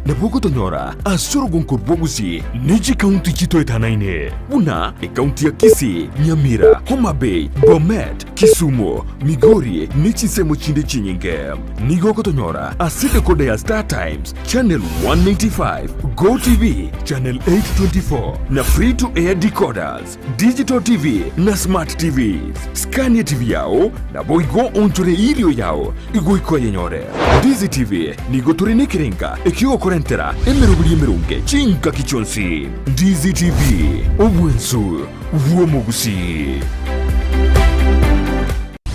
Nabo ogotonyora ase orogonko rwa Gusii ne chikaunti chitoetanaine buna ekaunti ya Kisii, Nyamira, Homa Bay, Bomet, Kisumu, Migori ne chinsemo chinde chinyinge. Nigo ogotonyora ase decoder ya Star Times, Channel 195, Go TV, Channel 824 na Free to Air decoders, Digital TV na Smart TVs. Scan TV yao naboigo onchore erio yao igoika oyenyore. Ndizi TV nigo tore nekerenga ekiogokorentera emeroberi emeronge chingaki chionsi. Ndizi TV, obwensu bw'omogusii.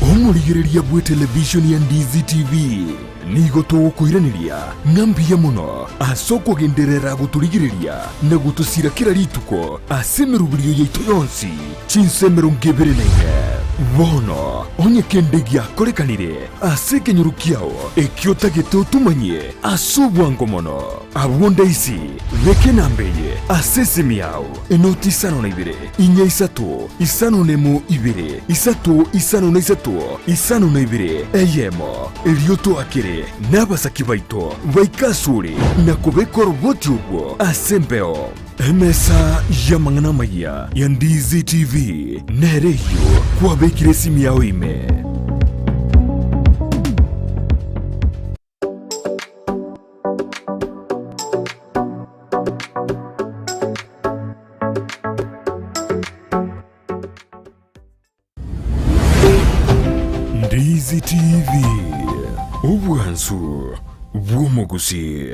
Omorigereria bw'etelevishoni ya Ndizi TV nigo togokoiraneria ng'a mbuya mono ase okogenderera gotorigereria na gotosira kera rituko ase emeroberio yaito yonsi chinsa 24. Bono onye kende giakorekanire ase ekenyoro kiao ekio otagete otomanyie ase obwango mono, abwo ndaisi beka enamba eye ase esimi yao, enoti isano na ibere, inya isato, isano nemo ibere, isato isano na isato, isano na ibere, eyemo. Erio toakere nabasaki baito baike asore na kobeka oroboti orwo ase embeo. Emesa y'amang'ana amayia ya Ndizi TV nere eyio kwabekire esimi yao ime. Ndizi TV, obwansu bw'omogusii.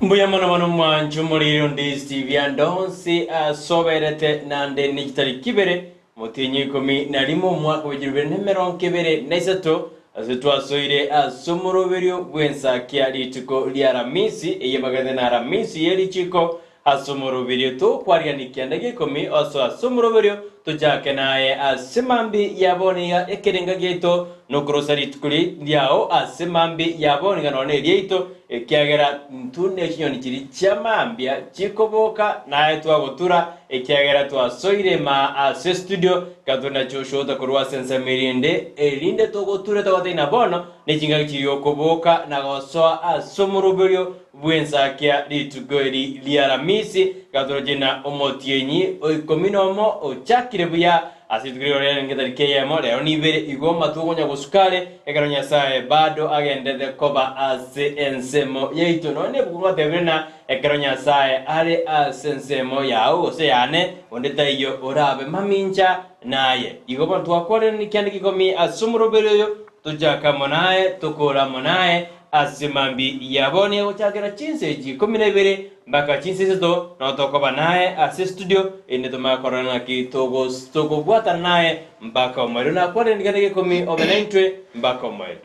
Mbuya mono mono mwancho morire onde Steve ande onsi asoberete nande ne chitariki ibere motienyi ikomi na rimo omwaka bwe chirubere na emerongo ebere na isato ase twasoire ase omoroberio bw'ensakia rituko ria Aramisi eye bagete na Aramisi ye richiko Ase omoroberio tokwarigania ekianda gia ikomi, osoe ase omoroberio tochake naye ase mambia ya bono iga ekerenga giaito, nokorosa rituko riao ase mambia ya bono iga nonya neriaito, ekiagera intwe ne chinyoni chiria chia mambia chikoboka, naye twagotura, ekiagera twasoire maa ase estudio, ekero tore na chioshuta korwa ase ensemo eria ende, erinde togoture togotebi na bono nechingaki chiria okoboka na gosoa ase omoroberio bw'ensakia rituko eri ri'Aramisi, gatoroche na omotienyi o ikomi nomo ochakire buya ase rituko riria riarenge etariki eyemo, rero nibere igo amatuko konya gosuka are, ekero Nyasae bado agenderete koba ase ensemo yaito. Nonya nebuku ngotebire na ekero Nyasae are ase ensemo yao gose yane, onde taiyo orabe mamincha naye. Igo bono twakwarire kianda gia ikomi ase omoroberi oyo, tochake amo naye, tokore amo naye, Ase mambia yabo negochakera chinsa echi ikomi na ibere mpaka chinsa isato nao tokoba naye ase estudio erinde tomanye korora ng'aki togos tokobwatana naye mpaka omoerio. Nakwanire ndigane gekomi obe naintwe mpaka omoerio.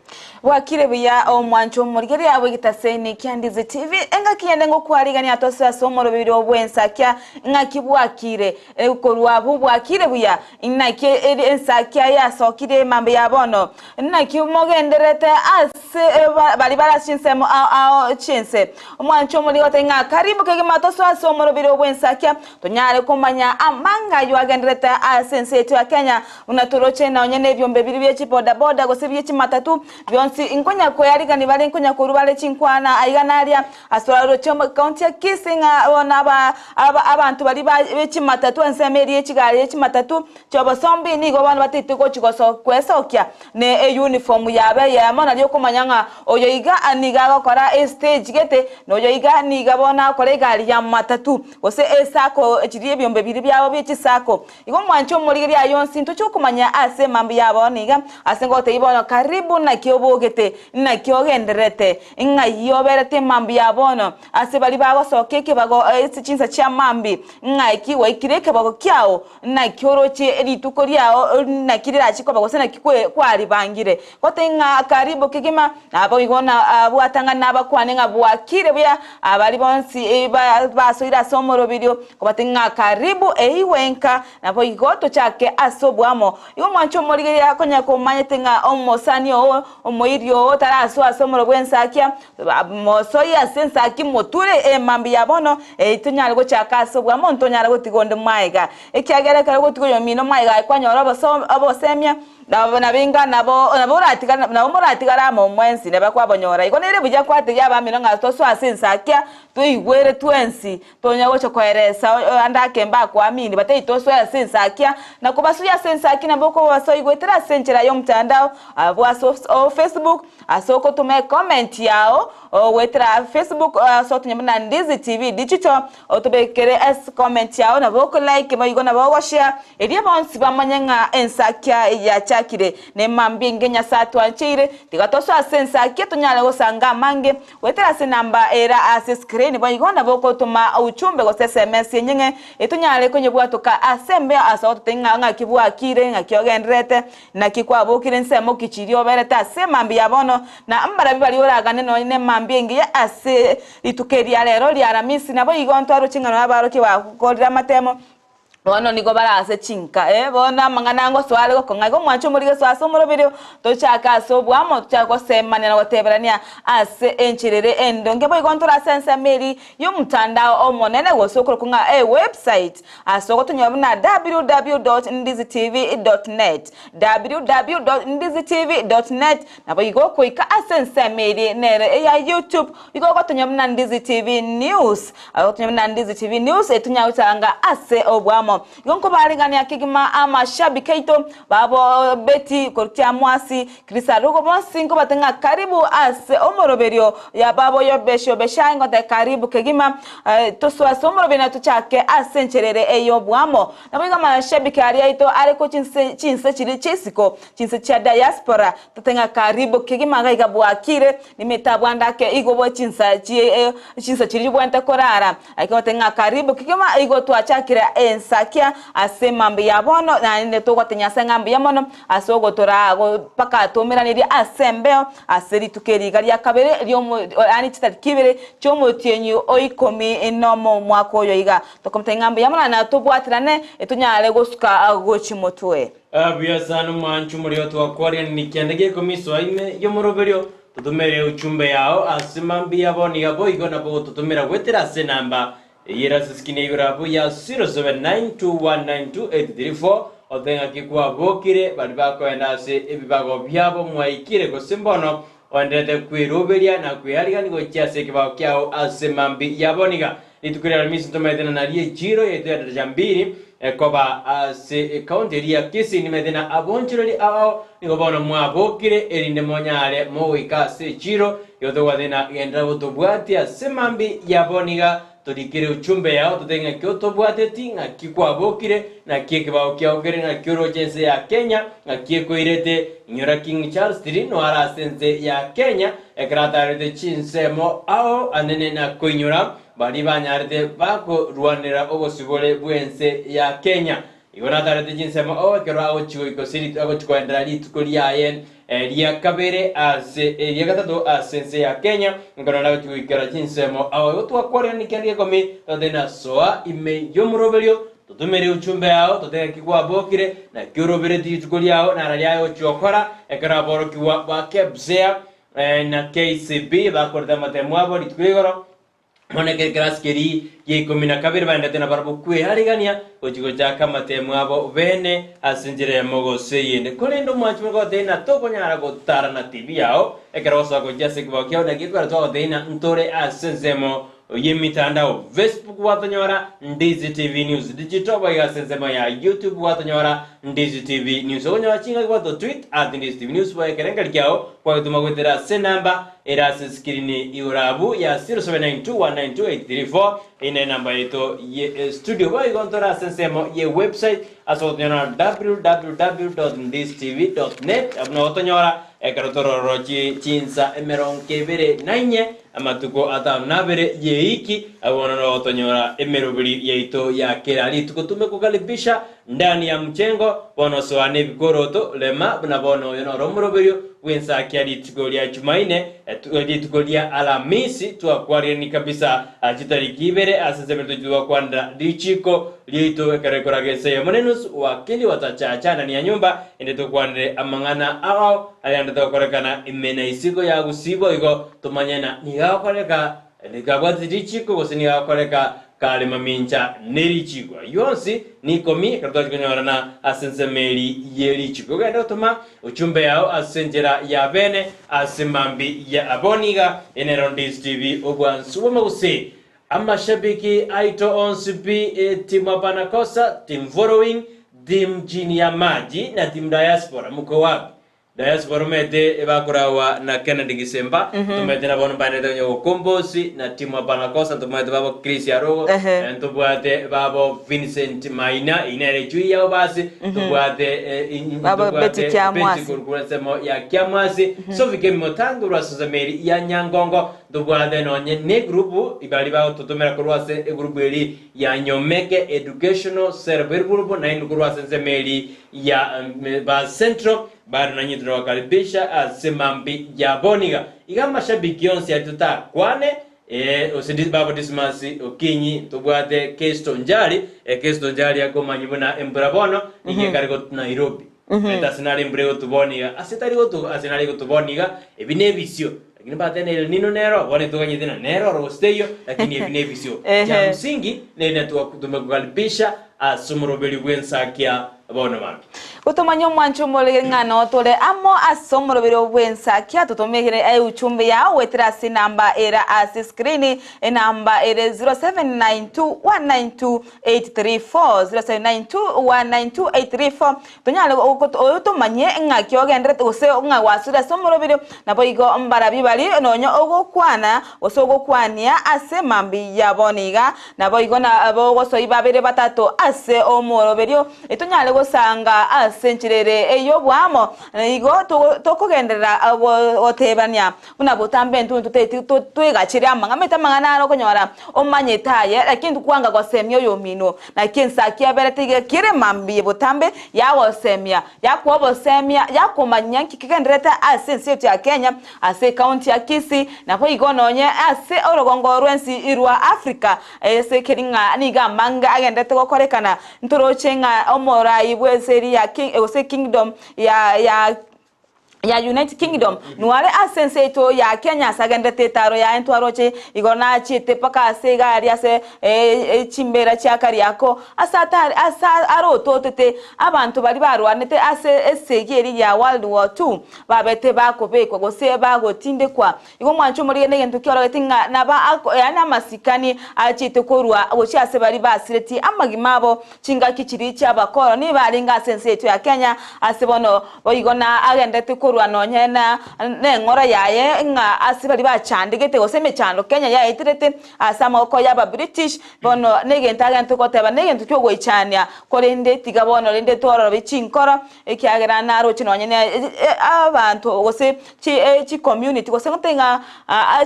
Bwakire buya omwancho omorigereria bw'egetaseni kia Ndizi TV, engaki yende ngokwarigania tose ase omoroberi bw'ensakia ng'aki bwakire korwa abwo bwakire buya Inaki ensakia yasokire mambia ya bono? Naki mogendererete ase baria bare ase chinsemo ao ao chi'ense? Omwancho omoriri goteba ng'a karibu kegima tosoe ase omorobiri bw'ensakia, tonyare komanya amang'a ayio agendererete ase ense yaito ya Kenya, buna toroche nonye nebiombe biria bie chibodaboda gose bie chimatatu, bionsi nkonya koyarigani bare nkonya korwa bare chinkwana aiga na aria. Ase oroche ekaunti ya Kisii ng'a bono aba aba abanto baria ba bechimatatu ensemo eria ye chigari ye chimatatu chi'obosombi nigo bono bataete gochi goso kwesokia ne eyuniform yabo eyemo nario okomanya ng'a oyo iga nigo agokora estage gete na oyo iga niga bono agokora egari ya matatu gose esacco chiria ebiombe biria biabo bie chisacco. Igo mwanche omorigereria aye onsi ntoche okomanya ase emambia ya bono iga ase ngotebia bono karibu naki obogete naki ogendererete Ng'ai oberete mambia ya bono ase baria bagosoka ekebago ase chinsa chia mambia? Ng'ai ki gwaikire ekebago kiao? Naki oroche rituko riao naki rirache koba gose naki kwaribangire? Goteba ng'a karibu kegima, naboigo nabwata ng'a nabakwane ng'a bwakire buya abaria bonsi basoire ase omoroberio, kobatebia ng'a karibu eigwe nka, naboigo tochake ase oboamo. Igo omwanche omorigereria konya komanyete ng'a omosani oo. Omoiri oo tarasoa ase omoro bw'ensakia, mosoe ase ensakia moture emambia ya bono, erio tonyare gochaka ase obwamo ntonyare gotiga onde mwaega. Ekiagera ekero ogotiga oyomino mwaega aye kwanyora obosemia, nabo inga nabo oratigare nabo moratigare amo mwensi neba kwabonyora. Igo nere buya kwatebia abamino ng'a tosoe ase ensakia toigwere twensi Tonya gocha koeresa ande ake mbakoamini, batebie tosoe ase ensakia, na kobasuya ase ensakia nabo okobasoa goetera ase enchera y'omotandao abwo ase o Facebook, ase okotoma ecomment yao goetera Facebook ase otonya buna Ndizi TV Digital, otobekere ase comment yao nabo oko like boigo nabo ogoshare, erio bonsi bamanye ng'a ensakia yachakire. Nemambia engiya Nyasae atwancheire, tiga tosoe ase ensakia tonyare gosanga amange, Goetera ase enamba ere ase escreen boigo nabo okotoma uchumbe gose sms enyeng'e etonyare konyebwatoka ase embeo ase ogototebia ng'a ng'aki bwakire, ng'aki ogendererete, naki kwabokire ensemo ki chiria oberete ase emambia ya bono, na mbarabi baria oragane nonye nemambia engiya ase rituko eri ria rero ria Aramisi. Naboigo ntwaroche ng'a nonye abarokia bakorire amatemo. Bono nigo bare ase chinka, ee, bono amang'ana ngosoa are gokong'a. Igo mwanche omorigeso ase omoroberio, tochake ase oboamo, tochake gosemania na goteberania ase enchera ere endonge. Boigo ntore ase ensemo eria y'omotandao omonene gose okorokwa ng'a ewebsite, ase ogotonyora buna www.ndizitv.net, www.ndizitv.net. Naboigo okoika ase ensemo eria nere eya YouTube, Igo ogotonywa buna Ndizi TV News, ogotonywa buna Ndizi TV News etunya gotanga ase obwamo. Igo nkobarigania kegima amashabiki aito babo Betty korukia Mwasi, Chris Arugo bonsi nkobate ng'a karibu ase omoroberio ya babo Yobesho Beshai ngote karibu kegima tosoe ase omoroberio na tochake ase enchera ere ey'obwamo. Naboigo amashabiki aria aito are ko chinse chinse chiria chi'isiko, chinse chia diaspora, tote ng'a karibu kegima gaiga bwakire. Nimetabwande ake igo bwe chinsa chie chinsa chiria chibwenerete korara, ekero goteba ng'a karibu kegima igo twachakire ensakia ase mambia ya bono, naende togotebia Nyasae ng'a mbuya mono ase ogotoraa mpaka twaumeranirie ase embeo ase rituko eri iga ria kabere riomo yaani chitariki ibere chi'omotienyi o ikomi nomo omwaka oyo iga. Tokomotebia ng'a mbuya mono na tobwaterane tonyare gosuka gochia motwe. Buya sana omwancho omoria otwakwarire kianda gekomisoa ime y'omoroberio, totomere uchumbe yao ase mambia bono iga boigo nabo gototomera goetera ase enamba eye ere ase eskini ya igoro abwo ya 0792192834 ote ng'aki kwabokire baria bakoenda ase ebibago biabo mwaikire gose mbono oenderete kweroberia na kwearigania gochia ase ekebago kiao ase mambia ya bono iga. Rituko ria Aramisi ntomaete na nario echiiro yaito ya daraja mbili ekoba ase ekaunti eria ya Kisii nimete na abonchoreri ao nigo bono mwabokire erinde monyare mogoika ase echiiro igo togwate na genderera gotobwatia ase mambi ya bono iga torikere uchumbe yao totebe ng'aki otobwateti ng'aki kwabokire naki ekebao kiao kere ng'aki oroche ense ya Kenya ng'aki ekoirete inyora King Charles tiri noare ase ense ya Kenya Ekero ataarete chinsemo ao anene na koinyora baria banyarete bakorwanera obosibore bw'ense ya Kenya. Igo natarete chinsemo ao ekero agochia goika ase agochia koenderera rituko riaye ria kabere ase eria gatato ase ense ya Kenya, ekero naende agochia goikera chinsemo ao. Igo twakwarerania kende gekomi totebe nasoa ime y'omoroberio Totomere uchumbe yao, totebe ki kwabokire, naki orobereti rituko riao, nara riaye ochia gokora. Ekero aborokigwa ba KPSEA na KCB bakorete amatemo abo rituko igoro, bono ekero ekerasi keria gia ikomi na kabere baendete nabarabwo kwearigania gochia gochaka amatemo abo bene ase enchera eyemo gose eyende. Korende omwanchi buna gotebia ng'a tokonyara gotara na TV yao ekero ogosoa gochia ase ekebao kiao, naki ekero twagotebia ng'a ntore ase ensemo y'emitandao, Facebook gwatonyora Ndizi TV News Digital, boigo ase ensemo ya YouTube gwatonyora Ndizi TV News. Okonyora chingaki gwato tweet at Ndizi TV News boigo ekerengerio kiao kwagetoma goetera ase enamba ere ase eskirini igoro abwo ya 0792192834. Eyio nere enamba yaito ye studio. Boigo ntore ase ensemo ye website ase ogotonyora www.ndizitv.net abwo nabo gotonyora ekero torororo chinsa emerongo ebere na inye Amatuko atano na abere y'eiki, abwo bono nogotonyora emeroberi yaito ya kera rituko. Tumekukaribisha Ndani ya mchengo bono soa nebikoroto rema buna bono oyo noro omoroberio bw'ensakia rituko ria Jumaine rituko ria Alamisi twakwarirani kabisa chitariki ibere ase ensemo tochi twakwanera richiko riaito ekero ekoraga ense eyemo nenusu wakili watachacha ndani ya nyumba ende tokwanere amang'ana ao aria ande tokorekana ime na isiko ya gusii boigo tomanye na nigo agokoreka Rikabwati richiko gose nigo agokoreka kare mamincha nerichiko. Ayio onsi nikomi ekero twachia konyorana ase ensemo eri ye richiko. Genda gotoma uchumbe yao ase enchera ya bene ase mambi ya abwo niga enero Ndizi TV obwansu bw'amagusii. Amashabiki aito onsi pi team hapana kosa, team following, team chini ya maji na team diaspora mko wapi? Diaspora omanyete ebakoragwa na Kennedy Gisemba, ntomanyete na bono mbaenderete konya gokombosi na timu Hapana Kosa, ntomanyete babo Chris Arogo, Ehe. ntobwate babo Vincent Maina, eyio nere echui yabo basi, ntobwate Babo ntobwate Betty Kiamwasi. Betty korwa ensemo ya Kiamwasi, Sophie Kemimo korwa ase ensemo eri ya Nyangongo, ntobwate nonye ne egroup baria bagototomera korwa ase egroup eri ya Nyomeke Educational Self Help Group, naende korwa ase ensemo eri ya ba Central, Bado nanywe tinabakaribisha ase mambi ya boniga. Iga amashabiki onsi aria totakwane eh, ose di- babo Dismas Okinyi tobwate Kesto Njari eh, Kesto Njari akomanyi buna embura bono nigo ekare got Nairobi. Eta ase nare embura egotuboniga ase tari gotu ase nare egotuboniga ebi nebisio lakini mbate na El Nino nero bono etoganyete na nero oro gose teiyo lakini ebi nebisio. Kia msingi nere tumekukaribisha ase omoroberi bw'ensakia bono mambia. Gotomanya omwancho omorege ng'a notore amo ase omoroberi bw'ensakia, totomegere euchumbe yao goetera ase enamba ere ase screen, enamba ere 0792192834, 0792192834, tonyare otomanye ng'aki ogenderete gose ng'a gwasure ase omoroberi, naboigo mbarabwo baria nonya ogokwana gose ogokwania ase mambia ya bono iga, Naboigo nabogosoi babere batato ase omooroberio, tonyare gosanga ase enchera ere ey'oboamo. Igo tokogenderera gotebania buna botambe intwe totaeti twegachere amang'ana. Omanyete amang'ana aro okonyora omanyete aye, lakini tokwanga gosemia oyomino. Naki ensaki yaberete iga kere mambia botambe yagosemia, yakoa obosemia, yakomanyia nki kegendererete ase ense yaito ya Kenya, Ase ekaunti ya Kisii, naboigo nonye ase orogongo rw'ensi rwa Africa, ase ekeri ng'a nigo amange agenderete gokorekana, ntoroche ng'a omorai bw'ense eria ya King gose Kingdom ya ya ya United Kingdom nware ase ense yaito ya Kenya ase agenderete etaro yaye ntwaroche igoro nachiete mpaka ase iga aria ase chimbera chia Kariakoo ase atari ase arototete abanto baria barwanete ase esegi eria ya World War Two. Babete bakobekwa gose bagotindekwa. Igo mwanche omorige negento kiorogeti ng'a naba yaani amasikani achiete korwa gochia ase baria basiretie amagima abo chingaki chiria chi'abakoroni barenge ase ense yaito ya Kenya ase bono boigo na agenderete korwa nonye na neng'ora yaye ng'a ase baria bachandegete gose emechando Kenya yaeterete ase amaboko y'aba British bono negento agenderete goteba negento kiogoichania korende tiga bono rende twororobe chinkoro Ekiagera naroche nonye ne abanto gose chicommunity gose ngote ng'a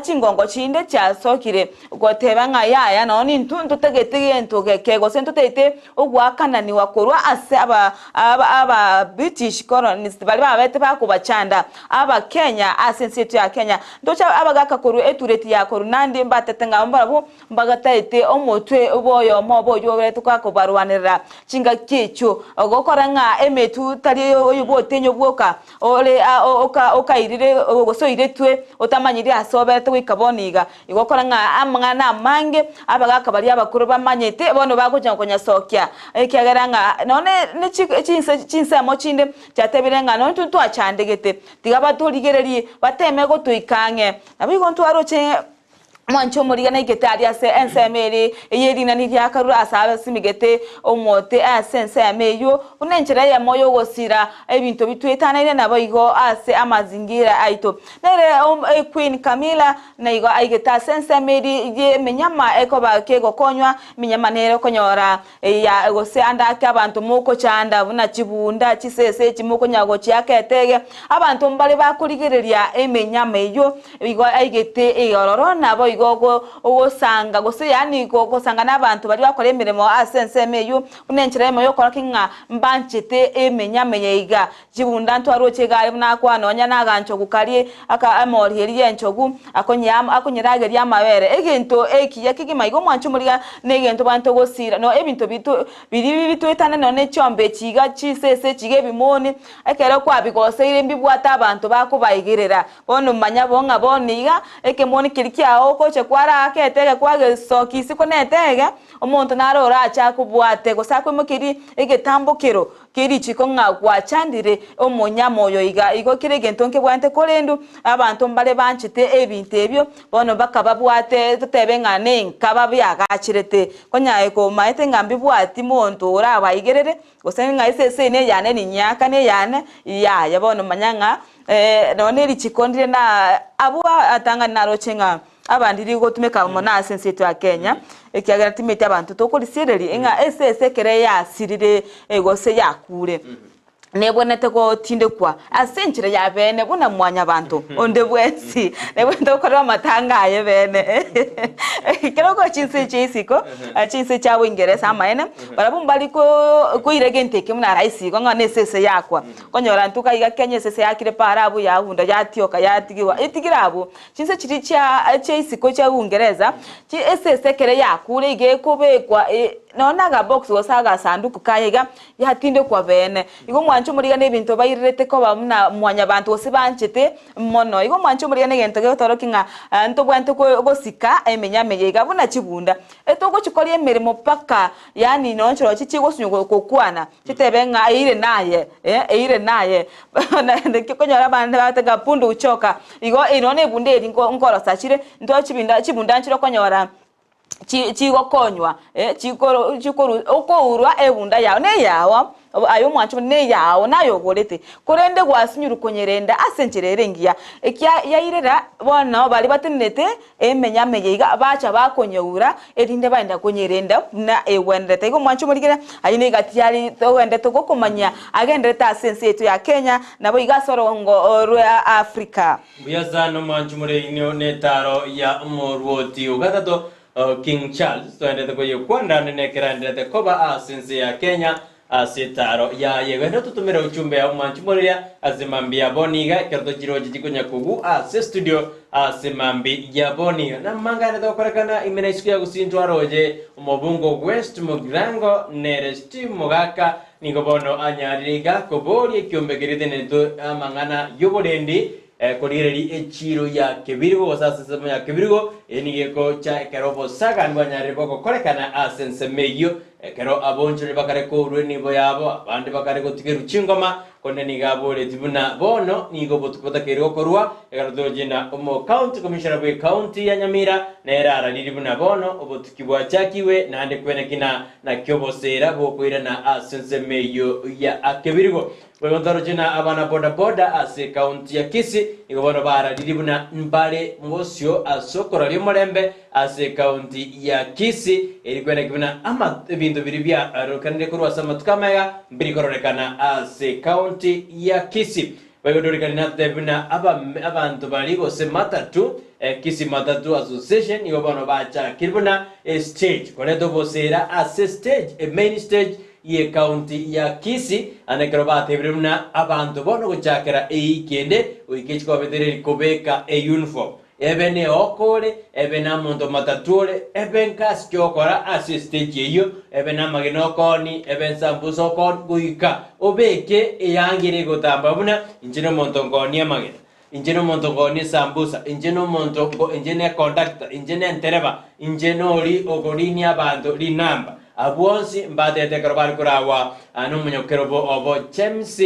chingongo chinde chiasokire goteba ng'a yaya nonye nintwe ntotagete gento geke gose ntotagete ogoakananiwa korwa ase aba aba British colonists baria babete bakobachanda abakenya ase ense yaito ya Kenya. Ntoche abagaka korwa etureti ya korwa Nandi mbatete ng'a mbarabwo Mbagataete omotwe bw'oyomo obo oyio oberete kobarwanerera chingaki echio, ogokora ng'a emetwe tari oyo bw'otenyo bwoka ore okairire gose oiretwe otamanyiri ase oberete goika bono iga. Igo okora ng'a amang'ana amange abagaka baria abakoro bamanyete bono bagocha konyasokia, ekiagera ng'a nonye ne chinse chinsemo chinde chiatebire ng'a nonye intwe ntwachandegete, tiga batorigererie bateme gotoika ang'e. Naboigo ntwaroche. Mwanche omorigia naigete aria ase ensemo ere eye rinani riakarure ase abasimegete omote ase ensemo eyio, buna enchera eyemo y'ogosira ebinto bitwetanaine naboigo ase amazingira aito. Nere Queen Camilla naigo aigete ase ensemo eria y'emenyama ekoba kegokonywa, emenyama nere okonyora ya gose ande ake abanto mokochanda buna chibunda, chisese echi mokonya gochiaka etege, abanto mbare bakorigereria emenyama eyio igo aigete ororo naboigo. boigo ogo ogosanga gose yaani gosanga na abanto baria bakora emeremo ase ensemo eyio, buna enchera eyemo yokorokia ng'a mbanchete emenyama eye iga. Chibunda ntwaroche iga aria buna akwana nonya na aganchogu karia aka emori eria y'enchogu, akonyea akonyerageria amabere. Egento ekiya kegima iga omwanche omoriga na egento bwanto gosira no ebinto bito biria bitoetane nonya ne chiombe echi iga chisese echi iga ebimoni, ekero kwabigoseire mbibwate abanto bakobaigerera. Bono manya bo ng'a bono iga ekemoni keria kiao ogocha kwaraaka etege kwagesokia isiko netege, omonto naro orache akobwate gose akoimokerie egetambokero Ki richiko ng'a gwachandire omonyama oyo iga? Igo kera egento nkebwate korende abanto mbare banchete ebinto ebio, bono bakababwate totebe ng'a nenka babiagacherete. Konyaye komaete ng'a mbibwati monto orabaigerere, gose ng'a esese eye neyane ninyaka neyane, yaya bono manya ng'a nonya nerichiko ndire na abwo atang'ani naroche ng'a Abande rigotumeka mono ase ense yaito ya Kenya, ekiagera timeti abanto tokorisireria ng'a esese ekero yasirire gose yakure, nebwenerete gotindekwa ase enchera ya bene buna mwanyabanto onde bwensi, nebwenerete gokorerwa amatanga aye bene. Ekero okoa chinse chia isiko, chinse chia Uingereza amaene, barabwo mbari ko koira egento eke buna rahisi igo ng'a nesese yakwa. Okonyora ntuka iga Kenya esese yakire paara abwo yagunda yatioka yatigiwa, etigire abwo. Chinse chiria chia chia isiko chia Uingereza, chi esese ekero yakure iga ekobekwa e nonya na agabox gose agasanduku kaye iga, yatindekwa beene. Igo omwancho omoriga na ebinto bairerete koba buna mwanyabanto gose banchete mono. Igo omwancho omoriga na egento gegotorokia ng'a ntobwenerete ko gosika emenyama eye iga buna chibunda. Etogochi koria emeremo mpaka yaani nonya chirochio chigosinywa gokwana, Chitebe ng'a eire naye, eh, eire naye. Naende konyora abande bagoteba ng'a punda uchoka. Igo eye nonya na ebunda eria nko nkorosa chire, ntware chibinda chibunda nchire okonyora chi chigokonywa eh, chikoro chikoru okourwa ebunda yao na eyao aye omwancho buna neyao naye ogorete, korende gwasinyirwe konyerenda ase enchera ere engiya. Ekia yairera bono baria batenenete Emenyama eye iga bacha bakonyeura, erinde baenda konyerenda buna egwenerete. Igo omwanche omorigere, ayio negati yare togenderete gokomanyia agenderete ase ense yaito ya Kenya, nabo iga ase orongo rwa Africa. Mbuya sana omwanchi moreino netaro ya omorwoti ogatato King Charles toenderete koyekwanera naende nekero aenderete koba ase ense ya Kenya Ase etaaro yaye genda totomere ochumbe ya omwanchi moriria ase mambia ya bono iga ekero tochiroche chikonya kogwa ase studio ase mambi ya bono iga. Namanga ande togokorekana ime na isiko ya gusii ntwaroche omobungo West Mugirango nere Steve Mogaka nigo bono anyarire iga koboria ekiombe keria tenenetwe amang'ana yoborendi Korigereria echiiro ya kebirigo gose ase ensemo ya kebirigo, eye nigo egocha ekero obosagani bwanyarire bogokorekana ase ensemo eyio, ekero abonchoreri bakare kourwa enibo yabo, abande bakare gotigerwa chingoma, korende nigo aboretie buna bono nigo obotuko botakeire gokorwa, ekero toroche na omo county commissioner bwe county ya Nyamira nere araririe buna bono obotuki bwachakigwe naende kwenekina naki oboseera bokoirana ase ensemo eyio ya kebirigo. Boigo ntoroche na abana boda-boda ase ekaunti ya Kisii nigo bono bararirie buna mbare bosio ase okoraria omorembe ase ekaunti ya Kisii eri kweneki buna ama ebinto biria biarorekanire korwa ase amatuko amaya mbiri kororekana ase ekaunti ya Kisii. Boigo Dorikani natotebie buna aba abanto baria gose matatu Kisii Matatu Association nigo bono bachakire buna estage koreta obosera ase stage emain stage y'ecounty ya Kisii, naende ekero batebire buna abanto bono gochakera eiki ende goika echikobetereri kobeka euniform, ebe neoko ore, ebe namonto matatu ore, ebe nkasi ki ogokora ase estage eyio, ebe namagena okooni, ebe ensambusa okooni, goika obeke eanga ere egotamba buna inche nomonto nkoonia amagena. Inche nomonto nkoonia esambusa, inche nomonto nko, inche ne conductor, inche nentereba, inche nori okorinia abanto rinamba. Abwo bonsi mbatete ekero bare koragwa nomonyokerobo obo James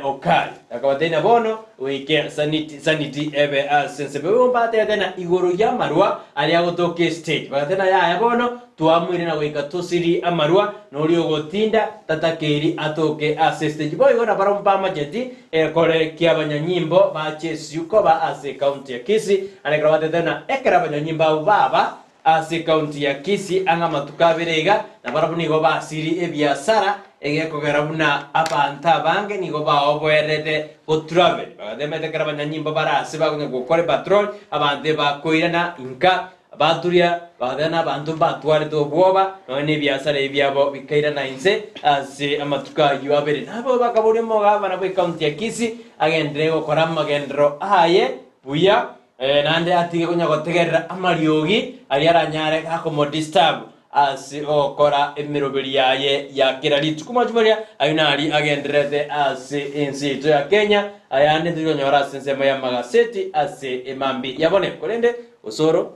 Okari. Akabatebia, Na bono goike saniti, saniti ebe ase ense. Boigo mbatete na igoro y'amarwa aria agotoka estage. Bagateba, Yaya bono Twamoire na goika tosirie amarwa, na oria ogotinda tatakeiri atoke ase estage. Boigo nabarabwo mbamacheti egekore ki'abanyanyimbo bache esiu koba ase ecounty ya Kisii, naende ekero batete na ekero abanyanyimbo abwo baba ase ecounty ya Kisii ang'e amatuko abere iga, nabarabwo nigo basirie ebiasara, egekogera buna abanto abange nigo baoboerete gotravel. Bagateema ekero abanyanyimbo bare ase bakonya gokora epatrol, abanto ebakoirana inka. Baturia bagateba na abanto mbatwarete obwoba, nonya nebiasara ebi biabo bikairana inse ase amatuko ayio abere. Nabo bakaboria omogabana bw'ekaunti ya Kisii agenderere gokora amagenderero aye buya, naende atige konya gotegerera amariogi aria aranyare gakomodisturb ase ogokora emeroberi yaye ya kera rituko. Mwanche moria ayio naria agendererete ase ense yaito ya Kenya, ayande ntorikonyora ase ensemo y'amagaseti ase emambia ya bone. Korende Osoro,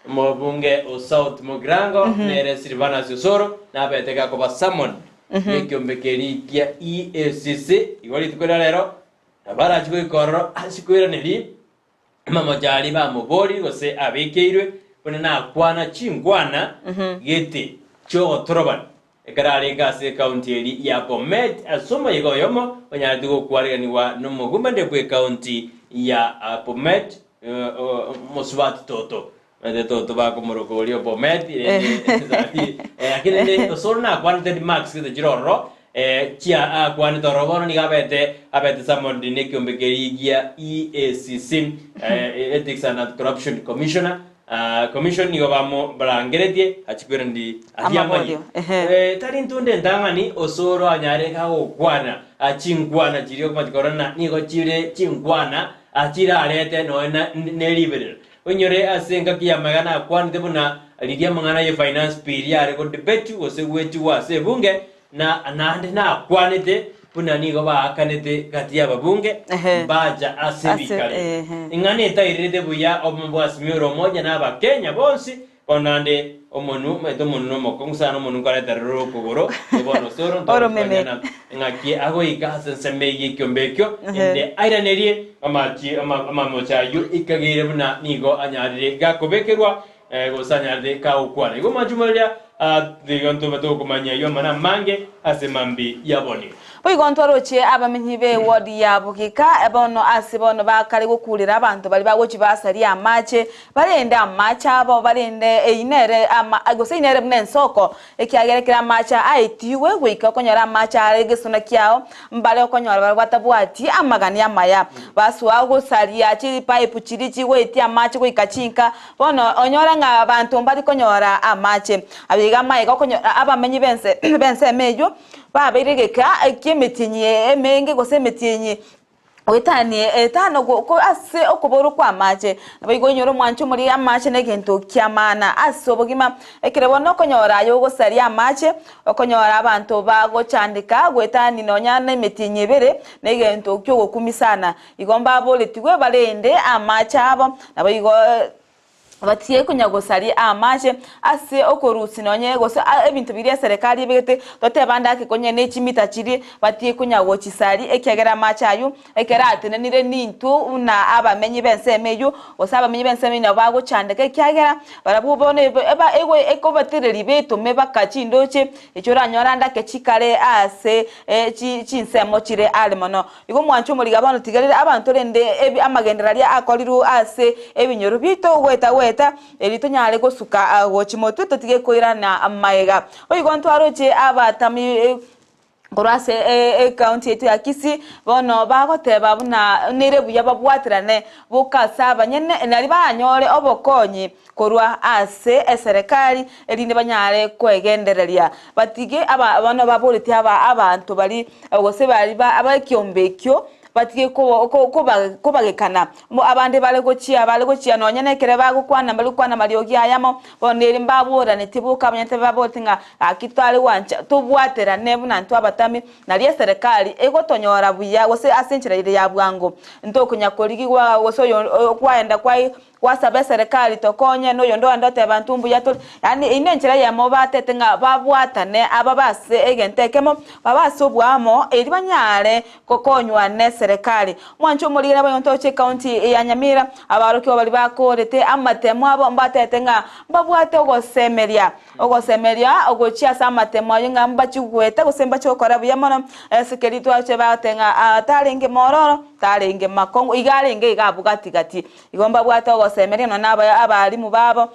omobunge o South Mugirango, nere Silvanus Osoro, nabete gakoba summoned nekiombe keria kia EACC igo rituko ria rero nabo arache goika ororo ase koiraneria amamocho aria bamoborie gose abekeirwe buna nakwana chinkwana gete chiogotorobana ekero arenge ase ekaunti eria ya Bomet ase omoyega oyomo onyarete gokwariganigwa nomogumende bw'ekaunti ya Bomet mosubati Toto. Omanyete Toto bakomoroka oria o Bomet rende lakini rende Osoro nakwanete remarks gete chire ororo chia akwanete ororo bono nigo abete abete summoned nekiombe keria gia EACC Ethics and Anti-Corruption Commissioner Commission nigo bamorangeretie achie kwerandi aria amanye. Amaborio, ehe. Tari ntunde entang'ani Osoro anyare gagokwana chinkwana chiria okomachi korora na nigo chire chinkwana chirarete nonya na neriberera. Oinyore ase engaki y'amagena akwanete buna riria amang'ana ye finance bill yare godebetwa gose gwetigwa ase ebunge na naende nakwanete buna nigo baakanete gati y'ababunge Ehe. mbacha ase Ase- ebikare. ehe. Ing'ana etairerete buya obomo bwa Azimio la Umoja na Abakenya bonsi, bono naende omonu omanyete omonu nomokong'u sana omonu nkoreterera ore okogoro, igo bono osoro Oromeme. ntogokonyana ng'aki agoika ase ensemo eyio y'ekiombe ekio, Ehe. ende airanerie amachi ama amamocho ayio ikageire buna nigo anyarire gakobekerwa Gose anyarete kagokwana. Igo omwanchwa oria nigo ntobe tokomanyia ayio amang'ana amange ase mambia y'abonio. Boigo ntwaroche abamenyi be ward ya Bogika bono ase bono bakare gokurera abanto baria bagochia basaria amache, barende amache abo barende eyio nere ama gose eyio nere buna ensoko ekiagera ekero amache aetigwe goika okonyora amache are egesona kiao mbare okonyora barabwo batabwati amagani amaya. Basoa gosaria chipipe chiria chigoetia amache goika chinka Bono onyore ng'a abanto mbari konyora amache. Abiga amaiga okonyora abamenyi b'ense b'ensemo eyio babeire egeka ki'emetienyi emenge gose emetienyi goetania etano go ase okoborwa kw'amache. Naboigo onyore omwancho omoria amache negento ki'amaana ase obogima. Ekero bono okonyora aye ogosaria amache, okonyora abanto bagochandeka goetania nonya nemetienyi ebere, negento ki'ogokumia sana. Igo mbaboretigwe barende amache abo, naboigo batige konya gosaria amache ase okorusia nonye gose ebinto biria eserekari ebegete, totebe ande ake konya ne chimita chiria, batige konya gochisaria ekiagera amache aywo ekero atenenire nintwe buna abamenyi b'ensemo eywo, gose abamenyi b'ensemo eywo nabo bagochandeka ekiagera barabwo bono eba ekobatereria betome baka chindoche echio oranyore ande ake chikare ase chinsemo chire are mono. Igo mwanche omoriga bono tigarire abanto rende ebi amagenderero aria akorirwe ase ebinyoro biaito goeta goeta, erio tonyare gosuka gochia motwe totige koirana magega. Boigo ntwaroche abatami korwa ase ecounty yaito ya Kisii bono bagoteba buna nere buya babwaterane boka ase abanyene nari baranyore obokonyi korwa ase eserekari erinde banyare kwegendereria. Batige aba bono baboretie aba abanto baria gose baria ba abekiombe ekio batige ko ko koba kobagekana. Mo abande bare gochia bare gochia nonya na ekere bagokwana mbari gokwana amariogi ayamo, bono eri mbaboranetie boka abanyene baboreti ng'a gaki tware gwancha tobwaterane buna intwe abatami, Nario eserekari egotonyora buya gose ase enchera ere ya bwango. Ntokonya korigigwa gose oyo kwaenda kwai gwasaba eserekari tokonye na oyonde oende oteba intwe mbuya tore. Yaani eyio nenchera eyemo batete ng'a babwatane ababe ase egento ekemo, babe ase oboamo erio banyare gokonywa neserekari. Mwanche omorigera bw'egento oche ecounty ya Nyamira, abarokigwa baria bakorete amatemo abo mbatete ng'a mbabwate ogosemeria Ogosemeria ogochia ase amatemo ayio ng'a mbachigwete gose mbache gokora buya mono, ase keria twache bagoteba ng'a aa tarenge mororo, tarenge makong'u, iga arenge iga abwo gati gati. Igo mbabwate ogosemeria nonya na abarimu babo.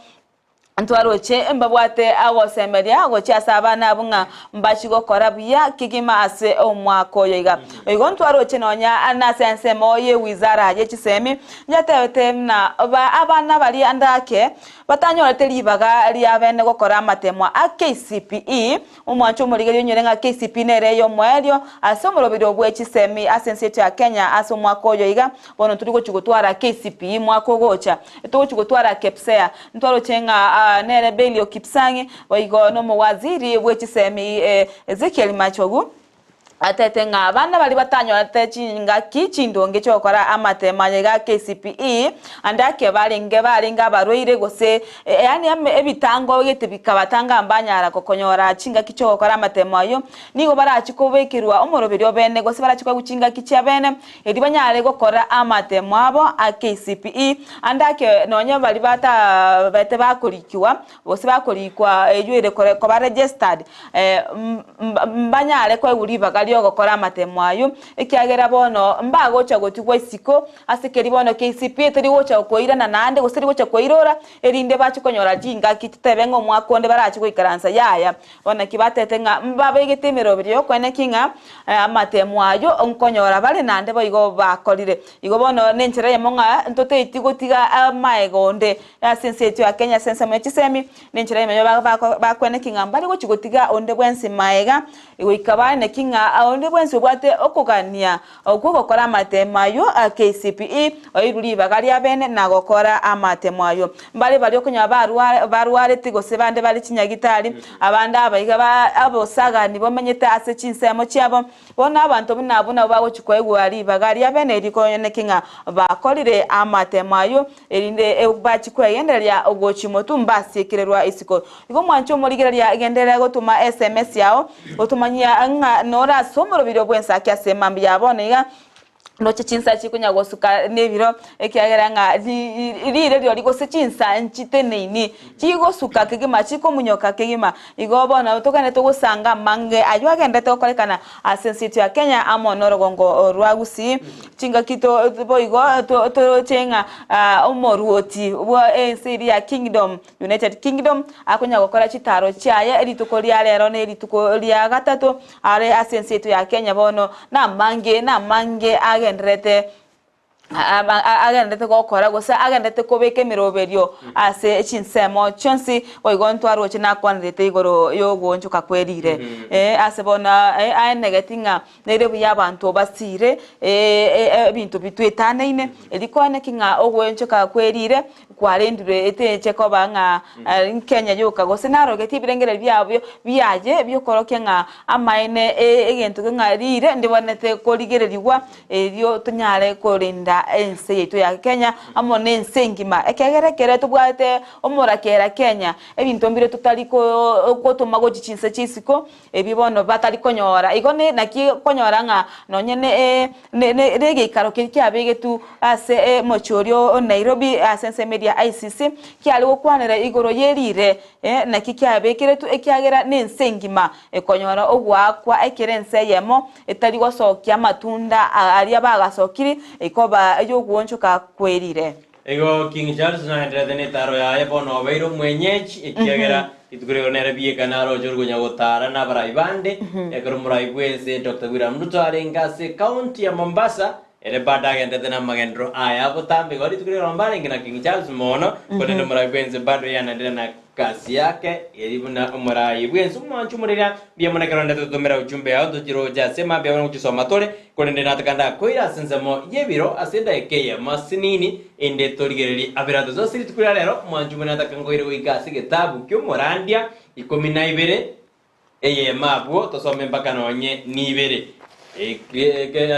Ntwaroche mbabwate agosemeria gochia ase abana abwo ng'a mbachie gokora buya kegima ase omwaka oyo iga. Igo ntwaroche nonya nase ensemo y'ewizara ye chisemi, yatebete buna abana baria ndake batanyorete ribaga ria bene gokora amatemwa a KCPE, Omwancho omorigereria onyore ng'a KCPE nere ey'omoerio ase omoroberio bwe chisemi ase ense yaito ya Kenya ase omwaka oyo iga. Bono tori gochia gotwara KCPE mwaka ogocha, togochia gotwara KPSEA. Ntwaroche ng'a nere Belio Kipsang boigo nomowaziri bwe chisemi Ezekiel Machogu atete ng'a abana baria batanyorete chingaki chindonge chi'ogokora amatemo aye iga KCPE ande ake barenge barenge abarwaire gose yaani ebitango gete bikabatanga mbanyara konyora chingaki chi'ogokora amatemo ayio, nigo barachie kobekerwa omoroberi o bene gose barachie koegwa chingaki chia bene Erio banyare gokora amatemo abo a KCPE, ande ake nonye baria batabete bakorikigwa gose bakorikwa eywo ere kore koba registered mbanyare koegwa ribaga riogokora amatemo aywo, ekiagera bono mbagocha gotigwa isiko ase keria bono KCPE teri gocha koirana naende gose teri gocha koirora erinde bache konyora chingaki totebe ng'a omwaka onde barache goikaransa yaya. Bono naki batete ng'a mbabegete emeroberio y'okoeneki ng'a amatemo ayio nkonyora bare naende boigo bakorire. Igo bono nenchera eyemo ng'a ntoteiti gotiga amaega onde ase ense yaito ya Kenya ase ensemo ye chisemi, nenchera eyemo bakoeneki ng'a mbare gochia gotiga onde bwensi maega, goika baeneki ng'a onde bwensi obwate okogania okwo gokora amatemo ayio a KCPE oirwe ribaga ria bene na gokora amatemo ayio. Mbare baria okonyora barware barwareti gose bande bare chinyagitari, abande abaiga ba abosagani bamenyete ase chinsemo chiabo. Bono abanto buna abwo nabo bagochia koegwa ribaga ria bene eri koyoneki ng'a bakorire amatemo ayio, erinde bachie kwegendereria gochia motwe mbasiekererwa isiko. Igo mwanche omorigereria genderera gotoma sms yao gotomanyia ng'a nore ase omoroberio bw'ensaki ase mambia ya bono iga, Ndoche chinsa chikonya gosuka nebiro, ekiagera ng'a riire riori gose chinsa nchiteneini, chigosuka kegima, chikomunyoka kegima. Igo bono togenderete gosanga amange ayio agenderete gokorekana ase ense yaito ya Kenya amo norogongo rwa Gusii. Chingaki to boigo toroche ng'a omoruoti bwa ense eria ya Kingdom, United Kingdom, akonya gokora chitaro chiaye rituko ria rero ne rituko ria gatato, Are ase ense yaito ya Kenya bono namange namange agendererete agendererete gokora gose agendererete kobeka emeroberio ase chinsemo chionsi, boigo ntwaroche nakwanerete igoro yogoonchoka kwerire. Ase bono aenegeti ng'a nere buya abanto basire ebinto bitwetanaine, erio koeneki ng'a ogoonchoka kwerire Kwarendire eteche koba ng'a Kenya yoka, gose narogetie ebirengererio biabo biaye bi'okorokia ng'a amaene egento ng'a riire ndibwenerete korigererigwa, erio tonyare korenda ense yaito ya Kenya amo nense engima. Ekiagera ekere tobwate omorakera Kenya, ebinto mbire totari gotoma gochia chinse chia isiko, Ebi bono batari konyora. Igo ne naki okonyora ng'a nonye ne ne negeikaro keria kiabegetwe ase omochie oria o Nairobi ase ensemo eria ICC, kiare gokwanera igoro ye riire naki kiabekeretwe ekiagera nense engima ekonyora ogoakwa ekero ense eyemo etari gosokia amatunda aria bagasokiri ekoba yogoonchoka kwerire. Igo King Charles naenderete netaro yaye bono obeire omwenyechi, ekiagera rituko rigo nere bieka naroche ore konya gotara nabarai bande, ekero omorai bwense Doctor William Ruto arenge ase ecounty ya Mombasa, ere bado agenderete namagenderero aye abotambe. Igo rituko rigo mbarenge na King Charles mono, korende omorai bwense bado yanaendire na gasi yake eri buna omorai bwense omwancho omorera mbuya mono ekero ndete totomera ujumbe yao tochiroche ase mambia bono gochisoma tore. Korende nataka ndakoire ase ensemo y'ebiro ase edaika eyemo asinini, inde torigererie aberato ase rituko ria rero, omwancho buna nataka nkoire goika ase egetabu ki'omorandia 12, eyemo abwo tosome mpaka nonye nibere.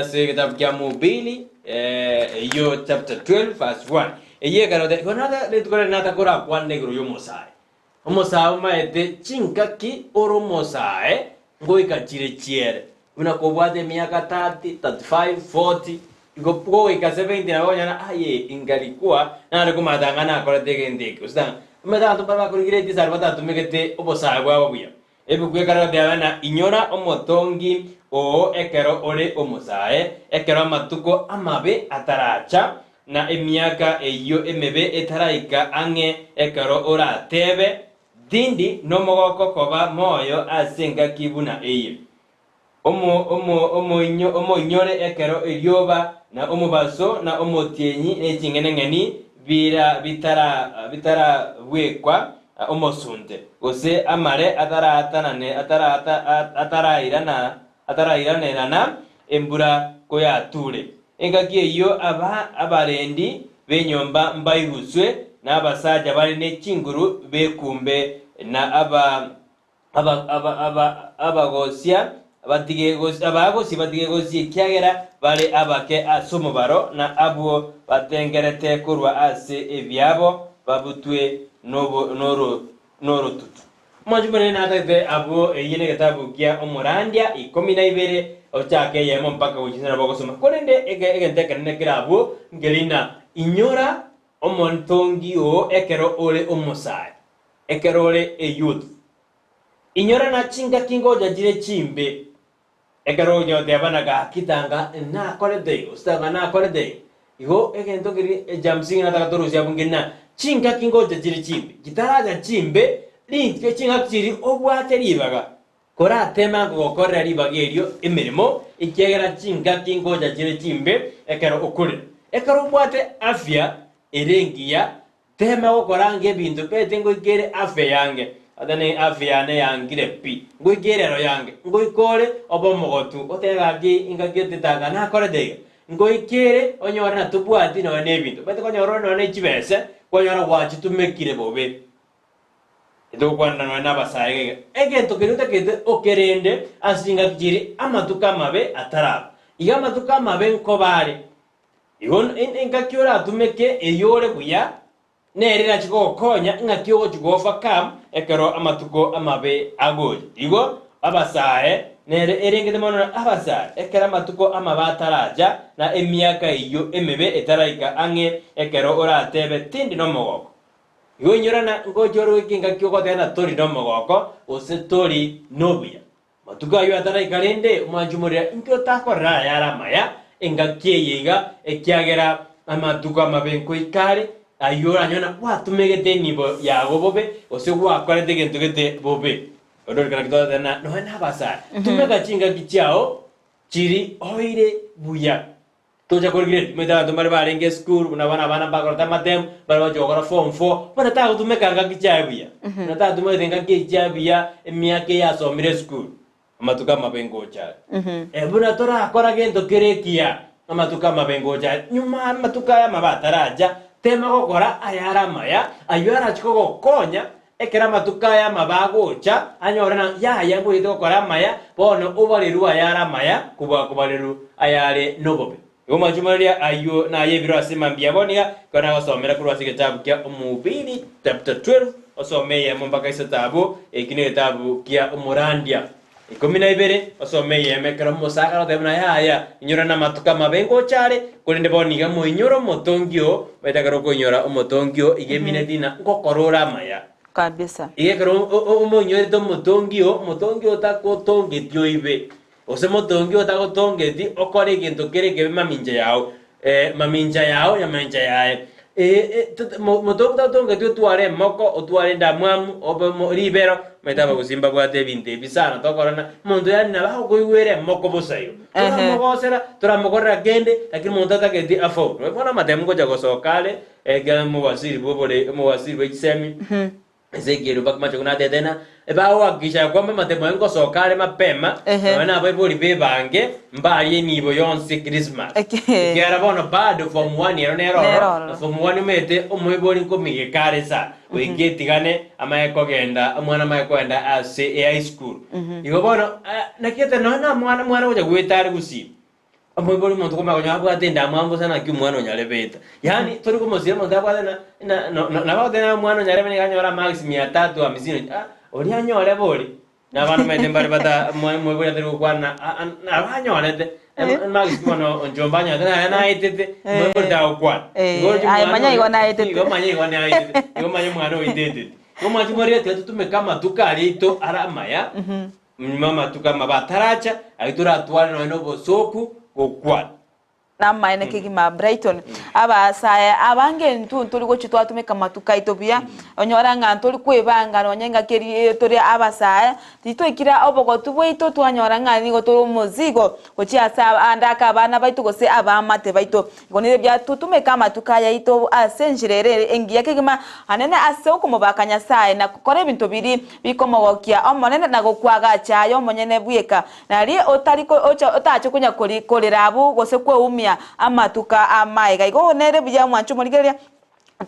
Ase egetabu kia Mhubiri, eyio chapter 12 verse 1. Eyio ekero igo rituko riria nataka orakwane igoro y'omosae. Omosae omaete chingaki ore omosae ngoika chire chiere, buna kobwate emiaka 30, 35, 40, igo goika 70 nabo okonyora aye ingarikwa nare komata ng'a nakorete egento eke gose tanga. Omanyete abanto mbare bakorigire chisare batatumegete obosae bwabo buya. Ebuku ekero egoteba ng'a inyora omotongi oo ekero ore omosae, ekero amatuko amabe ataracha. na emiaka eyio emebe etaraika ang'e ekero orateebe, Tindi nomogoko koba moyo ase engaki buna eye. Omoinyore ekero erioba, na omobaso, na omotienyi, ne ching'enang'eni bitarabwekwa omosunte, gose amare atarairanerana embura koyature. Engaki eyio abarendi b'enyomba mbaiguswe, na abasacha bare ne chinguru bekumbe, na aba Abagosia batige gosia, ekiagera bare abake ase omobaro, na abwo batengerete korwa ase ebiabo babutwe norotutu. Omwanchi Omonene natagete abwo eyio negetabu kia Omorandia ikomi na ibere, ochake eyemo mpaka gochia inse nabo ogosoma. Korende egento ekenene kere abwo nkeri ng'a inyora omontongi oo ekero ore omosae. Ekero ore eyouth, inyora na chingaki ngocha chire chimbe, ekero ogocha goteba na gaki tanga nakorete igo, gose tanga nakorete igo. Igo egento keria ekia msingi nataka torusie abwo nkeri na chingaki ngocha chire chimbe, chitaracha chimbe, rintwe chingaki chiria obwate ribaga. Korateme agogokorera ribaga erio emeremo, ekiagera chingaki ngocha chire chimbe ekero okorera. Ekero obwate afya ere engiya, Tema gokora ange ebinto bete ngoikere afya yange, ata ne afya yane yangire pi, ngoikere ero yange, ngoika ore obe omogotu, otebe gaki ingaki otetanga nakorete iga, ngoikere onyore na tobwati nonya na ebinto, omanyete konyora ore nonya ne chibese, kwanyora gwachitumekire bobe. Togokwanera nonya na abasae iga iga, egento keria otagete okerende ase chingaki chiria amatuko amabe ataraba. Iga amatuko amabe nkoba are, Igo engaki oratumeke eyore buya, nere erache gogokonya ng'aki ogochia go-overcome ekero amatuko amabe agocha. Igo abasae nere erengete mono na abasae, ekero amatuko amabe ataracha, na emiaka eyio emebe etaraika ang'e, ekero oratebe, Tindi nomogoko. Igo inyora na ngocha ore goika engaki ogoteba na tori nomogoko, gose tori nobuya. Matuko ayio ataraika rende, omwanchi omorere, inki otakorera ayare amaya engaki eye iga, ekiagera amatuko amabe nkoika are, ayio oranyore ng'a gwatumegete enibo yago bobe, gose gwakorete egento gete bobe. Ororokana naki togoteba ng'a nonya nabasae, tumeka chingaki chiao chiri oire buya. Tocha korigereria, omanyete abanto mbare barenge esukuru, buna bono abana mbakorete amatemu, mbare bagochia gokora form four, bono tagotumeka ngaki chiaye buya. Buna tatumegete ngaki echi chiaye buya, emiaka eye asomire esukuru, amatuko amabe ngocha are. Eh, buna torakora gento kere ekiya, amatuko amabe ngocha are. Nyuma amatuko aya amabe ataracha, tema gokora ayare amaya, ayio arache kogokonya, Ekero amatuko aya amabe agocha, anyore ng'a yaya ngochete gokora amaya, bono obarerwe ayare amaya kobua kobarerwa ayare nobobe. Igo machumoriria ayio naye ebiro ase mambia bono iga, ekero nagosomera korwa ase egetabu kia Omobiri chapter 12, osome eyemo mpaka isato abwo, eki negetabu kia Omorandia. Ikomi na ibere, osome eyemo ekero omosacha agoteba buna yaya, inyora namatuko amabe ngocha are, korende bono iga moinyore omotongi oo, omanyete ekero okoinyora omotongi oo, iga emineti ng'a ngokora ore amaya. Kabisa. Iga ekero omoinyorete omotongi oo, omotongi oo takotongeti oibe, gose motongi oo tagotongeti okore egento kere ekebe mamincha yao, mamincha yao na mamincha yaye. Motongi tatongeti otware emoko, otware endamwamu, obe mo ribero, omanyete abagusii mbabwate ebinto ebi sana tokorora omonto yaani nabo agokoigwera emoko bosa igo. Toramogosera, toramokorera kende, lakini omonto atageti afaulu. Bono amatemu ngocha gosoka are, ekero omowaziri bwa obore omowaziri bwe chisemi. Ezekieli mpaka mache natete na bagohakikisha ya kwamba amatemo aye ngosoka are mapema Ehe. nonya nabaibori bebange mbarie enibo yonsi Christmas Eke. ekiagera bono bado form one ero nere Nere ororo ororo. na form one omanyete omoibori nkomigeka are sana goika etigane amaye kogenda omwana amaye kogenda ase e high school igo bono ah, naki ete nonya na omwana omwana gocha goeta are gusii Omoibori omonto komanya konya abwate endamwamu bosa naki omwana onyarebete. Yaani tori komosira omonto abwate na na no no nabo agoteba ng'a omwana onyarebe nigo anyore amarks mia tatu hamsini ah oria anyore bori. Na abana omanyete mbare bata omo omoibori atari gokwana a a nabo anyorete marks bono onchomba anyorete naye naetete omoibori tagokwana. Eh, Igo roche aye omwana manya igo oyo naetete. igo manya igo naetete igo manya omwana oitetete. Igo mwanche morigetie totumeke amatuko aria aito are amaya. Nyuma amatuko amabe ataracha, ayio toratware nonya nobosooku gokwana. Namaene kegima Brighton, abasae abange intwe ntori gochia twatumeka amatuko aito buya, onyora ng'a ntori kwebanga nonye engaki eria tore abasae, titwaikire obogotu bwaito twanyora ng'a nigo tore omozigo gochia ase ande ake abana baito gose abaamate baito. Igo nigo buya totumeke amatuko aya aito ase enchera ere engiya kegima, anene ase okomobaka Nyasae na gokora ebinto biria bikomogokia Omonene na gokwagacha aye omonyene bweka. Nario otari ocha otache konya korera abwo gose kweumia amatuko amaega. Igo nere buya omwanche omorigereria,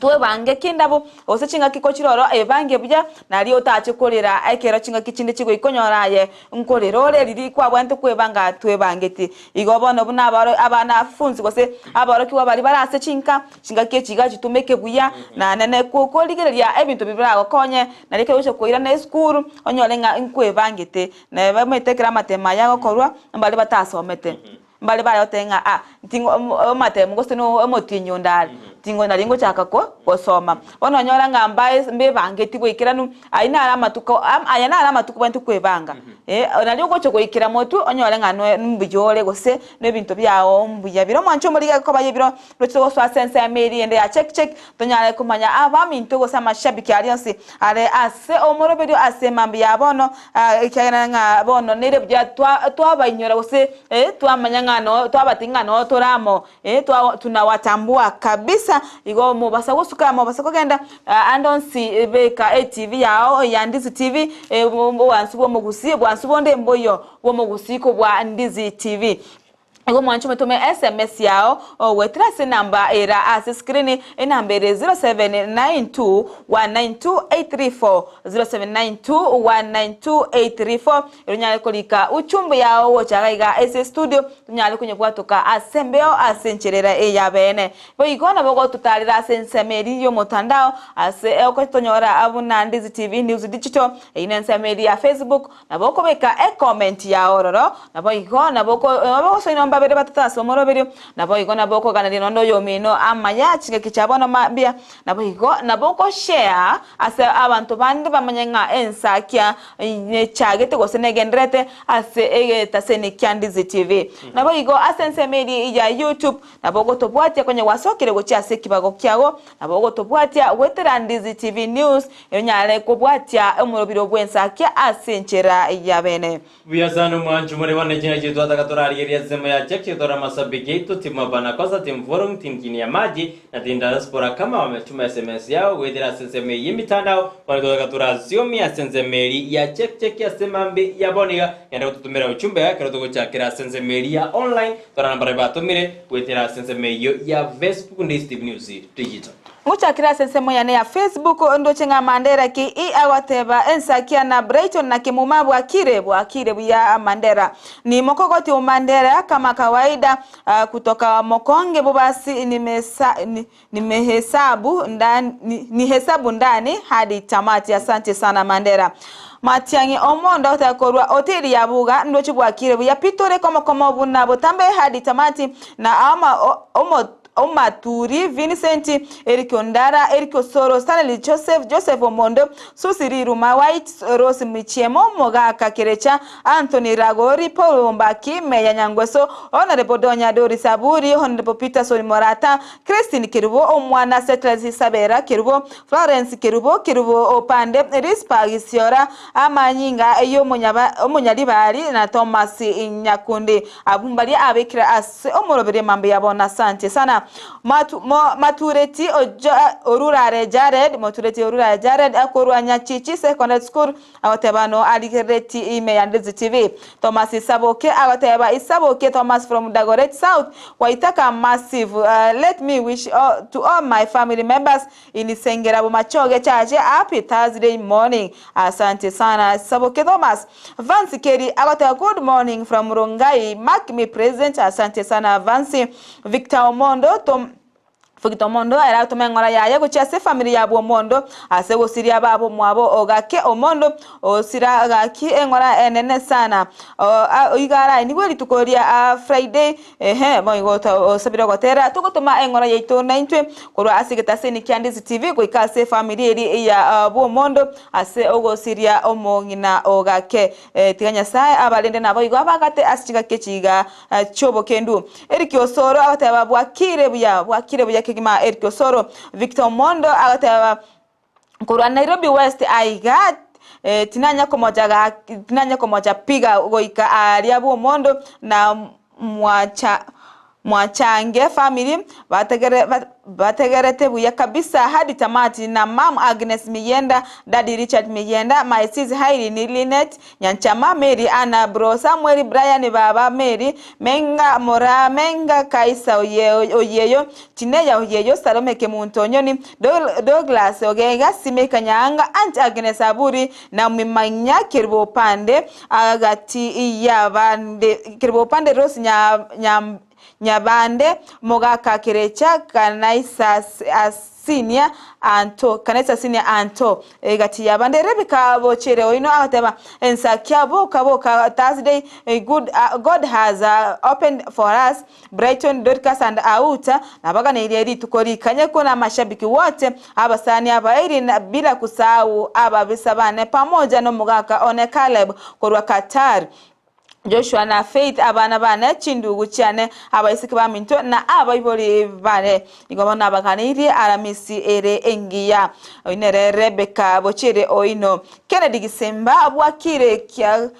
twebange kende abwo, gose chingaki kochire ororo ebange buya, nario otache korera ekero chingaki chinde chigoika onyore aye nkorera ore riria kwabwenerete kwebanga twebangeti. Igo bono buna abaro abanafunsi gose aborokigwa baria bare ase chinka, chingaki echi iga chitumeke buya, naende ne korigereria ebinto biria biragokonye, nario ekero ogocha koirana esukuru, onyore ng'a nkwebangete. Na bamaete ekero amatemo aya agokorwa, mbaria batasomete, mbare bayotebia ng'a ah, ntingo amatemo gose no omotienyi onde are, tingo nari ngochaka ko gosoma. Bono onyora ng'a mbae mbebangeti boikeranu, ayio naro amatuko am aya naro amatuko bwanto kwebanga, eh, nario ogocha goikera motwe onyore ng'a noe mbuya ore gose na ebinto biago mbuya bire. Omwancho omorige akoba ebiro roche gosoa ase ensemo eria ende ya check check, Tonyare komanya abaminto gose amashabiki aria onsi are ase omoroberio ase mambia ya bono, ekiagera ng'a bono nere buya twabainyora gose twamanya ng'a no twabatiga ng'a noo tore amo, tunawatambua kabisa. Igo mobasa gosuka, mobasa kogenda ande onsi beka etv yao ya Ndizi TV, obwansu bwa omogusii, obwansu bonde mboiyo bwa omogusii kobua Ndizi TV. Igo mwanche ometome sms yao goetera ase enamba ere ase screen, enamba ere 0792192834, 0792192834, ere onyare korika uchumbe yao gocha iga iga ase studio tonyare konyebwatoka ase embeo ase enchera ere eyabeene. Boigo nabo ogototarera ase ensemo eria y'omotandao ase okotonyora buna Ndizi TV News Digital, eyio nensemo eria ya Facebook, Nabo okobeka ecomment yao ororo, naboigo nabo ogosoinwa mbabere batato ase omoroberio, naboigo nabo okoganeria nonde oyomino amaya chingaki chia bono mambia, naboigo nabo ogoshare ase abanto bande bamanye ng'a ensakia nechagete gose negendererete ase egetaseni kia Ndizi TV. Naboigo ase ensemo eria ya YouTube nabo ogotobwatia konya gwasokire gochia ase ekibago kiago, Nabo ogotobwatia goetera Ndizi TV News, onyare kobwatia omorobiro bw'ensakia ase enchera ya bene. Buya sana omwancho more bono ekina chiaito twataka torarigereria ensemo ya Church tore amasabiki aito team Hapana Kosa team Forum team Chini ya Maji na team Diaspora kama wametuma sms yao goetera ase ensemo eye y'emitandao bono twataka torasiomi ase ensemo eri ya check check ase mambi ya bono iga genda gototomera ujumbe ekero togochakera ase ensemo eri ya online Torora mbaria batomire goetera ase ensemo eyio ya Facebook Ndizi TV News Digital. Ngochakera ase ensemo yane ya Facebook ndoche ng'a Mandera ki i agoteba ensakia na Brighton na Kimuma bwakire bwakire buya Mandera ni mokogoti o Mandera kama kawaida kutoka Mokonge Bobasi nimesa Nimehesabu ndani, nihesabu ndani hadi tamati. Asante sana Mandera. Matiang'i omondo otakorwa otiri ya buga ndoche bwakire buya pi tore komokomo buna botambe hadi tamati na ama omo Omaturi Vincent, Eric Ondara, Eric Osoro, Stanley Joseph, Joseph Omondo, Susi Riruma, White Rose Michiemo, Mogaka Kerecha, Anthony Ragori, Paul Ombaki, Meya Nyangweso, Honourable Donya Doris Aburi, Honourable Peterson Morata, Christine Kerubo, Omwana Settlers Isabella Kerubo, Florence Kerubo, Kerubo Opande, Risper Gisiora, Amanyinga y'Omonyaribari na Thomas Nyakundi. Abwo mbaria abekire ase omoroberi mambia bono. Asante sana. Matu, mo, Matureti Orurare Jared, Motureti Orurare Jared akorwa Nyachichi Secondary School, Agoteba no arigerereti ime ya Ndizi TV. Thomas Isaboke agoteba Isaboke Thomas from Dagoretti South Waithaka Massive let me wish all, to all my family members in Sengera Bomachoge Church a happy Thursday morning. Asante sana Isaboke Thomas. Vance Kerry agoteba good morning from Rongai mark me present. Asante sana Vance. Victor Omondo Tom. Victor Omondo ere atome eng'ora yaye gochia ase efamiri yabo Omondo ase gosiria baba omwabo ogake Omondo osira gaki eng'ora enene sana iga araenigwe rituko ria Friday ehe boigo osabire ogotera togotoma eng'ora yaito naintwe korwa ase egetaseni kia Ndizi TV goika ase efamiri eri ya bw'Omondo ase ogosiria omong'ina ogake tiga Nyasae abarende naboigo abagate ase chingaki echi iga chi'obokendu. Eric Osoro agateba bwakire buya, bwakire buya kegima Eric Osoro. Victor Omondo agateba korwa Nairobi West aiga eh, tinanya komocha gaki tinanya komocha piga goika aria bw'Omondo na mwacha mwachange family bategere Bategerete buya kabisa hadi tamati na mum Agnes Miyenda, daddy Richard Miyenda, my sis Irene, Linet, Nyanchama, Mary, Anna, bro Samuel, Brian, baba Mary, Menga, Moraa, Menga, Kaisa, Oyieyo, Chineya, Oyieyo, Salome, Kemunto, Onyoni, Douglas, Ogega, Simei, Kanyanga, Aunt Agnes, Aburi, Naomi, Manya, Kerubo Opande, agati yabande, Kerubo Opande, Rose, Nya, Nyabande, mogaka kerecha kanaisa asinia anto, kanaisa asinia anto. Egati y'abande Rebeka bochere oino agateba, Ensakia boka boka Thursday, good, God has opened for us, Brighton, Dorcas and Auta, nabaganeirie rituko rikanyeku na amashabiki wote, abasani abairi na bila kusahau ababisa bane pamoja nomogaka one Caleb korwa Qatar. Joshua na Faith, abana bane, chindugu chiane, abaiseke baminto, na abaibori bane. Igo bono nabaganeirie Aramisi ere engiya. Oyio nere Rebeka bochiere oino. Kennedy Gisemba bwakire kia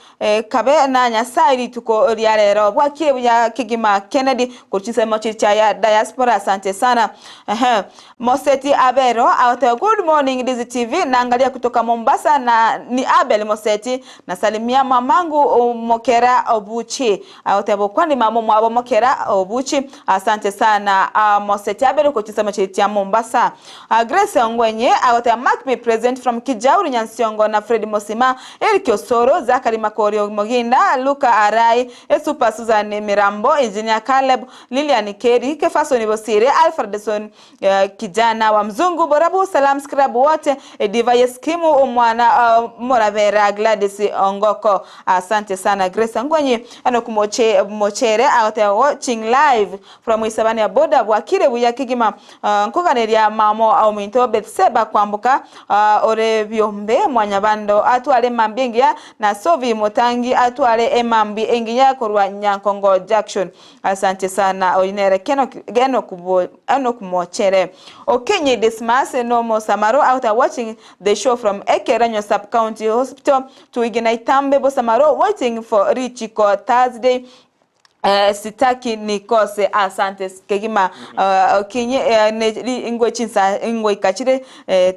kabe na Nyasae rituko ria rero. Bwakire buya kegima Kennedy korwa chinsemo chiria chia diaspora asante sana. Ehe. Moseti Abero agoteba good morning Ndizi TV nangalia kutoka Mombasa na ni Abel Moseti Nasalimia mamangu Mokera Obuchi agoteba okwani mama omwabo Mokera Obuchi asante sana Moseti Abel korwa chinsemo chiria chia Mombasa. Grace Ongwenye agoteba mark me present from Kijauri Nyansiongo na Fred Mosima Eric Osoro Zachary Makori Moginda Luka Arai Esupa Susan Mirambo Engineer Caleb Lilian Keri Kefasoni Bosire Alfredson Kijana wa mzungu Borabu Salam Scrub wote Diva Yeskimu omwana Morabera Gladys Ongoko Asante sana Grace Angwenyi Enock Moche Mochere agoteba watching live from Isabani ya boda bwakire buya kegima nkoganeria mamo ominto Bethseba kwamboka ore biombe mwanyabando atware emambi engiya na Sovi Motangi atware emambi engiya korwa Nyankongo Junction Asante sana oyio nere Enock Mochere. Okinyi Dismas nomo Samaro out watching the show from Ekerenyo Sub County Hospital Tuigina Itambe Bosamaro waiting for Richiko Thursday sitaki nikose asante kegima Okinyi ingwe chinsa ingwe ikachire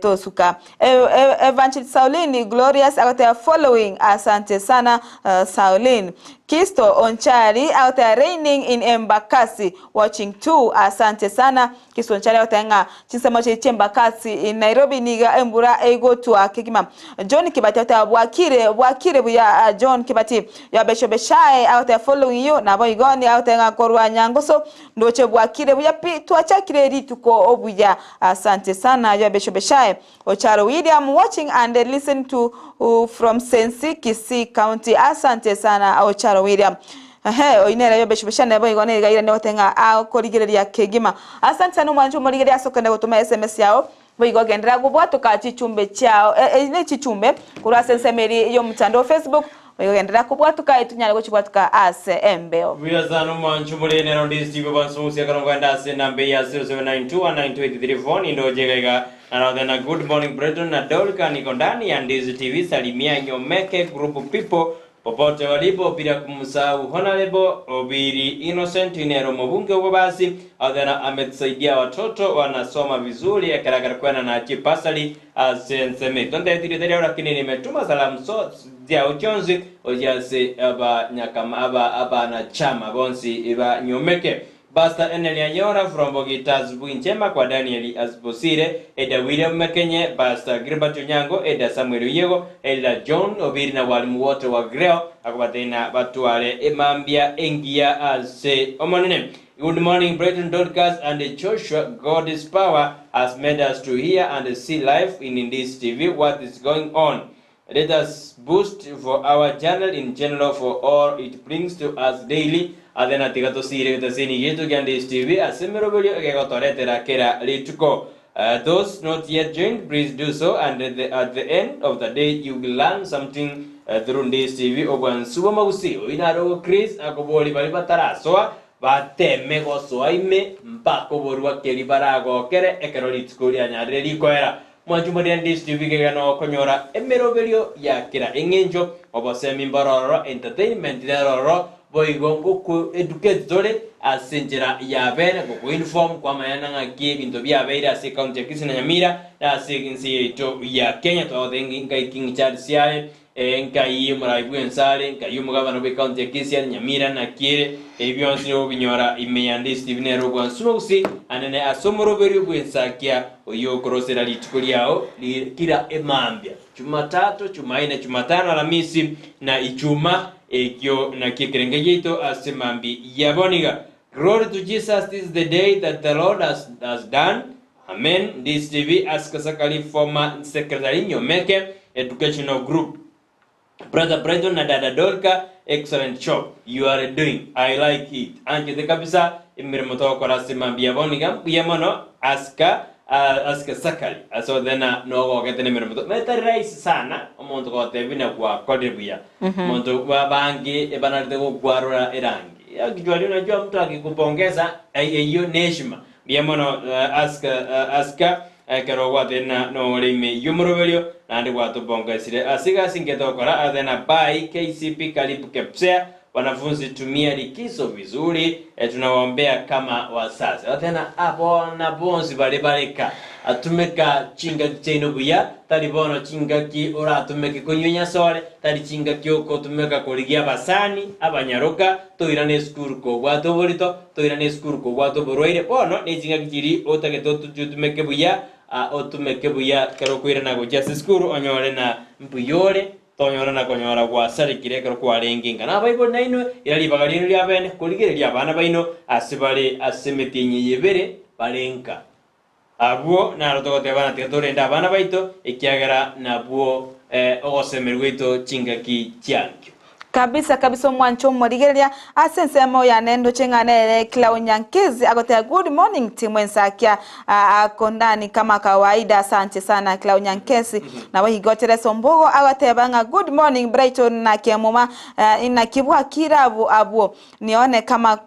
tosuka Evangelist Saulini Glorious agoteba following asante sana Saulin Kisto Onchari out there raining in Embakasi watching too asante sana Kisto Onchari out there ng'a chinsemo chiri chi'Embakasi in Nairobi niga embura egotwa kegima John Kibati out there bwakire bwakire buya John Kibati Yabeshobeshae out there following you nabo igoni out there ng'a korwa Nyangoso ndoche bwakire buya pi twachakire rituko obuya asante sana Yabeshobeshae Ocharo William watching and listen to from Sensi Kisii County asante sana Ocharo William Ehe oyi nere Yabeshobeshae nabo igo niga airane gote ng'a akorigereria kegima asante sana omwancho omorigereria ase okogenda gotoma sms yao boigo genderera gobwatoka chichumbe chiao ne chichumbe korwa ase ensemo eria y'omotandao Facebook boigo genderera kobwatoka etonyare gochibwatoka ase embeo. Buya sana omwancho omorere nero ndi Steve Banso Musia ekero nkoenda ase enamba eye ya 0792192834 nindoche iga iga Narote na good morning Breton na Dorca niko ndani ya Ndizi TV salimia Nyomeke group people popote walipo bila kumsahau Honorable Obiri Innocent nero mobunge obobasi athena ametusaidia watoto wanasoma vizuri ekerakera kwena na chipasari ase ensemo tontetiri tari lakini nimetuma salamu so ziao chionsi ochi ase abanyakama aba abanachama bonsi ba Nyomeke Pastor Eneli Anyora from Bogita Asubuhi njema kwa Daniel Asbosire, Elder William Mekenye, Pastor Gilbert Onyango, Elder Samuel Oyego, Elder John Obiri na walimu wote wa Greo akobatebia batware emambia engiya ase Omonene. Good morning Brighton Dorcas and Joshua God's power has made us to hear and see live in Ndizi TV what is going on Let us boost for our channel in general for all it brings to us daily Ase na tiga tosiire egetaseni giaito kia Ndizi TV ase emeroberio egegotoretera kera rituko Those not yet joined please do so and the at the end of the day you will learn something through Ndizi TV Obwansu bw'amagusii Oyio naro ogo Chris akoboria baria batarasoa Bateme gosoa ime mpaka oborua keri baragokere ekero rituko rianyarire rikoera. Mwanchumba ria Ndizi TV kegena okonyora emeroberio ya kera eng'encho, obosemi mbororo, entertainment neroro, boigo ngoku educate tore ase enchera ya bene, goku inform kwamanyana ng'aki ebinto biabeire ase ecounty ya Kisii na Nyamira na ase ense yaito ya Kenya. Twagotebia ng'ai King Charles are Enkai y'omorai bw'ense are, enkai y'omogabana bw'ecounty ya Kisii are Nyamira naki ere, ebi bionsi nigo obinyora ime ya Ndizi TV nere obwansu bogusii anene ase omoroberio bw'ensakia oyio okorosera rituko riao kira emambia, Chumatatu, Chumaine, Chumatano, Alamisi na Ichuma, ekio nakio ekerenge giaito ase mambi ya boniga. Glory to Jesus this is the day that the Lord has, has done Amen Ndizi TV Ask Sakali former secretary Nyomeke Educational Group Brother Brighton na dada Dorca excellent job you are doing I like it anchete kabisa emeremo togokora ase mambia bono iga mbuya mono Aska uh, Ask Sakali ase othena nogogete nemeremo to etari rahisi sana omonto gotebia buna gwakorire buya omonto ba- bange ebanarete gokwarora erangi akichwari unajua mtu akikupongeza eyio ne heshima Mbuya mono Aska ekero gwatenena nore ime y'omoroberio, naende gwatobongesire ase egasi engiya togokora. Athena by KCP Karibu Kepsea Wanafunzi tumia likizo vizuri tunawaombea kama wazazi. Athena abana bonsi baria bareka atumeka chingaki chiaino buya, tari bono chingaki oratumeke konywa enyasore, tari chingaki okotumeka korigia abasani, abanyaroka, toirane esukuru kobwate oborito, Toirane esukuru kobwate oborwaire, bono nechingaki chiria otagete otumeke buya, otumeke buya ekero okoirana gochia ase esukuru onyore na mbuya ore, tonyora na konyora gwasarekire ekero kwarenge inga. Nabaibori nainwe, ira ribaga riaino ria bene korigereria abana baino ase bare ase emetienyi eye ebere bare nka. Abwo naro togoteba ng'a tiga torende abana baito, ekiagera nabwo ogosemeria gwaito chingaki chiankio. Kabisa kabisa omwancho omorigereria ase ensemo yane ndoche ng'a nere Clau Nyankizi agoteba good morning team ensakia ako ndani kama kawaida asante sana Clau Nyankesi nabo igo Teresa Ombogo agoteba ng'a good morning Brighton na Kemuma inaki bwakire abwo nione kama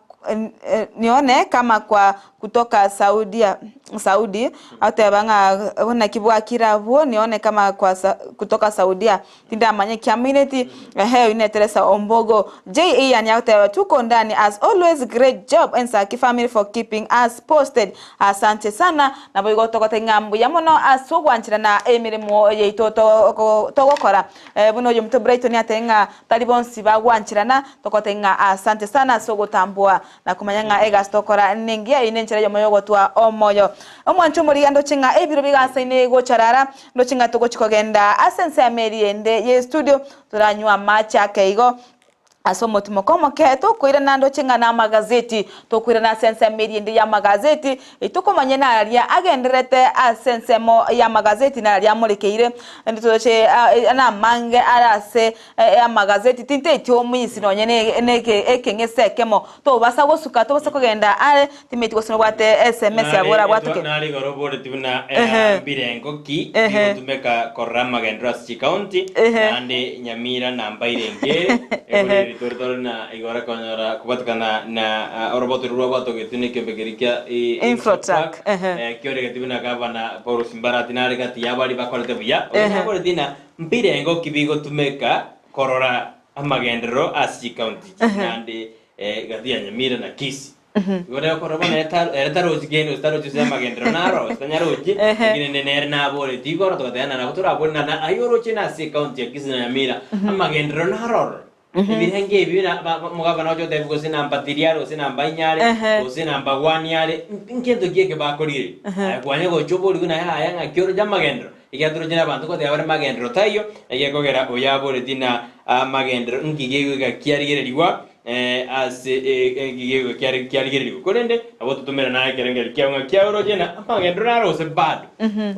nione kama kwa kutoka Saudia, Saudi, agoteba ng'a naki bwakire abwo nione kama kwa sa kutoka Saudia, tindamanya eki amineti, ehe oyio nere Teresa Ombogo. J Ian agoteba tuko ndani as always great job Ensaki family for keeping us posted, asante sana, naboigo togotebia ng'a mbuya mono ase ogwancherana emeremo yaito toko togokora. Buna oyominto Brighton atebie ng'a tari bonsi bagwancherana, togotebia ng'a asante sana ase ogotamboa na komanya ng'a egasi togokora nengiya, eyio nenchera eyemo y'ogotwa omoyo. Omwancho omorigia ndoche ng'a ebiro bigasaine gocha rara, ndoche ng'a togochi kogenda ase ensemo eria ende y'estudio, toranywe amache ake igo, ase omotimoko omoke tokoirana ndoche ng'a namagazeti, tokoirana ase ensemo eria ende y'amagazeti, Tokomanya naria agendererete ase ensemo y'amagazeti naria amorekeire, naende toroche namange are ase amagazeti, tinteeti omoisi nonye ne ekeng'ese ekemo, tobasa gosuka, tobasa kogenda are, timanyeti gose nobwate SMS abwo orabwatoke. Nare igoro oboreti buna mbirengo ki bigotumeka korora amagenderero ase chikaunti, naende Nyamira na Mbairenge ere, ekorigereria ritore tore na igoro konyora kobwatekana na oroboto rorwo rwabwatogetwe nekiombe keria kia Infotrak, ehe. Kioregeti buna gavana Paul Simbarati nare gati y'abaria bakorete buya, oyo naboreti ng'a mbirengo ki bigotumeka korora amagenderero ase chikaunti echi naende gati ya Nyamira na Kisii. Igo rero korora bono ere taro- ere tarochi kende gose tarochi gose amagenderero naro gose tanyarochi, lakini ne nere naboreti igoro togateba ng'a nabo torabore ng'a na ayio oroche nase ekaunti ya Kisii na Nyamira, amagenderero naro ororo. Ebirenge ebi buna ba- ba- omogabana oche otebie gose namba three are gose namba inye are, Ehe. gose namba one are, nkento ki eke bakorire? Aye kwanya gocha oborigwe naye yaya ng'aki oroche amagenderero, ekiagera toroche na abanto ngoteba bare magenderero taiyo, naki ekogera oyo aboreti na amagenderero nki gegoika kiarigererigwa. Ase ekegego kiarigererigwe, korende nabo totomera naye ekerengererio kiao ng'a kiaoroche na amagenderero naro gose bado.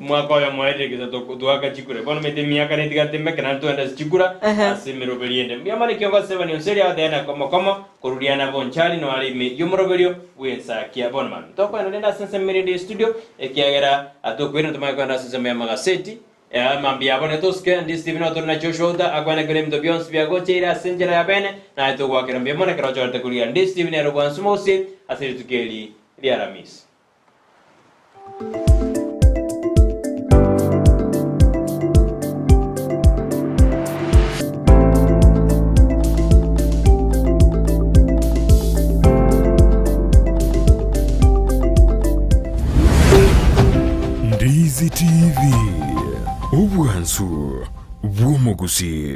Omwaka oyomo oerire gesa toaka chikura. Bono omanyete emiaka netigarete emeke naende togende ase chikura ase emeroberio ende. Mbuya mono ekiongo ase Sebani Onseri agoteba na komo komo koruria na Bonchari noare ime y'omoroberio bw'ensakia. Bono mambia tokoenda rende ase ensemo erende y'estudio ekiagera tokoirana tomanye koenda ase ensemo y'amagaseti. Mambia abo netosuke, ndi Stephen otore na Joshua Uta, akwane kera ebinto bionsi biagocheire ase enchera ya bene, naye togoakera mbuya mono ekero ochorete korigia ndi Stephen ere obwansu mogosie ase rituko eri ria Aramisi. Ndizi TV, obwansu bw'omogusii.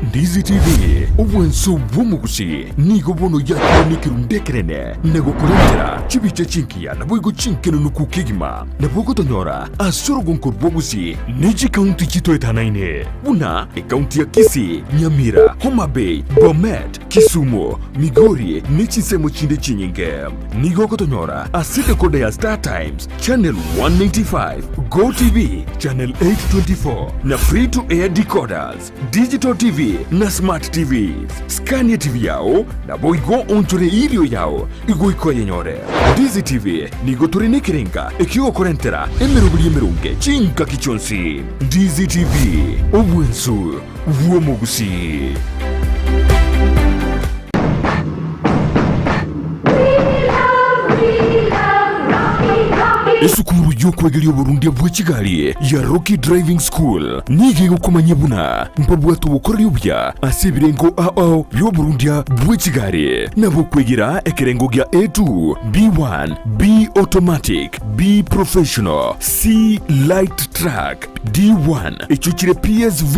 Ndizi TV, obwansu bw'omogusii nigo bono yakorwa nekerundu ekenene na gokorentera chibicha chingiya naboigo chinkenunuku kegima. Nabo ogotonyora ase orogonko rw'ogusii ne chikaunti chitoetanaine buna ekaunti ya Kisii, Nyamira, Homa Bay, Bomet, Kisumu, Migori ne chinsemo chinde chinyinge. Nigo ogotonyora ase decoder ya Star Times, Channel 195, Go TV, Channel 824 na Free to Air decoders, Digital TV na Smart TVs. Skania TV yao naboigo onchore irio yao igoika oyenyore. Ndizi TV nigo tore nekerenga ekiogokorentera emeroberi emeronge chingaki chionsi. Ndizi TV, obwensu bw'omogusii. Esukuru y'okwegeria oborundia bwe chigari ya Rocky Driving School nigo egokomanyia buna mbabwate obokoreri obuya ase ebirengo ao ao bi'oborundia bwe chigari na bokwegera ekerengo gia A2, B1, B Automatic, B Professional, C Light Truck, D1 echio chire PSV,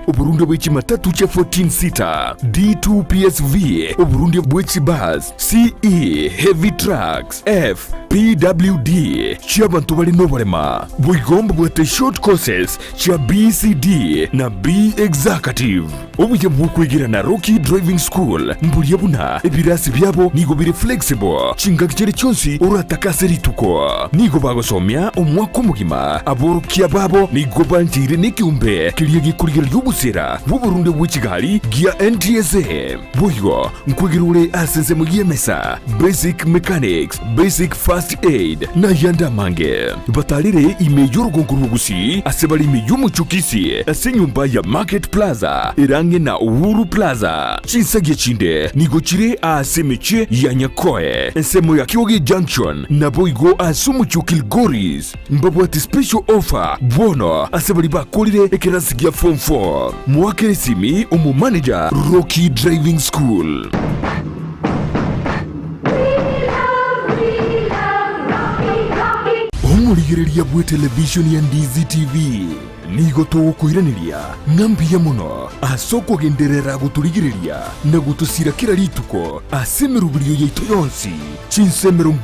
oborundia bwe chimatatu chia 14 seater, D2 PSV, oborundia bwe chibus, CE, heavy trucks, F, PWD, chi'abanto bare noborema. Boigo mbabwate short courses chia BCD na B Executive. Obuya bw'okwegera na Rocky Driving School mboria buna ebirasi biabo nigo bire flexible chingaki chiria chionsi oratake ase rituko. Nigo bagosomia omwaka omogima. Aborokia babo nigo bancheire nekeombe keria gekorigereria obosera bw'oborundia bwe chigari gia NTSA. Boigo nkwegera ore ase ensemo y'emesa, basic mechanics, basic first aid, na ayande amange. Batarire ime y'orogongo rw'Ogusii ase bare ime y'omochie o Kisii ase enyomba ya Market Plaza ere ang'e na Uhuru Plaza. Chinsagia chinde nigo chire aase emechie ya Nyakoe, ensemo ya Kioge Junction, naboigo ase omochie o Kilgoris. Mbabwate special offer bono ase baria bakorire ekerasi gia form 4. Moakere esimi omomanager Rocky Driving School. Omorigereria bw'etelevishoni ya Ndizi TV nigo togokoiraneria ng'a mbuya mono ase okogenderera gotorigereria na gotosira kera rituko ase emeroberio yaito yonsi chinsa 24.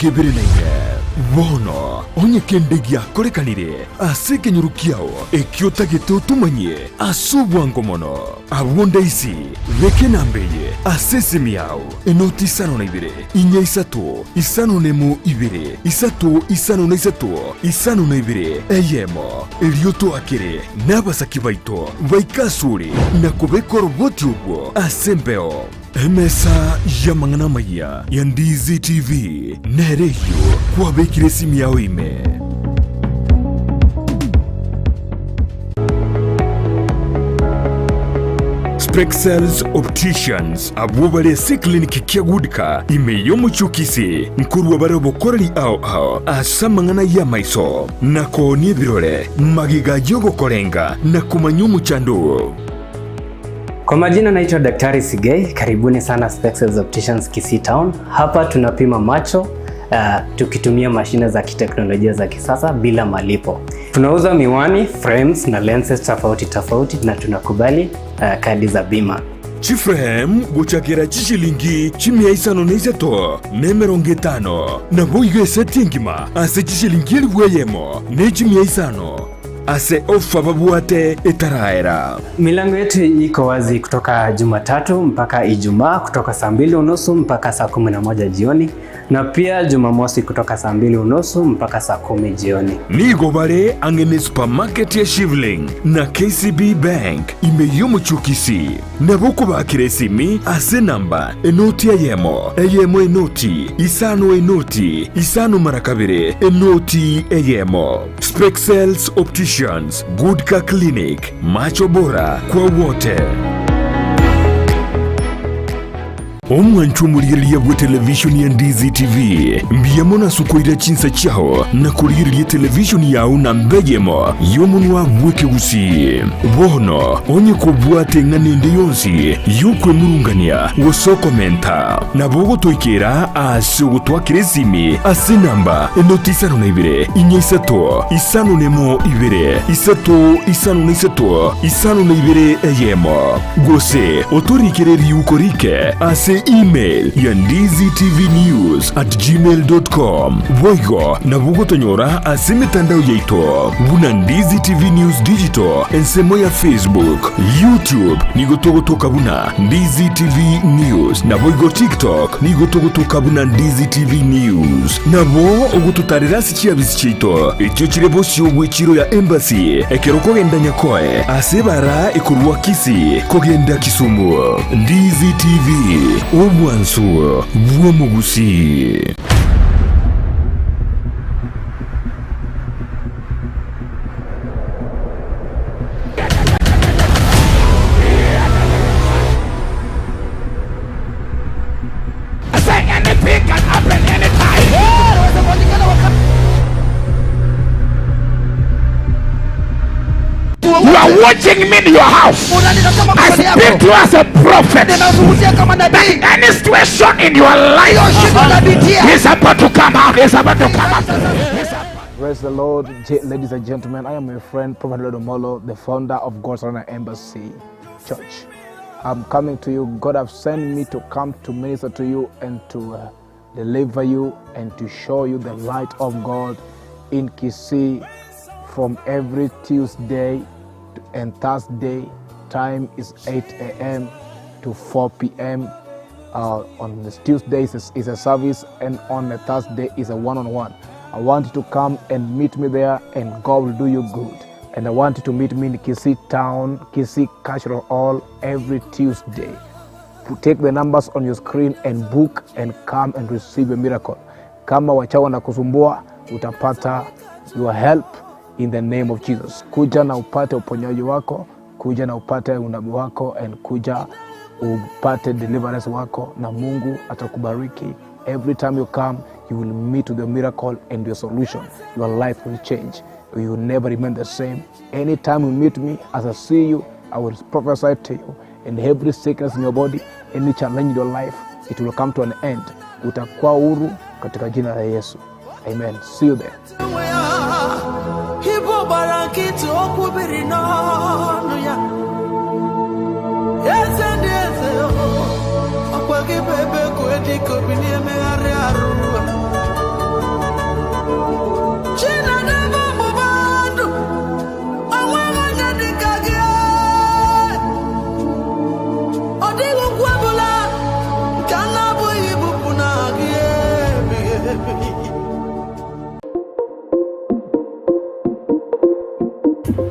Bono onye kende giakorekanire ase ekenyoro kiao ekio otagete otomanyie ase obwango mono, abwo ndaisi beka enamba eye ase esimi yao, enoti isano na ibere, inya isato, isano nemo ibere, isato isano na isato, isano na ibere, eyemo. Erio toakere nabasaki baito baike asore na kobeka oroboti orwo ase embeo. Emesa y'amang'ana amayia ya Ndizi TV nere eyio kwabekire esimi yao ime. Spexels Opticians abwo bare ase eclinic kia Goodcar ime y'omochie o Kisii nkorua bare obokoreri ao ao ase amang'ana y'amaiso na koonia ebirore magega y'ogokorenga na komanya omochando oo. Kwa majina naitwa Daktari Sigei, karibuni sana Spexels Opticians Kisii Town. Hapa tunapima macho tukitumia mashine za kiteknolojia za kisasa bila malipo. Tunauza miwani, frames na lenses tofauti tofauti na tunakubali kadi za bima. Chiframe gochakera chishilingi chimia isano na isato na emerongo etano, naboigo eseti engima ase chishilingi elifu eyemo ne chimia isano. ase ofa babwate etaraera. Milango yetu iko wazi kutoka Jumatatu mpaka Ijumaa kutoka saa mbili unusu mpaka saa 11 jioni na pia Jumamosi kutoka saa mbili unusu mpaka saa 10 jioni. Nigo bare ang'e ne supermarket ya Shivling na KCB Bank ime y'omochie o Kisii. Nabo okobakera esimi ase enamba enoti eyemo, eyemo enoti, isano enoti, isano mara kabere, enoti eyemo. Spexels Opticians, Good Car Clinic, Macho Bora kwa wote. Omwanchwa omorigereria bw'etelevishoni ya Ndizi TV, mbuya mono ase okoira chinsa chiao na korigereria etelevishoni yao namba eyemo y'omonwa bw'ekegusii. Bono onye kobwate eng'ana ende yonsi y'okwemurungania gose okomenta, nabo ogotoikera ase ogotwakera esimi ase enamba enoti isano na ibere, inya isato, isano nemo ibere, isato isano na isato, isano na ibere eyemo. Gose otorikere riuko rike ase email ya ndizitvnews at gmail dot com. Boigo nabo ogotonyora ase emetandao yaito buna Ndizi TV News Digital ensemo ya Facebook, YouTube nigo togotoka buna Ndizi TV News naboigo TikTok nigo togotoka buna Ndizi TV News. Nabo ogototarera ase chiabisi chiaito echio chire bosio bw'echiro ya Embassy ekero okogenda Nyakoe ase ebara ekorwa Kisii kogenda Kisumu. Ndizi TV, obwansu bw'omogusii. You are watching me in your house. Unanitazama I kwa speak yako. to you as a prophet. Ninazungumzia kama That nabii. any situation in your life Hiyo shida unapitia. is about to come out. Is about to come out. Praise the Lord, ladies and gentlemen. I am your friend, Prophet Lord Omollo, the founder of God's Honor Embassy Church. I'm coming to you. God has sent me to come to minister to you and to deliver you and to show you the light of God in Kisii from every Tuesday and Thursday. Time is 8 a.m. to 4 p.m. On this Tuesdays is a service, and on the Thursday is a one-on-one. I want you to come and meet me there, and God will do you good. And I want you to meet me in Kisii Town, Kisii Cultural Hall, every Tuesday. Take the numbers on your screen and book and come and receive a miracle. Kama wachawi wanakusumbua, utapata your help in the name of Jesus. Kuja na upate uponyaji wako, kuja na upate unabii wako, and kuja upate deliverance wako, na Mungu atakubariki. Every time you come, you will meet with your miracle and your solution. Your life will change. You will never remain the same. Anytime you meet me, as I see you, I will prophesy to you. And every sickness in your body, any challenge in your life, it will come to an end. Utakuwa huru katika jina la Yesu. Amen. See you there. Ibu gbara nkịtị okwu biri n'ọnụ ya. Eze ndị eze o, ọkwa gị bụ ebe kue dịka obi na-emegharị arụ. Chineke ọgbụgba ndụ, o nweghị onye dịka gị. Ọ dịghị ukwu ọbụla nke a na-abụghị ibupụ na gị ebighị ebi.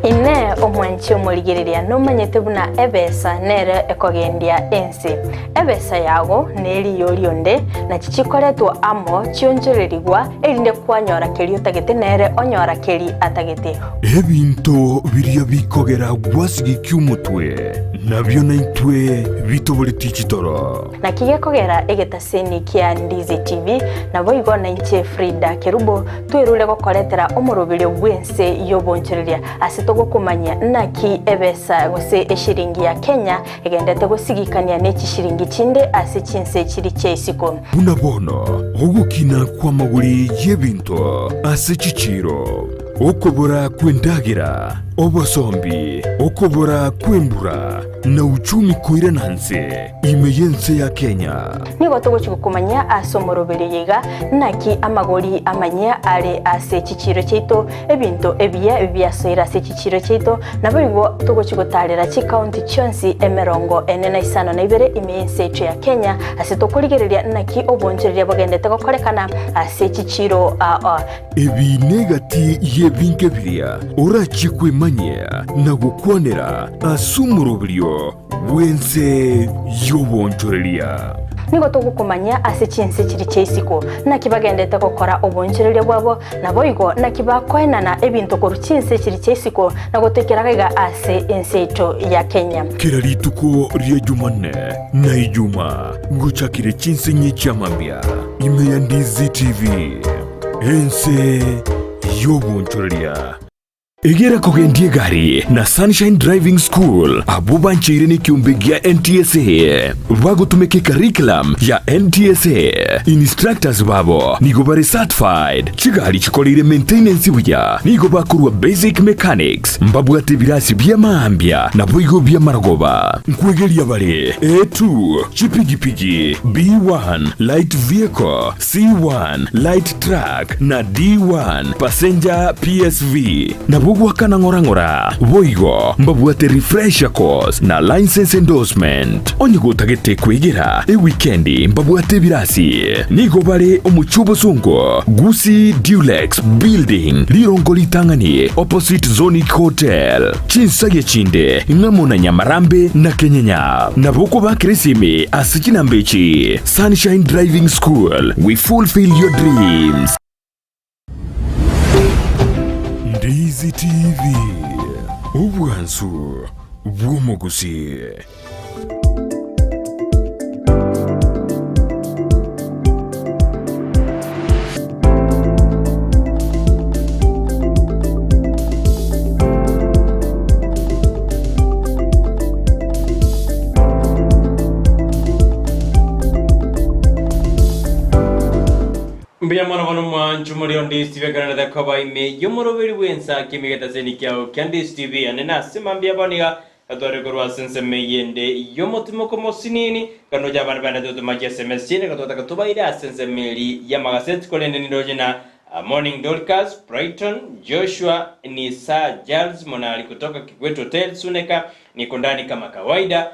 Inee omwanchi omorigereria nomanyete buna ebesa nere ekogendia ense. Ebesa yago neriyo rionde nachi chikoretwa amo chionchorerigwa erinde kwanyora keri otagete nere onyora keri atagete. Ebinto biria bikogera gwasigikia omotwe, nabio naintwe bitoboretie chitoro. Naki gekogera egetaseni kia Ndizi TV nabo igo nainche Frida Kerubo twerure gokoretera omoroberio bwense yobonchoreria ase togokumanya naki ebesa gose eshiringi ya Kenya egendete gosigikania n'echishiringi chinde ase chinse chiri cheisiko. Buna bono ogokina kwa maguri y'ebinto ase chichiro okobora kw'endagira. Obosombi, okobora kw'embura, na uchumi koirana nse ime y'ense ya Kenya. Nigo togochia gokomanyia ase omoroberi oyo iga, naki amagori amanyia are ase chichiiro chiaito, ebinto ebiya biasoire ase chichiiro chiaito, naboigo togochia gotaarera chikaunti chionsi emerongo ene na isano na ibere ime y'ense yaito ya Kenya, ase tokorigereria naki oboonchoreria bogendete gokorekana ase chichiiro ao. Ebi negati y'ebinto biria orachie kwemanyia na gokwanera ase omoroberio bw'ense y'oboonchoreria. Nigo togokomanyia ase chinse chiria chia isiko, naki bagendete gokora oboonchoreria bwabo, naboigo naki bakoenana ebinto korwa chinse chiria chia isiko na gotoikera gaiga ase ense yaito ya Kenya. Kera rituko ria Jumanne na Ijuma ngochakire chinsinyi chi'amambia ime ya Ndizi TV. Ense y'obonchoreria. Egera kogendia egari na Sunshine Driving School abwo bancheire nekiombe gia NTSA bagotumeka ecurriculum ya NTSA. Instructors babo nigo bare certified, chigari chikoreire maintenance buya, nigo bakorwa basic mechanics, mbabwate ebirasi bi'amaambia naboigo bi'amarogoba. Nkwegeria bare A2, chipigipigi, B1, light vehicle, C1, Light Truck, na D1, Passenger PSV, nabwo goakana ng'ora ng'ora. Boigo mbabwate Refresher Course na Licence Endorsement. Onye gotagete kwegera ewikendi mbabwate ebirasi. Nigo bare omochie obosongo, Gusii Dulux Building, rirongo ritang'ani opposite Zonic Hotel. Chinsagia chinde ng'amo na Nyamarambe na Kenyenya. Nabo okobakera esimi ase chinamba echi. Sunshine Driving School, we fulfill your dreams. Ndizi TV, obwansu bw'omogusi. Mbuya mono bono mwancho muri on Ndizi TV ekerenete koba ime y'omoroberi bw'ensaki emigetaseni kiao kia Ndizi TV ane nase mambia bono iga gatware korwa ase ensemo eyende y'omotimoko mosinini kando abande bande totoma chi-sms chiaino gatwataka tobaire ase ensemo eri y'amagaseti korende niroche na Morning Dorcas, Brighton, Joshua ni Sir Giles Monari kutoka Kikwete Hotel, Suneka, niko ndani kama kawaida.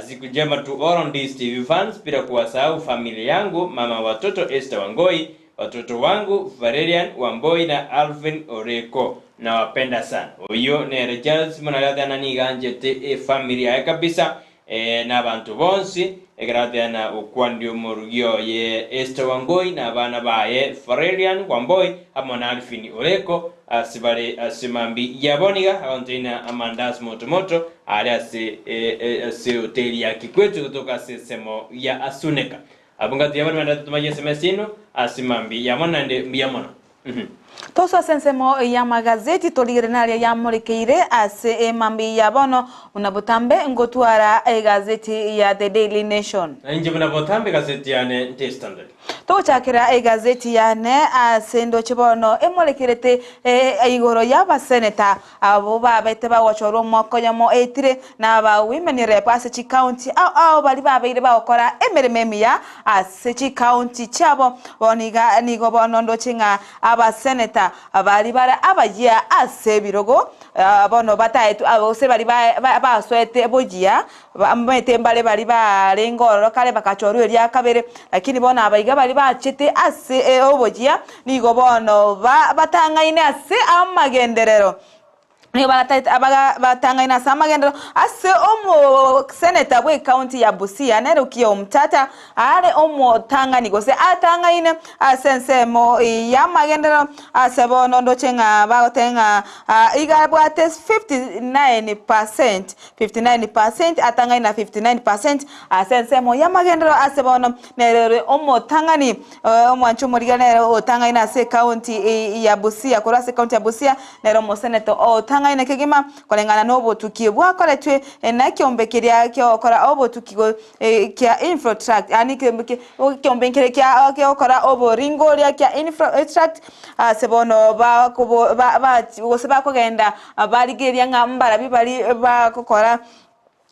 Siku njema to all on Ndizi TV fans, bila kuwasahau familia yangu, mama watoto Esther Wangoi, watoto wangu Valerian Wamboi na Alvin Oreko, nawapenda sana. Oyo nere Giles Monari ateana niga anchete efamily yaye kabisa eh, na abanto bonsi ekero ateana gokwandia omorugi oye Esther Wangoi na abana baye Valerian Wamboi amo na Alvin Oreko ase bare ase mambia yabo niga agonteina amandasi moto moto are ase ase hoteli ya Kikwete gotoka ase ensemo ya Asuneka. Abwo ngatiga baria bande totomagie sms yaino ase mambia yabo naende mbuya mono. Tosoe ase ensemo y'amagazeti torigere naria yamorekeire ase emambia ya bono buna botambe ngotwara egazeti ya The Daily Nation. Na inche buna botambe egazeti yane nte Standard. Togochakera egazeti yane ase ndoche bono emorekerete igoro y'abaseneta abwo babete bagochorwa omwaka oyomo oetire na aba women rep ase chikaunti ao ao baria babeire bagokora emeremo emiya ase chikaunti chiabo. Bono iga nigo bono ndoche ng'a abaseneta baria bare abayia ase ebirogo bono bataetwe gose baria basoete boyia Bamaete mbare baria barenge ororo kare bakachorwa eria kabere, lakini bono aba iga baria bachete ase oboyia nigo bono batang'aine ase amagenderero. Nigo batang'aine ase amagenderero ase omoseneta bw'ecounty ya Busia nere Okiya Omtata are omotang'ani gose atang'aine ase ensemo y'amagenderero ase bono ndoche ng'a bagoteba ng'a iga abwate 59 percent 59 percent atang'aine na 59 percent ase ensemo y'amagenderero ase bono nere ore omotang'ani omwanchi omorigia nere otang'aine ase ecounty ya Busia korwa ase ecounty ya Busia nere omosenetor otang'aine. otang'aine kegima koreng'ana nobotuki bwakoretwe na ekeombe keria kiogokora obotuki kia Infotrak, yaani ekeombe nkere kiogokora oboringoria kia Infotrak ase bono gose bakogenda barigereria ng'a mbarabwo baria bagokora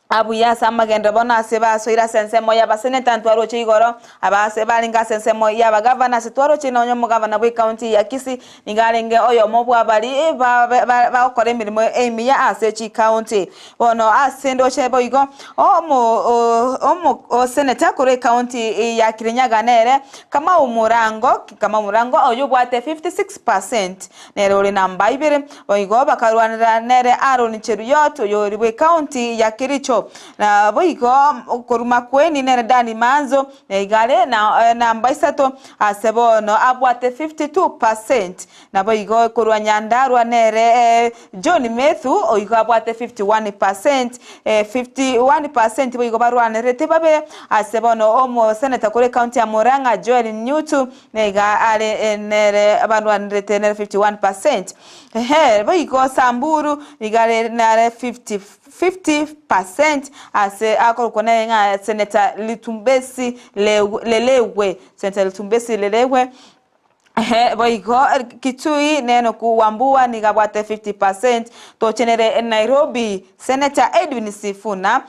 Abuya ase amagenderero bono ase basoire ase ensemo y'abaseneta ntwaroche igoro, abase barenge ase ensemo y'abagavana ase twaroche nonya omogavana bw'ecounty ya Kisii nigo arenge oyomo bw'abari bagokora emeremo emiya ase chicounty. Bono ase ndoche boigo omo oseneta korwa ecounty ya Kirinyaga nere Kamau Murango, Kamau Murango oyio obwate 56 percent nere ore namba ibere. Boigo bakarwanera nere Aaron Cheruiyot, oyori bw'ecounty ya Kericho. Naboigo korwa Makueni nere Danny Maanzo, na iga are namba isato ase bono abwate 52 percent. Naboigo korwa Nyandarua nere John Methu, oigo abwate 51 percent. 51 percent boigo barwanerete babere ase bono omoseneta korwa ecounty ya Murang'a Joel Nyutu, Niga are nere barwanerete nere 51 percent. Ehe, boigo Samburu nigo are nare 50 50 percent ase akorokwa naye ng'a Senator Litumbesi Lelegwe, Senator Litumbesi Lelegwe. Ehe, boigo Kitui nenoku Wambua nigo abwate 50 percent. Tochenere Nairobi, Senator Edwin Sifuna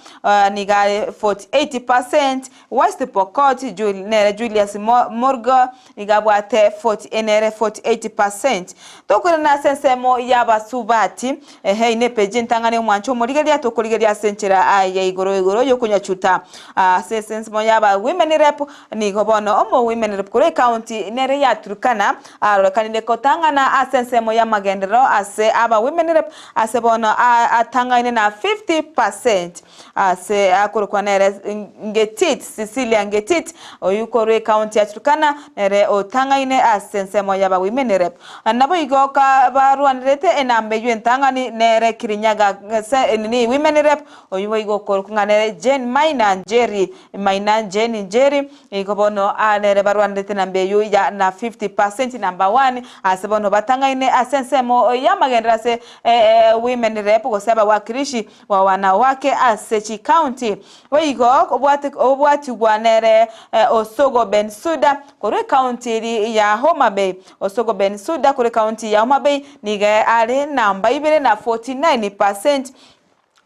nigo are 48 percent. West Pokot, nere Julius Murgo nigo abwate 40 nere 48 percent. Tokoirana ase ensemo y'abasubati, ehe ine epeji entang'ani y'omwancho omorigereria tokorigereria ase enchera ya igoro igoro y'okonyachuta ase ensemo y'aba women rep nigo bono omo women rep korwa ecounty nere ya Turkana arorekanire kotang'ana ase ensemo y'amagenderero ase aba women rep ase bono atang'aine na 50 percent. Ase akorokwa nere Ngetit, Cecilia Ngetit, oyio korwa ecounty ya Turkana, nere otang'aine ase ensemo y'aba women rep. Naboigo kabarwanerete enamba eyio entang'ani nere Kirinyaga nini women rep, oyio boigo okorokwa ng'a nere Jane Maina Njeri, Maina Jane Njeri, igo bono nere barwanerete enamba eyio ya na 50% number one, ase bono batang'aine ase ensemo y'amagenderero ase women rep gose abawakilishi Wa wanawake ase chikaunti. Boigo obwatigwa nere Osogo Bensuda korwa ekaunti eri ya Homa Bay. Osogo Bensuda korwa ekaunti ya Homa Bay nigo are namba ibere na 49 percent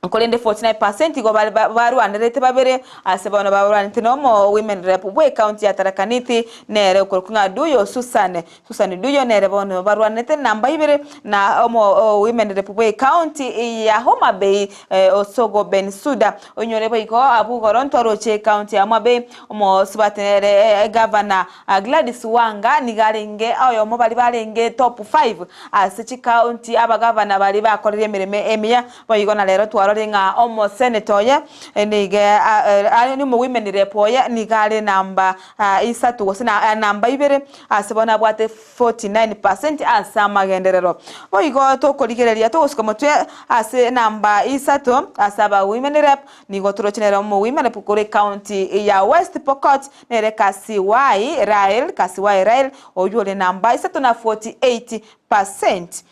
korende 49 percent igo barwanerete babere ase bono barwanete na omo women rep bwe ekaunti ya Tharaka Nithi nere okorokwa ng'a Duyo Susan. Susan Duyo nere bono barwanete namba ibere na omo-women rep bwe county ya Homa Bay Osogo Bensuda. Oinyore boigo abwo igoro ntwaroche county ya Homa Bay omosubati nere governor Gladys Wanga nigo arenge oyomo baria barenge top five ase chicounty abagavana baria bakorire emeremo emiya. Boigo na rero twarorire ng'a omoseneta oye nigo are omo-women rep oye nigo are namba isato gose namba ibere Ase bono abwate 49 percent ase amagenderero. Boigo tokorigereria togosuka motwe ase enamba isato ase aba women rep nigo toroche nere omo women rep korwa ecounty ya West Pokot nere Kasiwai Rael Kasiwai Rael oywo ore namba isato na 48 percent.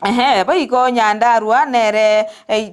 Ehe, boigo Nyandarua nere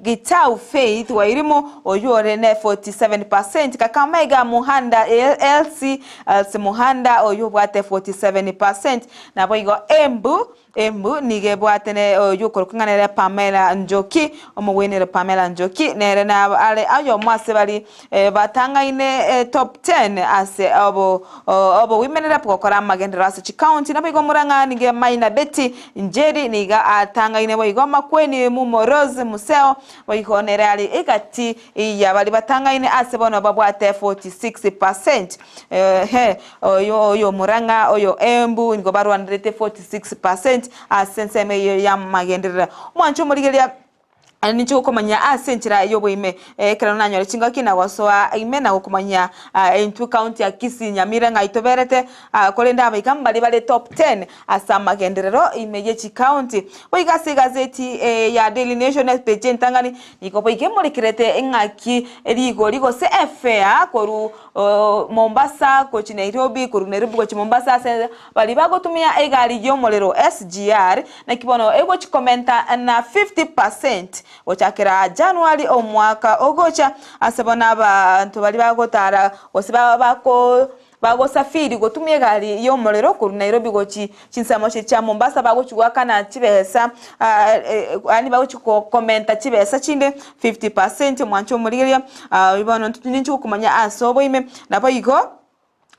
Gitau Faith Wairimu oyio ore ne 47 percent, Kakamega Muhanda Elsie Elsie Muhanda oyio obwate 47 percent, naboigo Embu Embu nigo ebwate ne oyio okorokwa ng'a nere Pamela Njoki, omogwenere Pamela Njoki nere nabo are oyomo ase baria batang'aine top ten ase obo obowimerera bw'gokora amagenderero ase chikaunti. Naboigo Murang'a nigo Maina Betty Njeri nigo atang'aine boigo Makueni Mumo Rose Museo boigo nere are egati ya baria batang'aine ase bono babwate 46 percent. Ehe oyo oyo Murang'a oyo Embu nigo barwanerete 46 percent ase ensemo eyio y'amagenderero. Omwancho omorigereria. Ninche gokomanyia ase enchera y'oboime, ekero nanyore chingaki na gosoa ime na gokomanyia intwe county ya Kisii Nyamira ng'a itoberete, korende abaika mbari bare top ten ase amagenderero ime ye chicounty. Boigo ase egazeti ya Daily Nation epage entang'ani nigo boigo emorekerete ng'aki rigori gose efare korwa Mombasa gochia Nairobi, korwa Nairobi gochia Mombasa ase baria bagotumia egari y'omorero SGR, naki bono egochi komenta na 50% gochakera January omwaka ogocha, ase bono abanto baria bagotara gose bako bagosafiri gotumia egari y'omorero korwa Nairobi gochi chinsemo chia Mombasa bagochi goakana chibesa yaani bagochi komenta chibesa chinde 50% omwancho omorigereria bono ninche gokomanya ase oboime naboigo.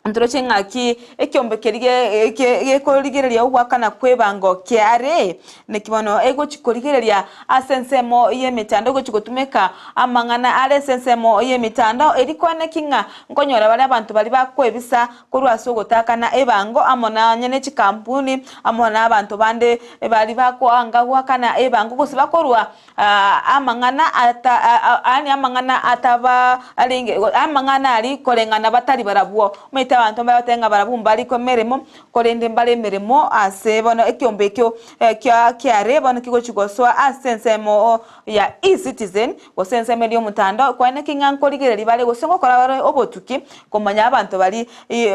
Ntoroche ng'aki ekiombe keria gekorigereria ogoakana kw'ebango kiare, naki bono egochi korigereria ase ensemo y'emetandao egochi gotumeka amang'ana are ase ensemo y'emetandao erio koaneki ng'a nkonyora bare abanto baria bakwebisa korwa ase ogotakana ebango amo nonye ne chikampuni amo na abanto bande baria bakoanga goakana ebango gose bakorwa Amang'ana ata yaani amang'ana ataba arenge amang'ana aria koreng'ana batari barabwo. Omanyete abanto mbare batebe ng'a barabwo mbari emeremo, korende mbare emeremo ase bono ekiombe ekio kia kiare bono kigochi gosoa ase ensemo ya eCitizen, gose ensemo eria y'omotandao, kwane ki ng'a nkorigereria bare gose ngokora bare obotuki komanya abanto baria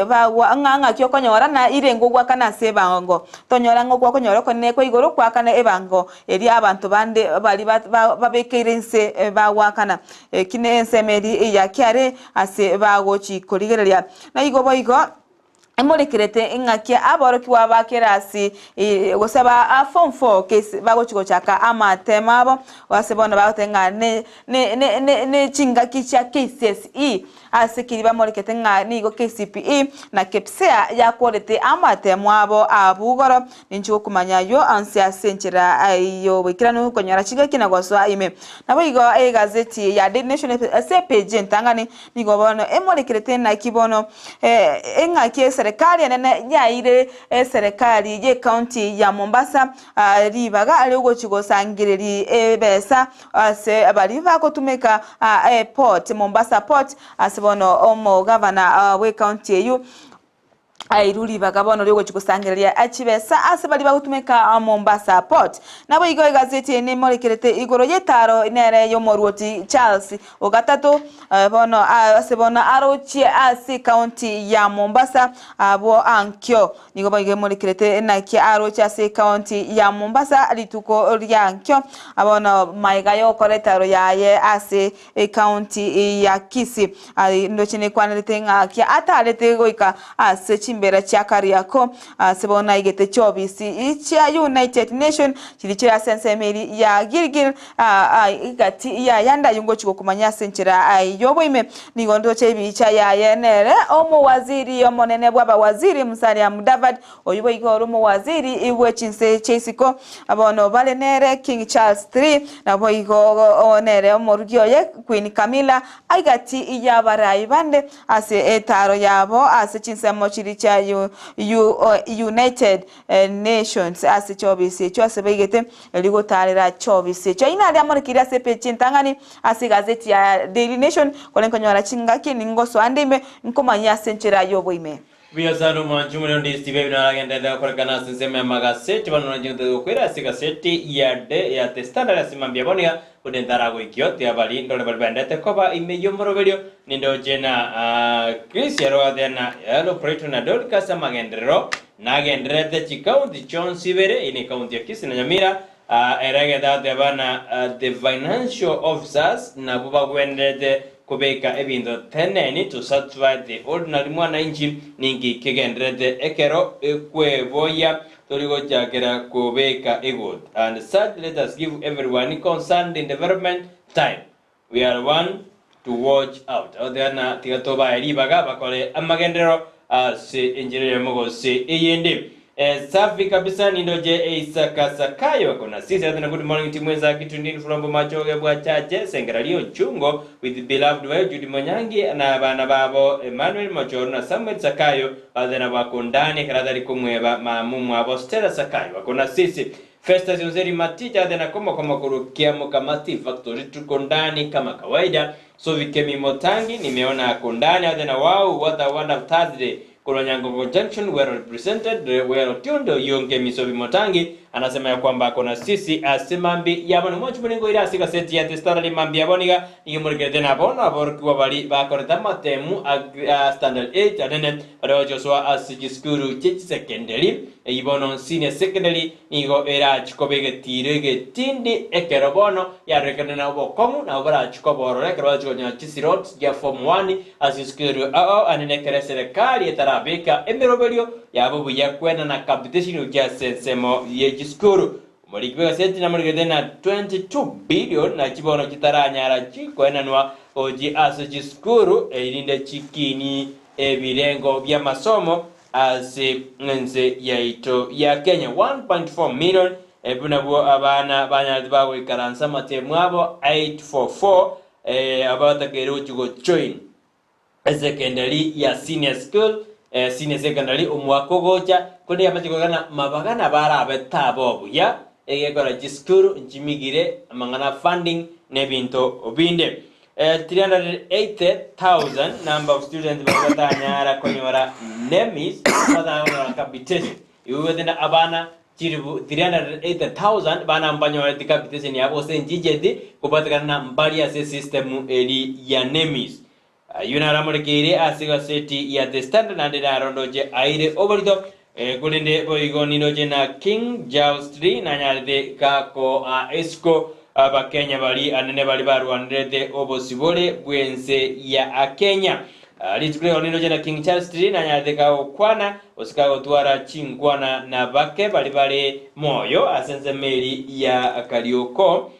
bagwa ng'a ng'aki okonyora na ire ngogwakana ase ebango. Tonyora ng'a okonyora okonene kwa igoro kwakana ebango Erio abanto bande baria babekeire inse bagoakana eki nensemo eria ya kiare ase bagochi korigereria. Na igo boigo emorekerete ng'aki aborokigwa ba kerasi gose ba form four bagochi gochaka amatemo abo ase bono bagoteba ng'a ne chingaki chia KCSE. Ase keria bamorekete ng'a nigo KCPE na KPSEA yakorete amatemo abo abugoro, ninche gokomanya ayio onsi ase enchera y'oboikeranu konyora chingaki na gosoa ime. Naboigo egazeti ya Daily Nation ase epeji entang'ani nigo bono emorekerete naki bono eng'aki eserekari enene yaeire eserekari y'ecounty ya Mombasa ribaga riogochi gosangereria ebesa Ase baria bagotumeka port, Mombasa port, ase bono omogavana bw'ecounty eyio airwe ribaga bono riogochia gosangereria chibesa ase baria bagotumeka Mombasa port. Naboigo egazeti eye nemorekerete igoro y'etaro nere y'omoruoti Charles ogatato bono ase bono arochie ase ecounty ya Mombasa abwo ankio. Nigo boigo emorekerete naki aroche ase ecounty ya Mombasa rituko ria nkio bono magega yogokora etaro yaye ase ecounty ya Kisii. Ndoche nekwanerete ng'aki atarete goika ase chimbera chia Kariakoo ase bono aigete chiobisi chia United Nation chiria chire ase ensemo eria ya Gilgil egati ya yande ayio ngochia gokomanya ase enchera y'oboime. Nigo ndoche ebicha yaye nere omowaziri omonene bw'abawaziri Musalia Mudavadi, oyio boigo ore omowaziri bwe chinse chia isiko, bono bare nere King Charles III, naboigo nere omorugi oye Queen Camilla, egati y'abarai bande ase etaaro yabo ase chinsemo chiria chia United Nations ase chiobisi echio ase baigete erio gotaarera chiobisi echio. Ayio naria amorekeire ase epeji entang'ani ase egazeti ya Daily Nation, korende nkonyora chingaki ningosoa ande ime nkomanyia ase enchera y'oboime. Mbuya sana omwanchi omorero ndi Steve ebinto naragenderere gokorekana ase ensemo y'amagaseti bono noranche gotebi gokwera ase egaseti ya The ya The Standard ase mambia bono iga buna entaragoikio tiga bari ndore bari baendete koba ime y'omoroberio nindoche na Chris Yarwathe na Hello Prayton na Dorcas amagenderero Nagendererete chikaunti chionsi ibere, eyio ne ekaunti ya Kisii na Nyamira, ere egete goteba na the financial officers nabwo bagwenerete kobeka ebinto teneni to satisfy the ordinary mwananchi, ninki kegendererete ekero ekweboyia tori gochakera kobeka egoti and such let us give everyone concerned in development time. We are one to watch out. Agoteeba ng'a tiga tobae ribaga bakore amagenderero ase enchera eyemo gose eyende. Eh, safi kabisa nindoche Isaka Sakayo akona sisi atena good morning timu Isaki tuned in from Bomachoge bwa Chache Sengera Rio Chungo with beloved wife Judy Monyangi na abana babo Emmanuel Mochoro na Samuel Sakayo batena bakundani ekero atari komweba mamu mwabo Stella Sakayo akona sisi. Festus Onzeri Maticha athena komo komo korwa Kiamokama Tea Factory tuko ndani kama kawaida. Sophie Kemi Motangi nimeona ako ndani athena wow what a wonderful Thursday korwa Nyangongo Junction well represented well tuned Oyonge Sophie Motangi anasema ya kwamba ako na sisi ase mambi yabo mwanchi muringo ira ase gaseti ya The Standard mambi yabo niga nigo morikerete nabo naborokigwa bari bakorete amatemu a standard 8 anene baria bagosoa ase chisukuru chia chisecondary eywo bono senior secondary nigo erachi koba egetiro egetindi ekero bono yarorekane na obokong'u nabo barachi koborora ekero bachi konyora chisilots chia form 1 ase chisukuru ao anene ekero eserekari etarabeka emeroberio yabo buya kwenana capitation gochia ase ensemo ye chisukuru. Omoriki bw'egaseti namorigete na 22 billion nachi bono chitaranyara chikoenanwa gochia ase chisukuru erinde chikini ebirengo bi'amasomo ase ense yaito ya Kenya. 1.4 million ebi nabwo abana banyarete bagoikaransa amatemu abo 844 abatakeire gochia gojoin esecondary ya senior school senior secondary omwaka ogocha korende yamache kogana mabagana barabe taba obuya egekora chisukuru nchimigire amang'ana funding na ebinto binde. 380,000 number of students baria batanyara konyora NEMIS batanyara konyora capitation. Igo na abana chiribu 380,000 bana mbanyorete capitation yabo gose nchicheti kobatikana na mbari ase system eri ya NEMIS. Ayio naramorekeire ase gaseti ya The Standard naende narondoche aire oborito korende boigo nindoche na King Charles III nanyarete gako esiko abakenya bari anene bari barwanerete obosibore bw'ense ya Kenya. Rituko rigo nindoche na King Charles III nanyarete gagokwana gose gagotwara chinkwana na bake bari bare moyo ase ensemo eri ya Karioko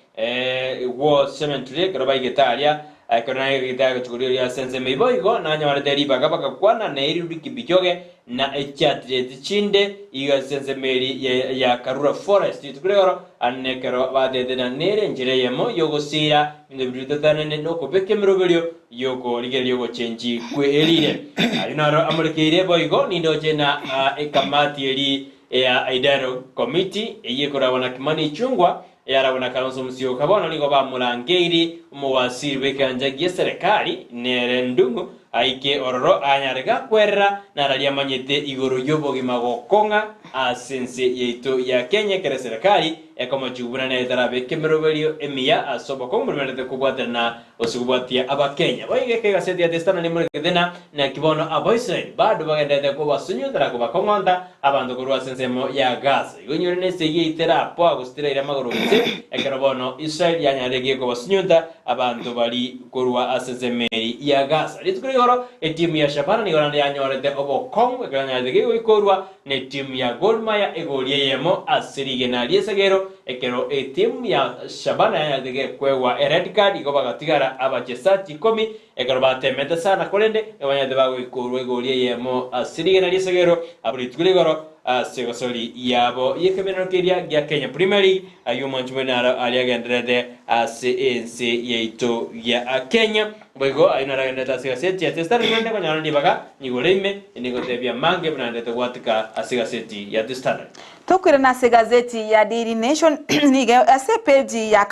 War Cemetery ekero baigete aria ekero naigete agachukurio ria ase ensemo ibo igo nanyorete ribaga bagakwana na Eliud Kipchoge na echiatleti chinde igo ase ensemo eri ya Karura Forest rituko rigoro ande ekero batete na nere enchera eyemo yogosira ebinto biria bitatanene na okobeka emeroberio yokorigereria ogochenchi kwe erire. Ayio naro amorekeire boigo nindoche na ekamati eri ya Dialogue Committee eyio ekoragwa na Kimani Ichung'wa eyaragwa na Kalonzo Musyoka bono nigo bamorangeiri omowasiri bw'ekeancha gi'eserekari nere Ndung'u aike ororo anyare gakwerera nararia amanyete igoro y'obogima gokong'a ase ense yaito ya Kenya ekero eserekari ekomochigwa buna nere etarabeke emeroberio emiya ase obokong'u boremerete kobwaterana gose kobwatia Abakenya. Boigo ekegaseti ya The Standard nemorekete na naki bono Abaisraeli bado bagendererete kobasunyuntera kobakong'onta abanto korwa ase ensemo ya Gaza. Igo inyore nesegi yaito erapoa gose teraire amagoro inse, ekero bono Israeli yanyaregie kobasunyunta abanto baria korwa ase ensemo eri ya Gaza. Rituko rigoro etimu ya Shabana nigo naende yanyorete obokong'u ekero yanyarete gegoikorwa netimu ya Gor Mahia egori eyemo ase rigena ri'esegero ekero etimu ya Shabana yanyarete gekwegwa ered card igo bagatigara abachesaji ikomi ekero batemete sana korende nigo banyarete bagoikorwa egori eyemo ase rigena ri'esegero abwo rituko rigoro ase egosori yabo y'ekemenero keria gia Kenya Premier League ayio omwanchi bwene aro aria agendererete ase ense yaito ya Kenya. Boigo ayio naro agendererete ase egaseti ya The Standard korende konyora ribaga nyigore ime nigotebia mange buna ndete gwatika ase egaseti ya The Standard. Tokoirana ase egazeti ya Daily Nation nigo ase epeji ya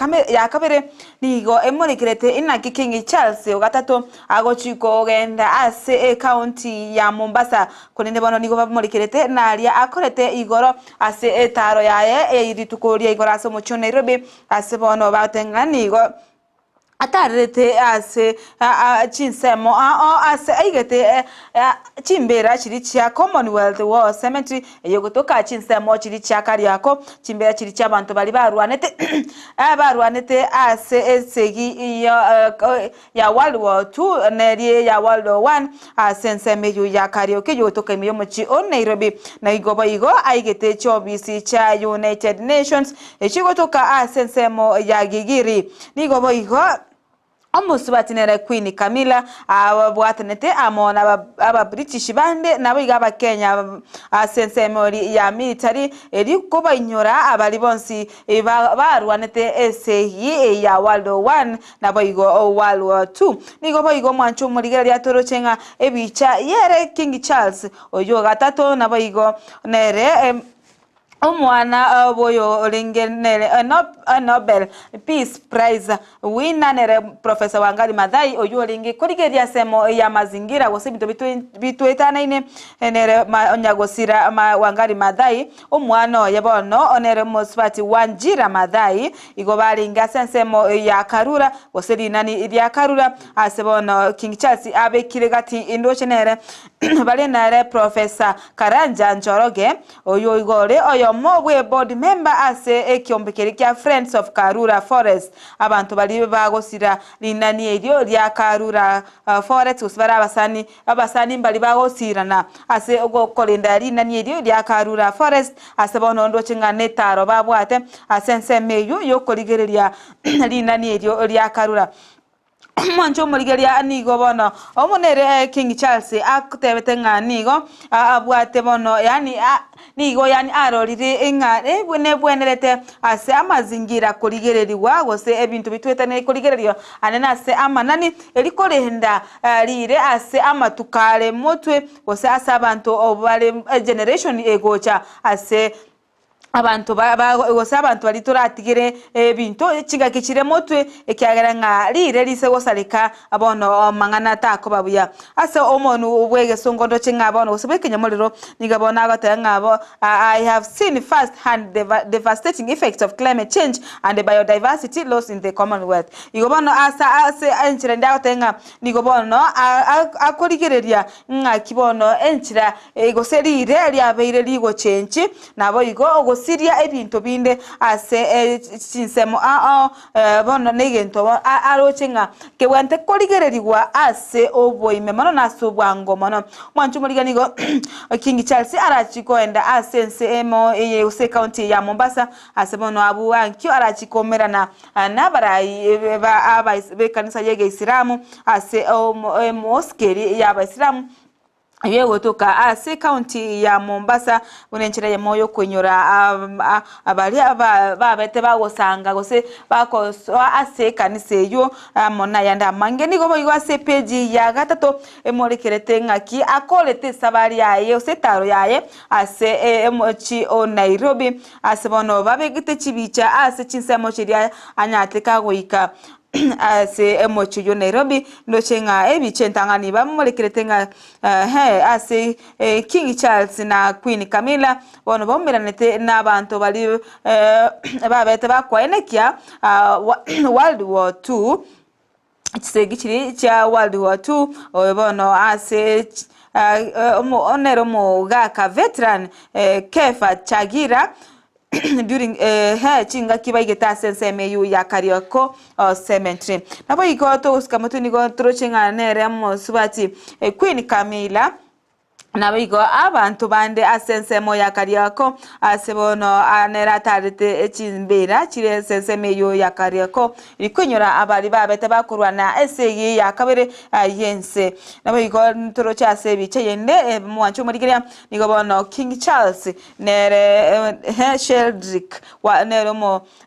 kabere nigo emorekerete inaki King Charles ogatato agochi kogenda ase ecounty ya Mombasa korende bono nigo bamorekerete naria akorete igoro ase etaro yaye eye rituko ria igoro ase omochie o Nairobi ase bono bagoteba ng'a nigo atarerete ase chinsemo ao ase aigete chimbera chiria chia Commonwealth War Cemetery eye gotoka chinsemo chiria chia Kariakoo, chimbera chiria chia abanto baria barwanete barwanete ase esegi ya World War II neri ya World War I ase ensemo eyio ya Kariakoo eyio gotoka ime y'omochie o Nairobi. Naigo boigo aigete chiofisi chia United Nations echio gotoka ase ensemo ya Gigiri. Nigo boigo omosubati nere Queen Camilla abwatanete amo na Ababritish bande naboigo Abakenya ase ensemo ya military erio kobainyora abari bonsi barwanete esegi ya World War I naboigo World War II. Nigo boigo omwancho omorigereria atoroche ng'a ebicha yere King Charles oyio ogatato naboigo nere. Omwana bw'oyo orenge nere Nobel Peace Prize winner nere Professor Wangari Maathai oyio orenge korigereria ensemo ya mazingira gose ebinto bitwetanaine nere onyagosira Wangari Maathai omwana oye bono nere omosubati Wanjira Maathai igo barenge ase ensemo ya Karura gose rinani ria Karura ase bono King Charles abekire gati indoche nere bare nere Professor Karanja Njoroge Oyo igo ore oyomo bwe board member ase ekiombe keria kia Friends of Karura Forest. Abanto baria bagosira rinani erio ria Karura Forest gose bare abasani, abasani mbaria bagosirana ase okorenda rinani erio ria Karura Forest ase bono ndoche ng'a netaro babwate ase ensemo eyio yokorigereria rinani erio ria Karura. Omonche omorigereria nigo bono obo nere King Charles atebete ng'a nigo abwate bono yaani nigo yaani arorire ng'a nebwenerete ase amazingira korigererigwa gose ebinto bitwetanire korigereriwa ande nase amanani eri korenda rire ase amatuko are motwe gose ase abanto bare egeneration egocha ase Abanto ba ba gose abanto baria toratigere ebinto chingaki chire motwe, ekiagera ng'a riire rise gosareka bono amang'ana takoba buya. Ase omonu bw'egesongo ndoche ng'a bono gose bw'ekenyamorero nigo bono agoteba ng'a bo I have seen first hand the devastating effects of climate change and biodiversity loss in the Commonwealth. Igo bono ase ase enchera ende agoteba ng'a nigo bono akorigereria ng'aki bono enchera Gose riire riabeire rigochenchi, naboigo ogosiria ebinto binde ase chinsemo ao ao, bono negento aroche ng'a kebwenerete korigererigwa ase oboime mono na ase obwango mono. Omwancho omorigia nigo King Charles arachie koenda ase ense emo eye gose ecounty ya Mombasa ase bono abwo ankio arachie koumerana nabarai b'ekanisa y'egeisiramu ase emosque eria y'abaisiramu. Ebigotoka ase ecounty ya Mombasa buna enchera eyemo yokoinyora baria babete bagosanga gose bagosoa ase ekanisa eyio amo nayande amange. Nigo boigo ase epeji ya gatato emorekerete ng'aki akorete esabari yaye gose etaro yaye ase omochie o Nairobi ase bono babegete chibicha ase chinsemo chiria anyarete kagoika Ase omochie oyio Nairobi, ndoche ng'a ebicha entang'ani bamorekerete ng'a ehe ase King Charles na Queen Camilla bono baumeranete na abanto baria babete bakoenekia World War Two, chisegi chiria chia World War Two, oyo bono ase nere omogaka veteran Kefa Chagira. During eeh chingaki baigete ase ensemo eyio ya Kariakoo Cemetery. Naboigo togosika motwe nigo toroche ng'a nere omosubati Queen Camilla naboigo abanto bande ase ensemo ya Kariakoo ase bono nere atarete chimbera chire ase ensemo eyio ya Kariakoo rikoinyora abaria babete bakorwana esegi ya kabere y'ense. Naboigo toroche ase ebicha eyende mwanche omorigereria nigo bono King Charles Nere Sheldrick nere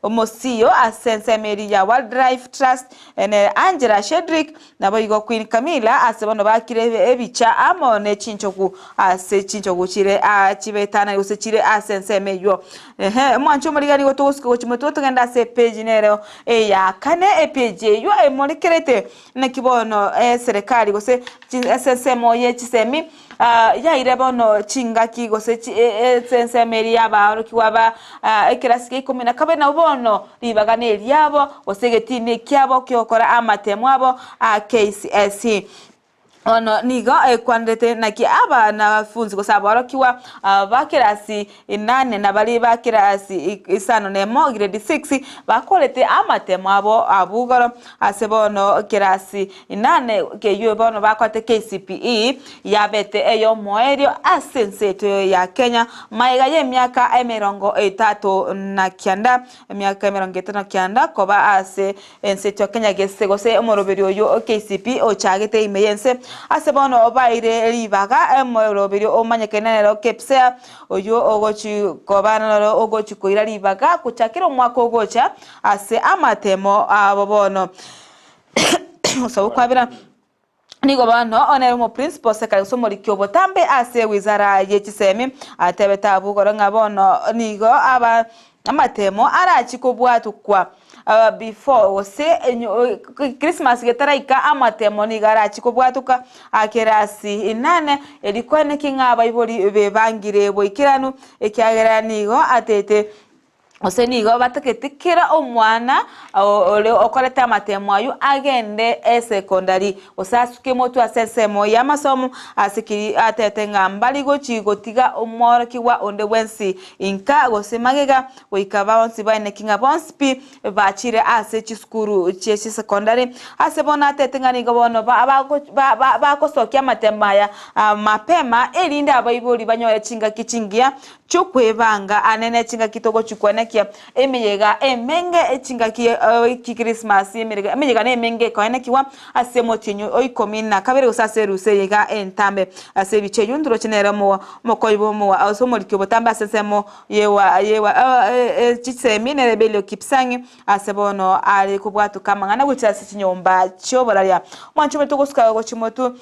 omosio ase ensemo eria ya Wildlife Trust, nere Angela Shedrick, naboigo Queen Camilla ase bono bakire ebicha amo ne chinchogu ase chinchogu chire chibetanani gose chire ase ensemo eyio. Ehe omwancho omorigani nigo togosuka gochia motwe togende ase epage nero eya kane, epage eyio emorekerete naki bono eserekari gose ase ensemo ye chisemi Yaire bono chingaki gose ensemo eria y'abaorokigwa ba ekerasi gia ikomi na kabere, nabo bono ribaga neriabo, gose egetini ekiabo ki'ogokora amatemo abo a KCSE. Bono nigo ekwanerete naki abanafunzi gose aborokigwa ba kerasi inane na baria ba kerasi isano nemo, grade six, bakorete amatemo abo abwo igoro ase bono kerasi inane keyio bono bakorete KCPE yabete eyomoerio ase ense yaito ya Kenya magega y'emiaka emerongo etato na kianda, emiaka emerongo etato na kianda koba ase ense yaito ya Kenya gese gose omoroberio oyio o KCPE ochagete ime y'ense ase bono baire ribaga omoroberio omanyekane nero KPSEA oyio ogochi koba noro ogochi koira ribaga gochakera omwaka ogocha ase amatemo abo bono. Gosaba okwabera. Nigo bono nere omoprinsipal secretary gose omoriki obotambe ase ewizara ye chisemi atebete abwo igoro ng'a bono nigo aba amatemo arachi kobwatukwa before gose Christmas getaraika amatemo nigo arachi kobwatuka kerasi inane erio kwane ki ng'a abaibori bebangire boikeranu ekiagera nigo atete Gose nigo batagete kera omwana ore okorete amatemo ayio agende esekondari, gose asuke motwe ase ensemo y'amasomo, ase keri atete ng'a mbari gochi gotiga omworokigwa onde bwensi inka gose magega, goika bonsi baeneki ng'a bonsi pi bachire ase chisukuru chie chisekondari. Ase bono atete ng'a nigo bono bagosokia amatemo aya mapema, erinde abaibori banyore chingaki chingiya Chi'okwebanga ane ne chingaki togochikwenekia emeyega emenge chingaki Christmas emeyega nemenge ekoenekigwa ase omotienyi o ikomi na kabere gose ase erusa eyega entambe ase ebicha eyio ntoroche nere omokoyi bw'omoa ase omoriki obotambe ase ensemo yewa yewa chisemi nere Belio Kipsang ase bono are kobwatoka amang'ana gochia ase chinyomba chi'oboraria. Mwanche omonto ogosuka gochia motwe.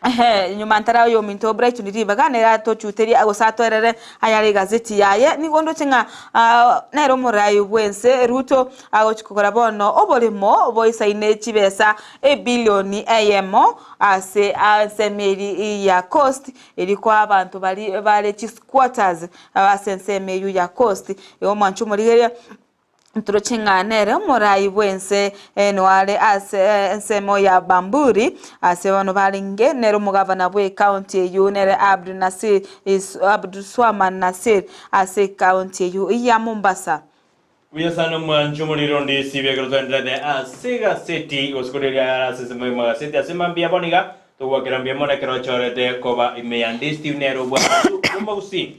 Ehe, nyuma ntare oyominto Brighton ribaga nere atochuterie gose atoerere ayare egazeti yaye, nigo ndoche ng'a nere omorai bw'ense Ruto agochi kogora bono oboremo boisaine chibesa ebilioni eyemo ase ensemo eri ya Coast eri koa abanto baria bare chisquatters ase ensemo eywo ya Coast. Igo mwanche omorigereria. Ntoroche ng'a nere omorai bw'ense noare ase ensemo ya Bamburi, ase bono barenge nere omogavana bw'ecounty eyio nere Abdu Nasir Abdulswamad Nassir ase ecounty eyio ya Mombasa. Buya sana omwancho omoriri onde esibi ekero twaenderete ase egaseti gose koria riria ase ensemo y'amagaseti ase mambia bono iga togwakera mbuya mono ekero ochorete koba ime ya Ndisi TV nere obwansu bw'omogusii.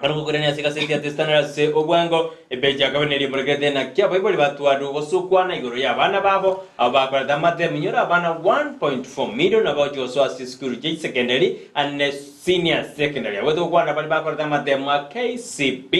Barigokwerania ase egaseti ya The Standard ase obwango, epeji ya kabere nerimorekete naki abaibori batwarire ogosukwana igoro y'abana babo abo bakorete amatemo. Inyora abana 1.4 million abagochia gosoa ase chisukuru chie chisekendari ande senior secondary. Abwo togokwana baria bakorete amatemo a KCB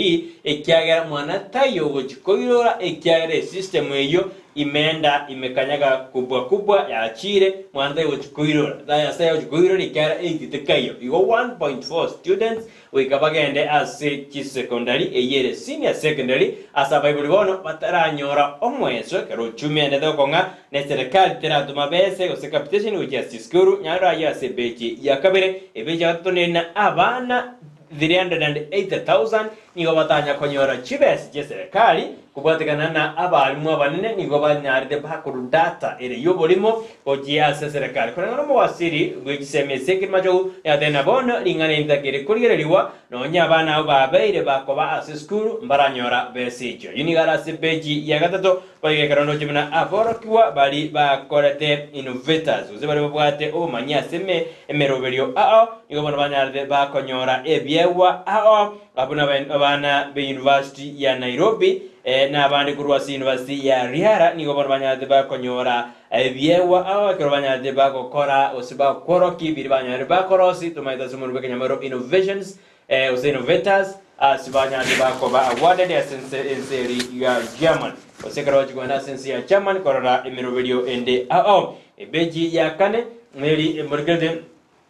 ekiagera mwana taiyo ogochia koirora ekiagera esystem eyio Imenda imekanyaga kubwa kubwa yachiire, mwana taigochia koirora. Ase agochia koirora ekiagera eitete kaiyo. Igo 1.4 students Goika bagende ase chisekondari, eyio ere senior secondary, ase abaibori bono bataranyora omoeso ekero uchumi aendete gokong'a ne serikali teratoma bese gose capitation gochia ase chisukuru nyarore ayio ase ebechi ya kabere. Ebechi ya gatato neri na abana 380,000 nigo batanya konyora chibesa chie serikali kobwatekana na abalimu abanene nigo banyarete bakorwa data ere y'oborimo Gochia ase serekari koreng'ana omowasiri bwe chisemi ase ekerima chou yatena bono ring'ana eritakeri korigererigwa nonya abana abo babeire bakoba ase esukuru mbaranyora besa echio. Ayio nigo are ase epeji ya gatato boigo ekero ndoche buna aborokigwa bari bakorete innovators gose baria babwate obomanyi ase emeroberio ao nigo bono banyarete bakonyora ebiegwa ao abwo nabana be university ya Nairobi na abande korwa ase university ya Riara nigo bono banyarete bakonyora Ebiegwa aba ekero banyarete bagokora gose bakworokia biria banyarete bakorosi, tomaete ase omonwa bw'ekenyamaro innovations gose innovators, ase banyarete bakoba awarded ase ense ense eri ya German. Gose ekero bachia kogenda ase ense ya German korora emeroberio ende ao. Ebeji ya kane neri emorekerete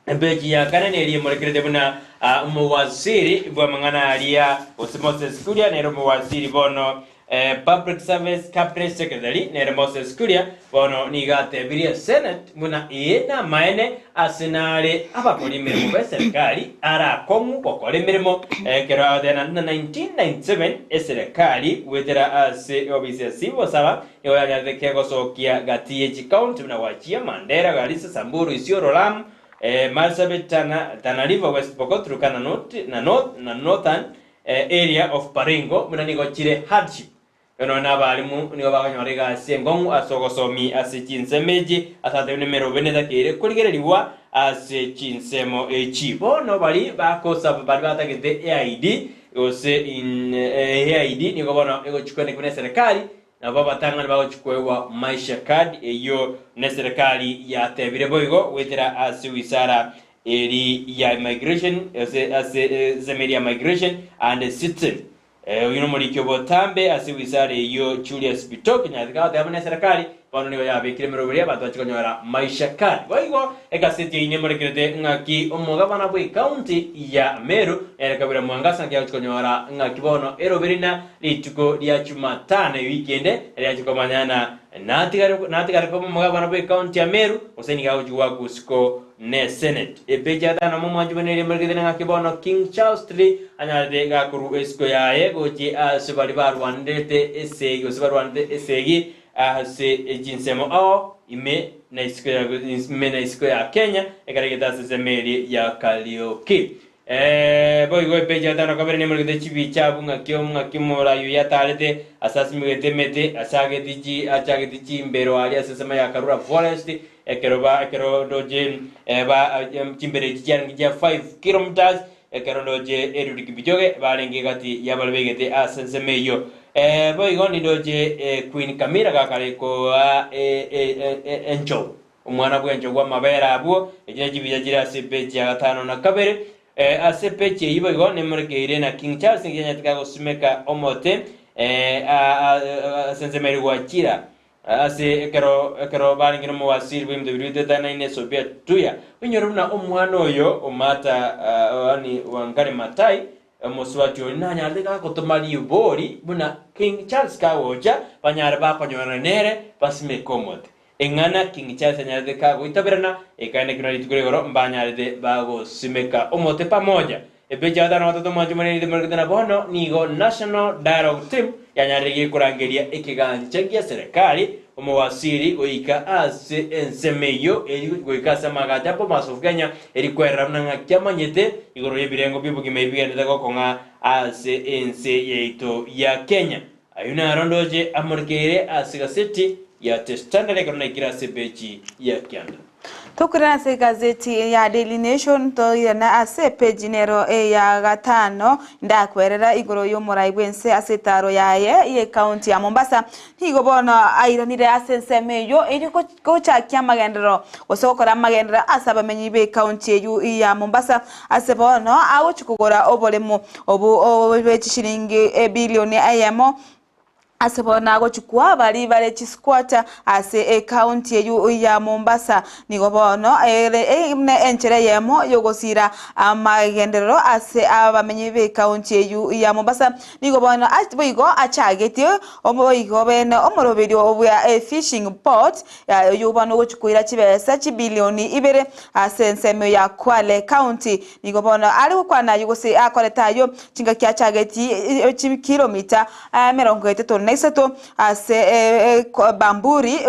Epeji ya kane neria emorekerete buna omowaziri bw'amang'ana aria, gose Moses Kuria nere omowaziri bono Public Service Cabinet Secretary nere Moses Kuria bono nigo atebirie Senate buna ee namaene ase nare abakori emeremo b'eserekari arakong'u gokora emeremo ekero agoteba na 1997 eserekari goetera ase ofisi ya Civil Servant Nigo yanyarete kegosokia gati ye chikaunti buna Wajir, Mandera, Garissa, Samburu, Isiolo, Lamu, Marsabit, Tana, Tana River, West Pokot, Turkana North, na North, na Northern area of Baringo buna nigo chire hardship. Nonya na abalimu nigo bakonyora egasi enkong'u ase ogosomi ase chinsemo echi ase atebi nemerobe netakeire korigererigwa ase chinsemo echi. Bono baria bakosaba baria batagete eID gose eID nigo bono egochikwa buna eserekari Nabo abatang'ani bagochia koegwa Maisha Card eyio neserekari yatebire boigo goetera ase wizara eri ya Immigration ase ase ensemo eri ya Migration and Citizen. Oyio nomoriki obotambe ase wizara eyio Julius Bitok Nyathika agoteba buna eserekari Bono nigo yabekire emeroberi abanto bachie konyora maisha kare. Boigo egaseti eyio nemorekerete ng'aki omogabana bw'ecounty ya Meru nere Kawira Mwangaza ng'aki agochia konyora ng'aki bono eroberi na rituko ria Jumatano ewiki ende riachia komanyana natigare natigare koba omogabana bw'ecounty ya Meru gose nigo agochia goakwa isiko ne Senate. Epeji ya gatano momwanchi buna eria emorekerete ng'aki bono King Charles III anyarete gakorwa esiko yaye gochia ase baria barwanerete esegi gose barwanete esegi Ase chinsemo ao ime na isiko ya ime na isiko ya Kenya, ekero egete ase ensemo eria ya Kariuki. Eh, boigo epeji ya gatano na kabere nemoregete chibicha abwo ng'aki ng'aki omorai oyio atarete ase asimegete emete ase ageti chi achageti chimbero aria ase ensemo ya Karura Forest ekero ba ekero ndoche eh, ba chimbero echi chiarenge chia 5 kilometers Ekero ndoche Eliud Kipchoge barenge egati y'abaria baigete ase ensemo eyio. Boigo nindoche Queen Camilla gakare koa enchogu, omwana bw'enchogu amabere abwo, echi ne chibicha chire ase epeji ya gatano na kabere. Ase epeji eyio boigo nemorekeire na King Charles naki anyarete kagosimeka omote ase ensemo eria gwachira. Ase ekero ekero barenge nomowasiri bw'ebinto biria bitetanaine Sofia Tuya, oinyore buna omwana oyo o Martha yaani Wangari Maathai, omosubati oria nanyarete gagotoma ribori buna King Charles kagocha banyare bakonyorana nere basimeke omote. Eng'ana King Charles anyarete kagoitaberana ekaene ekero rituko rigoro mbanyarete bagosimeka omote pamoja. Epeji ya gatano na gatato omwancho omonene itemorekete na bono nigo National Dialogue Team yanyarire korangeria ekegancha gia serikali omowasiri goika ase ensemo eyio eri goika ase amagacho a Bomas of Kenya eri kwerera buna ng'aki amanyete igoro y'ebirengo bi'obogima ebi bigenderete gokong'a ase ense yaito ya Kenya. Ayio naro ndoche amorekeire ase gaseti ya The Standard ekero naikire ase epeji ya kianda. Tokoirana ase egazeti ya Daily Nation toirane ase epeji nero eya gatano ndakwerera igoro y'omorai bw'ense ase etaro yaye y'ecounty ya Mombasa. Nigo bono airanire ase ensemo eyio erio gochakia amagenderero gose gokora amagenderero ase abamenyi b'ecounty eyio ya Mombasa ase bono agochia kogora oboremo obo bwe chishilingi ebilioni eyemo Ase bono agochukwa baria bare chisquatter ase ecounty eyio ya Mombasa. Nigo bono ere buna enchera eyemo yogosira amagenderero ase abamenyi b'ecounty eyio ya Mombasa. Nigo bono boigo achagetie boigo bene omoroberio bwa fishing port oyio bono ogochia koira chibesa chibilioni ibere ase ensemo ya Kwale county. Nigo bono are gokwana ayio gose akorete ayio chingaki achageti chikilomita emerongo etato na isato ase Bamburi,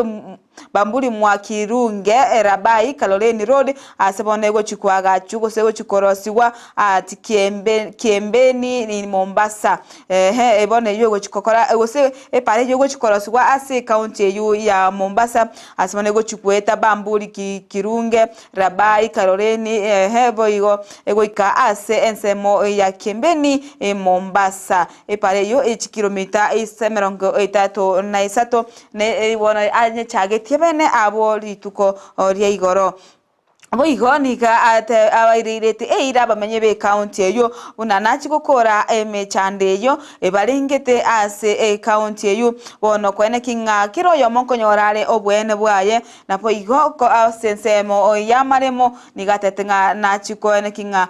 Bamburi Mwakirunge, Rabai, Kaloleni Road, ase bono egochia koagachwa gose egochia korosigwa ati Kiembe Kiembeni Mombasa. Ehe bono eyio egochia gokora gose epara eyio egochia korosigwa ase ecounty eyio ya Mombasa ase bono egochia goeta Bamburi Kirunge, Rabai, Kaloleni, ehe boigo egoika ase ensemo ya Kiembeni Mombasa. Epara eyio ye chikilomita ise emerongo etato na isato, ne bono anyechagetie bene abwo rituko ria igoro. Boigo nigo ate abaireirete eira abamenyi b'ecounty eyio buna nachie gokora emechando eyio ebarengete ase ecounty eyio. Bono koeneki ng'a kera oyomo nkonyora are oboene bwaye, Naboigo ase ensemo y'amaremo nigo atete ng'a nachie koeneki ng'a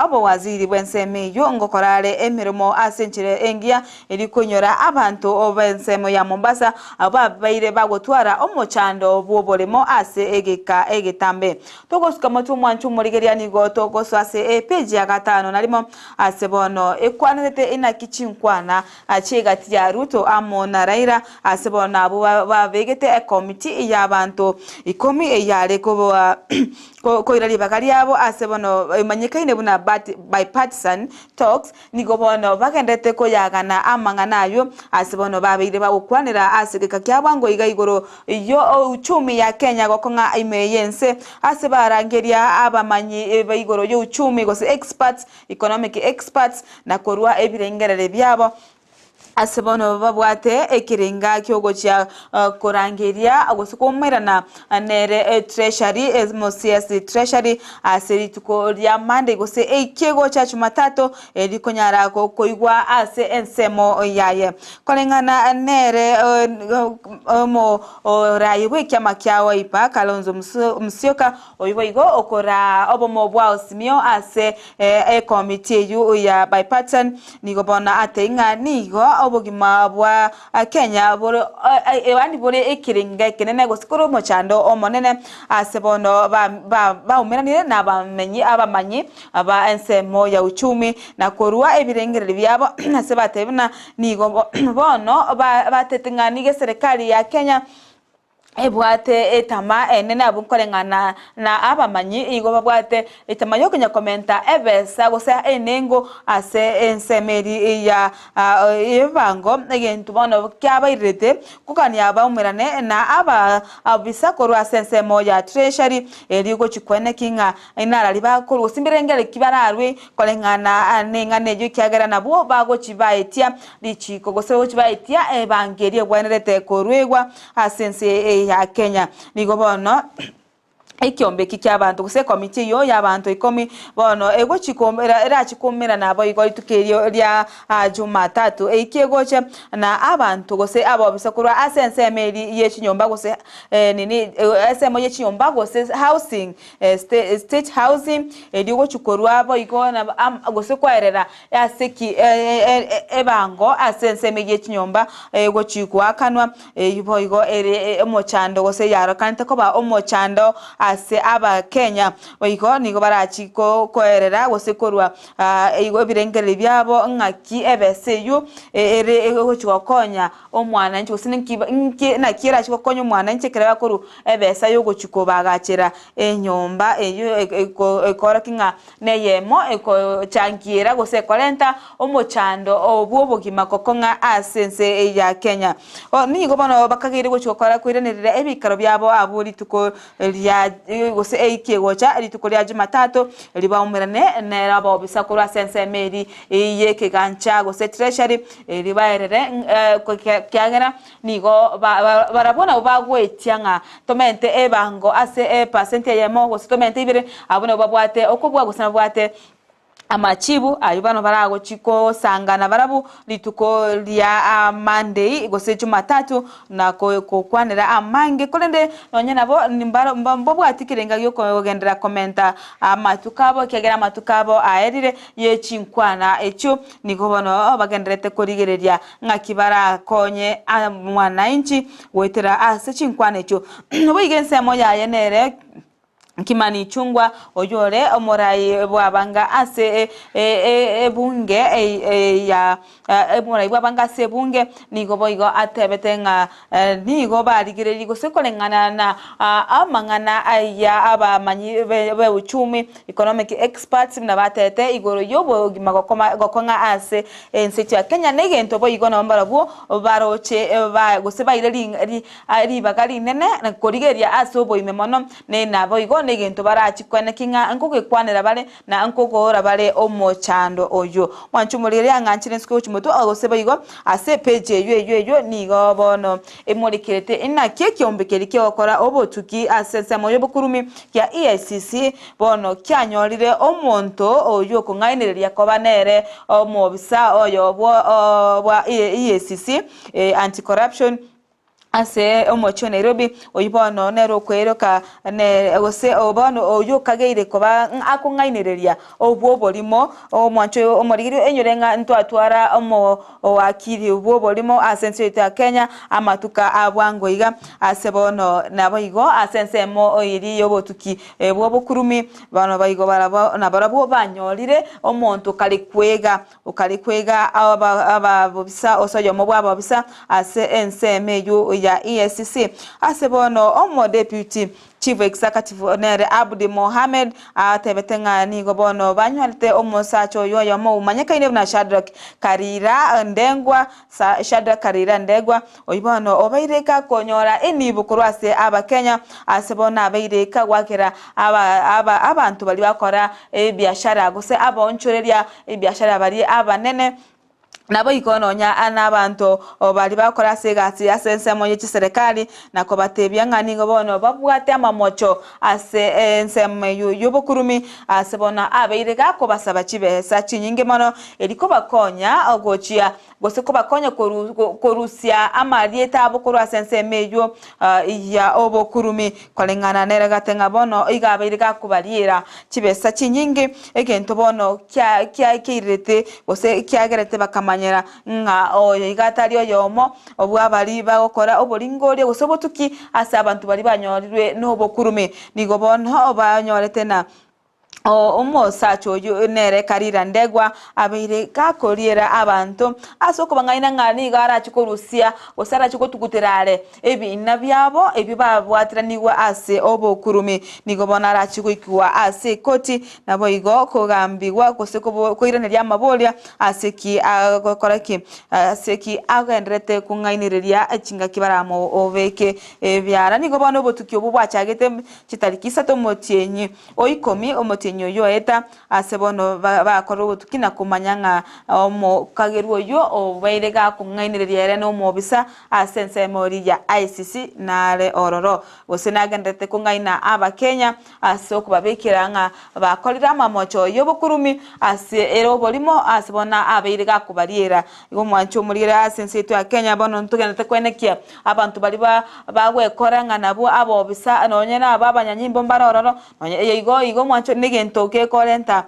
obowaziri bw'ensemo eyio ngokora are emeremo ase enchera engiya erio koinyora abanto b'ensemo ya Mombasa abwo babeire bagotwara omochando bw'oboremo ase egeka egetambe. Togosuka motwe omwancho omorigereria nigo togosoa ase epeji ya gatano na rimo ase bono ekwanerete inaki chinkwana Chi'egati ya Ruto amo na Raila, ase bono abwo babegete ekomiti y'abanto ikomi eyare koira ribaga riabo ase bono emanyekaine buna bipartisan talks, nigo bono bagenderete koyagana amang'ana ayio ase bono babeire bagokwanera ase egeka kia bwango iga igoro y'ouchumi ya Kenya gokong'a ime y'ense ase barangeria abamanyi ba igoro y'ouchumi gose experts Economic experts, na korua ebirengererio biabo. Ase bono babwate ekerenga ki'ogochia korangeria gose koumerana nere Treasury, Mosias Treasury, ase rituko ria Monday gose eikie gocha Jumatatu eri konyara koigwa ase ensemo yaye. Koreng'ana nere omoraai bw'ekiama kia Wiper Kalonzo Musyoka Oyio boigo okoraa obomo bwa Azimio ase ekomiti eyio ya Bipartisan nigo bono atebie ng'a nigo obogima bwa Kenya bore yaani bore ekerenga ekenene gose kore omochando omonene ase bono baumeranire na abamenyi abamanyi ba ensemo ya uchumi na korua ebirengererio biabo ase batebie buna nigo bono batete ng'a nigo eserekari ya Kenya Ebwate etama enene abwo nkoreng'ana na abamanyi igo babwate etama yokonya komenta ebesa gose enengo ase ensemo eria ya ebango egento bono kiabairerete kogania baumerane na aba abisa korwa ase ensemo ya treasury erio gochia koeneki ng'a inarari bakorwa gose mbirengere ki bararwe koreng'ana neng'ana eyio ekiagera nabwo bagochi baetia richiko gose gochi baetia ebango eria egwenerete koruegwa Ase ense eye ya Kenya nigo bono ekiombe eki ki'abanto gose ekomiti eyio y'abanto ikomi bono egochi erachi koumerana naboigo rituko erio ria Jumatatu eiki egocha na abanto gose abobisa korwa ase ensemo eria ye chinyomba gose nini ensemo ye chinyomba gose housing state housing erio gochi korwa boigo gose koerera Ase ki ebango ase ensemo ye chinyomba egochi goakanwa, eyio boigo ere omochando gose yarokanete koba omochando ase Abakenya. Boigo nigo barachi koerera gose korwa igo ebirengererio biabo ng'aki ebesa eyio ere egochi gokonya omwananchi gose ninki naki erachi gokonya omwananchi ekero bakorwa ebesa yogochi kobagachera enyomba eyio ekorokia ng'a Neyemo egochangiera gose ekorenta omochando bw'obogima gokong'a ase ense ya Kenya. Nigo bono bakageire gochia gokora koiranerera ebikaro biabo abwo rituko ria gose eiki egocha rituko ria Jumatatu ribaumerane nere abobisa korwa ase ensemo eri y'ekegancha gose treasury eri baerere kiagera Nigo barabwo nabwo bagoetia ng'a tomente ebango ase epasenti eyemo gose tomente ibere, abwo nabwo babwate okobua gose nababwate amachibu ayio bono baragochi kosangana barabwo rituko ria Monday gose Jumatatu na kokwanera amange korende nonye nabo mbabwati kerenga giokogenderera komenta amatuko abo ekiagera amatuko abo aerire ye chinkwana echio nigo bono bagendererete korigereria Ng'aki barakonye mwananchi goetera ase chinkwana echio. Boigo ensemo yaye nere Kimani Ichung'wa oyore omorai bw'abanga ase ebunge ya omorai bw'abanga ase ebunge nigo boigo atebete ng'a nigo barigereiri gose koreng'ana na amang'ana aya abamanyi be uchumi Economic experts buna batete igoro y'obogima gokong'a ase ense ya Kenya negento boigo nabo mbarabwo baroche gose baire ribaga rinene korigereria ase oboime mono ne naboigo negento barachi koeneki ng'a nkogekwanera bare na nkogoora bare omochando oyio. Mwanche omorigereria ang'anchire nsuke gochia motwe gose boigo ase epage eyio eyio eyio nigo bono Emorekerete inaki ekeombe keria ki'ogokora obotuki ase ensemo y'obokurumi kia EACC bono kianyorire omonto oyio okong'ainereria koba nere omobisa oyo bwa EACC, Anti-Corruption, ase omochie o Nairobi, oyio bono nere okoeroka gose bono oyio okageire koba akong'ainereria obwo oborimo, omwancho oyo omorigereria enyore ng'a ntwatwara omoakiri bw'oborimo ase ense yaito ya Kenya amatuko a bwango iga. Ase bono naboigo ase ensemo eria y'obotuki bw'obokurumi, bono boigo barabwo nabarabwo banyorire omonto okare kwega okare kwega ababisa ase oyomo bw'ababisa ase ensemo eyio ya EACC. Ase bono omodeputy Chief Executive nere Abdi Mohamed atebete ng'a nigo bono banyorete omosacha oyio oyomo omanyekaine buna Shadrack Karira Ndegwa, Shadrack Karira Ndegwa, oyio bono obeire gakonyora enibo korwa ase Abakenya ase bono abeire kagwakera abanto baria bakora ebiashara gose abaonchoreria ebiashara baria abanene. Naboigo nonya nabanto baria bagokora ase egasi ase ensemo ye chiserekari, na kobatebia ng'a nigo bono babwate amamocho ase ensemo eyio y'obokurumi, ase bono abeire gakobasaba chibesa chinyinge mono, erio kobakonya gochia gose kobakonya korusia amarieta abo korwa ase ensemo eyio ya obokurumi. Koreng'ana nere gate ng'a bono iga abeire gakobariera chibesa chinyinge, egento bono kiaikeirerete gose kiagerete bakamanyera ng'a oyo iga atari oyomo bw'abaria bagokora oboringoria gose obotuki ase abanto baria banyorirwe nobokurumi. Nigo bono banyorete na Omosacha oyio nere Karira Ndegwa abeire gakoriera abanto ase okobang'aina ng'a nigo arache korusia gose arache gotugutera are ebiina biabo ebio babwatiranigwe ase obokurumi. Nigo bono arache goikigwa ase ekoti naboigo kogambigwa gose koiraneria amaboria ase ki agokora ki ase ki agendererete kong'ainereria chingaki baramobeke ebiara. Nigo bono obotuki obwo bwachagete chitariki isato omotienyi o ikomi, omotienyi oyio oeta, ase bono bakora obotuki na komanya ng'a omokagerwa oyio obeire gakong'ainereria ere nomobisa ase ensemo eria ya ICC nare ororo, gose nagendererete kong'aina Abakenya ase okobabekera ng'a bakorire amamocho y'obokurumi ase ere oborimo ase bono abeire gakobariera. Igo omwancho omorigere ase ense yaito ya Kenya bono ntogendererete koenekia Abanto baria bagwekora ng'a nabwo abobisa, nonya nabo abanyanyimbo mbare ororo, nonya igo igo mwancho negento gekorenta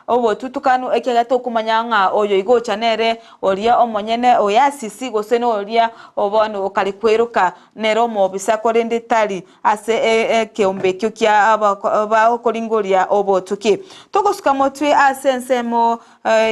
obotutukanu, ekiagera tokomanya ng'a oyo igo ocha nere oria omonyene oyasisi gose noria bono okare kweroka nere omobisa korende tari ase ekeombe ekio kia bakoringoria obotuki. Togosuka motwe ase ensemo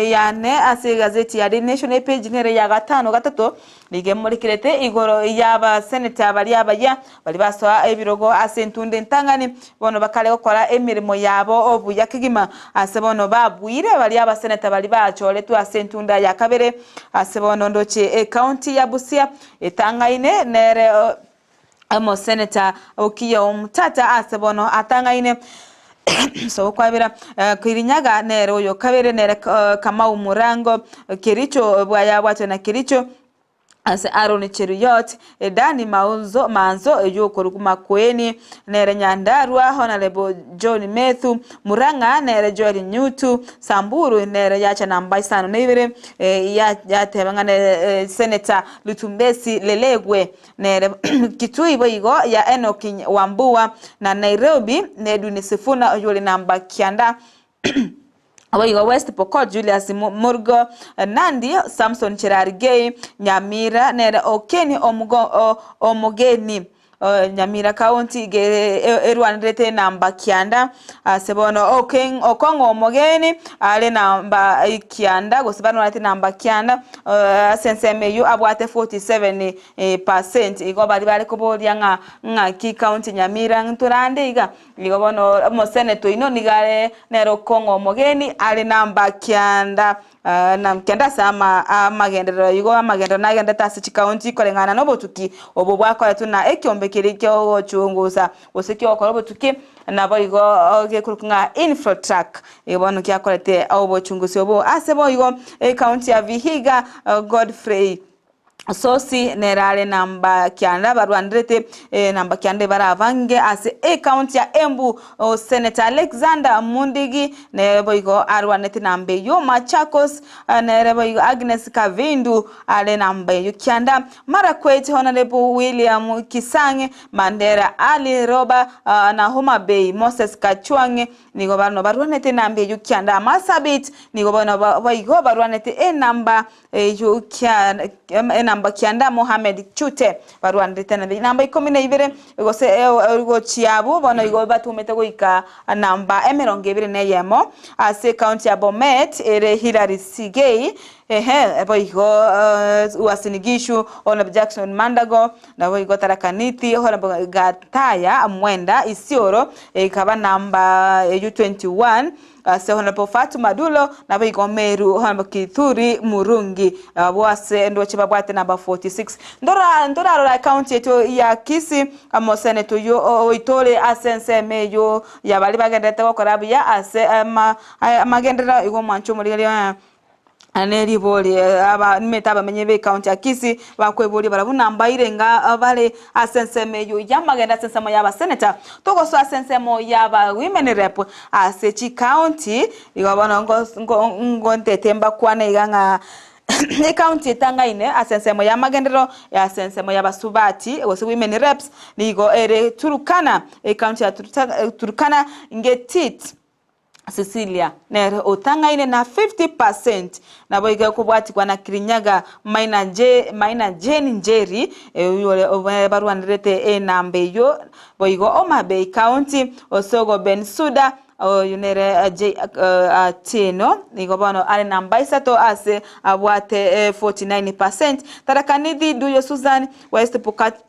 yane ase egazeti ya Daily Nation epage nere ya gatano gatato, Nigo emorekerete igoro y'abaseneta baria abayia, baria basoa ebirogo ase entunda entang'ani, bono bakare gokora emeremo yabo obuya kegima. Ase bono babuire baria abaseneta baria bachoretwe ase entunda ya kabere. Ase bono ndoche ecounty ya Busia etang'aine nere omoseneta Okiya Omtata ase bono atang'aine sogokwabera Kirinyaga nere oyo kabere nere Kamau Murango Kericho bwayabwatwe na Kericho ase Aaron Cheruiyot Dani Maunzo Manzo oyio okorokwa Makueni nere Nyandarua Honourable John Methu Murang'a nere Joel Nyutu Samburu nere yacha namba isano na ibere yateba ng'a nere Senator Lutumbesi Lelegwe Nere Kitui boigo ya Enoki Wambua, na Nairobi na Edwin Sifuna oyore namba kianda, boigo West Pokot Julius Murgo, Nandi Samson Cherargei, Nyamira nere Okenny Omogeni. Nyamira County iga erwanerete namba kianda ase bono Okong'o Omogeni are namba kianda gose barwanete namba kianda Ase ensemo eyio abwate 47 percent. Igo baria bare koboria ng'a ng'aki county Nyamira ntorande iga, igo bono omosenetor oino nigo are nere okong'a omogeni are namba kianda na kianda ase amagenderero igo amagenderero nagenderete ase chicounty koreng'ana na obotuki obo bwakoretwe na ekiombe keria kiogochungusa gose kiogokora obotuki naboigo gekorokwa ng'a Infotrak. Igo bono giakorete obochungusi obo ase boigo ecounty ya Vihiga Godfrey Sosi nere are namba kianda barwanderete namba kianda bare abange ase ecounty ya Embu Senator Alexander Mundigi nere boigo arwanete namba eyio Machakos nere boigo Agnes Kavindu are namba eyio kianda Marakwet Honourable William Kisang'i Mandera Ali Roba na Homa Bay Moses Kachwang'i Nigo bono barwanete enamba eyio kianda Marsabit, nigo bono boigo barwanete enamba eyio enamba kianda Mohamed Chute, barwanete enamba ikomi na ibere gose gochia abwo bono igo batumete goika namba emerongo ebere na eyemo ase ecounty ya Bomet ere Hillary Sigei, ehe boigo Uasin Gishu, Honourable Jackson Mandago, Naboigo Tharaka Nithi, Honourable Gataya Mwenda, Isiolo ekaba namba eyio 21 ase Honourable Fatuma Dulo, naboigo Meru Honourable Kithuri Murungi abwo ase ndoche babwate namba 46. Ndora ntorarora ecounty yaito ya Kisii omoseneta oyio oito ore ase ensemo eyio ya baria bagendererete gokora buya ase ama amagenderero igo omwanche omorigereria. Neribori nimete abamenyi b'ecounty ya Kisii bakweboria barabwo buna mbaire ng'a bare ase ensemo eyio y'amagendo ase ensemo y'abaseneta togosoa ase ensemo y'aba women rep ase chicounty igo bono ngontete mbakwane iga ng'a ecounty etang'aine ase ensemo y'amagenderero ase ensemo y'abasubati gose women reps nigo ere Turkana ecounty ya Turkana Ngetit. Cecilia nere otang'aine na 50 percent, naboigo ekobwatigwa na Kirinyaga Maina Je Maina Jane Njeri oyio ore barwanerete enamba eyio, boigo Homa Bay County, Osogo Bensuda oyo nere J Atieno nigo bono are namba isato ase abwate 49 percent, Tharaka Nithi Duyo Susan, West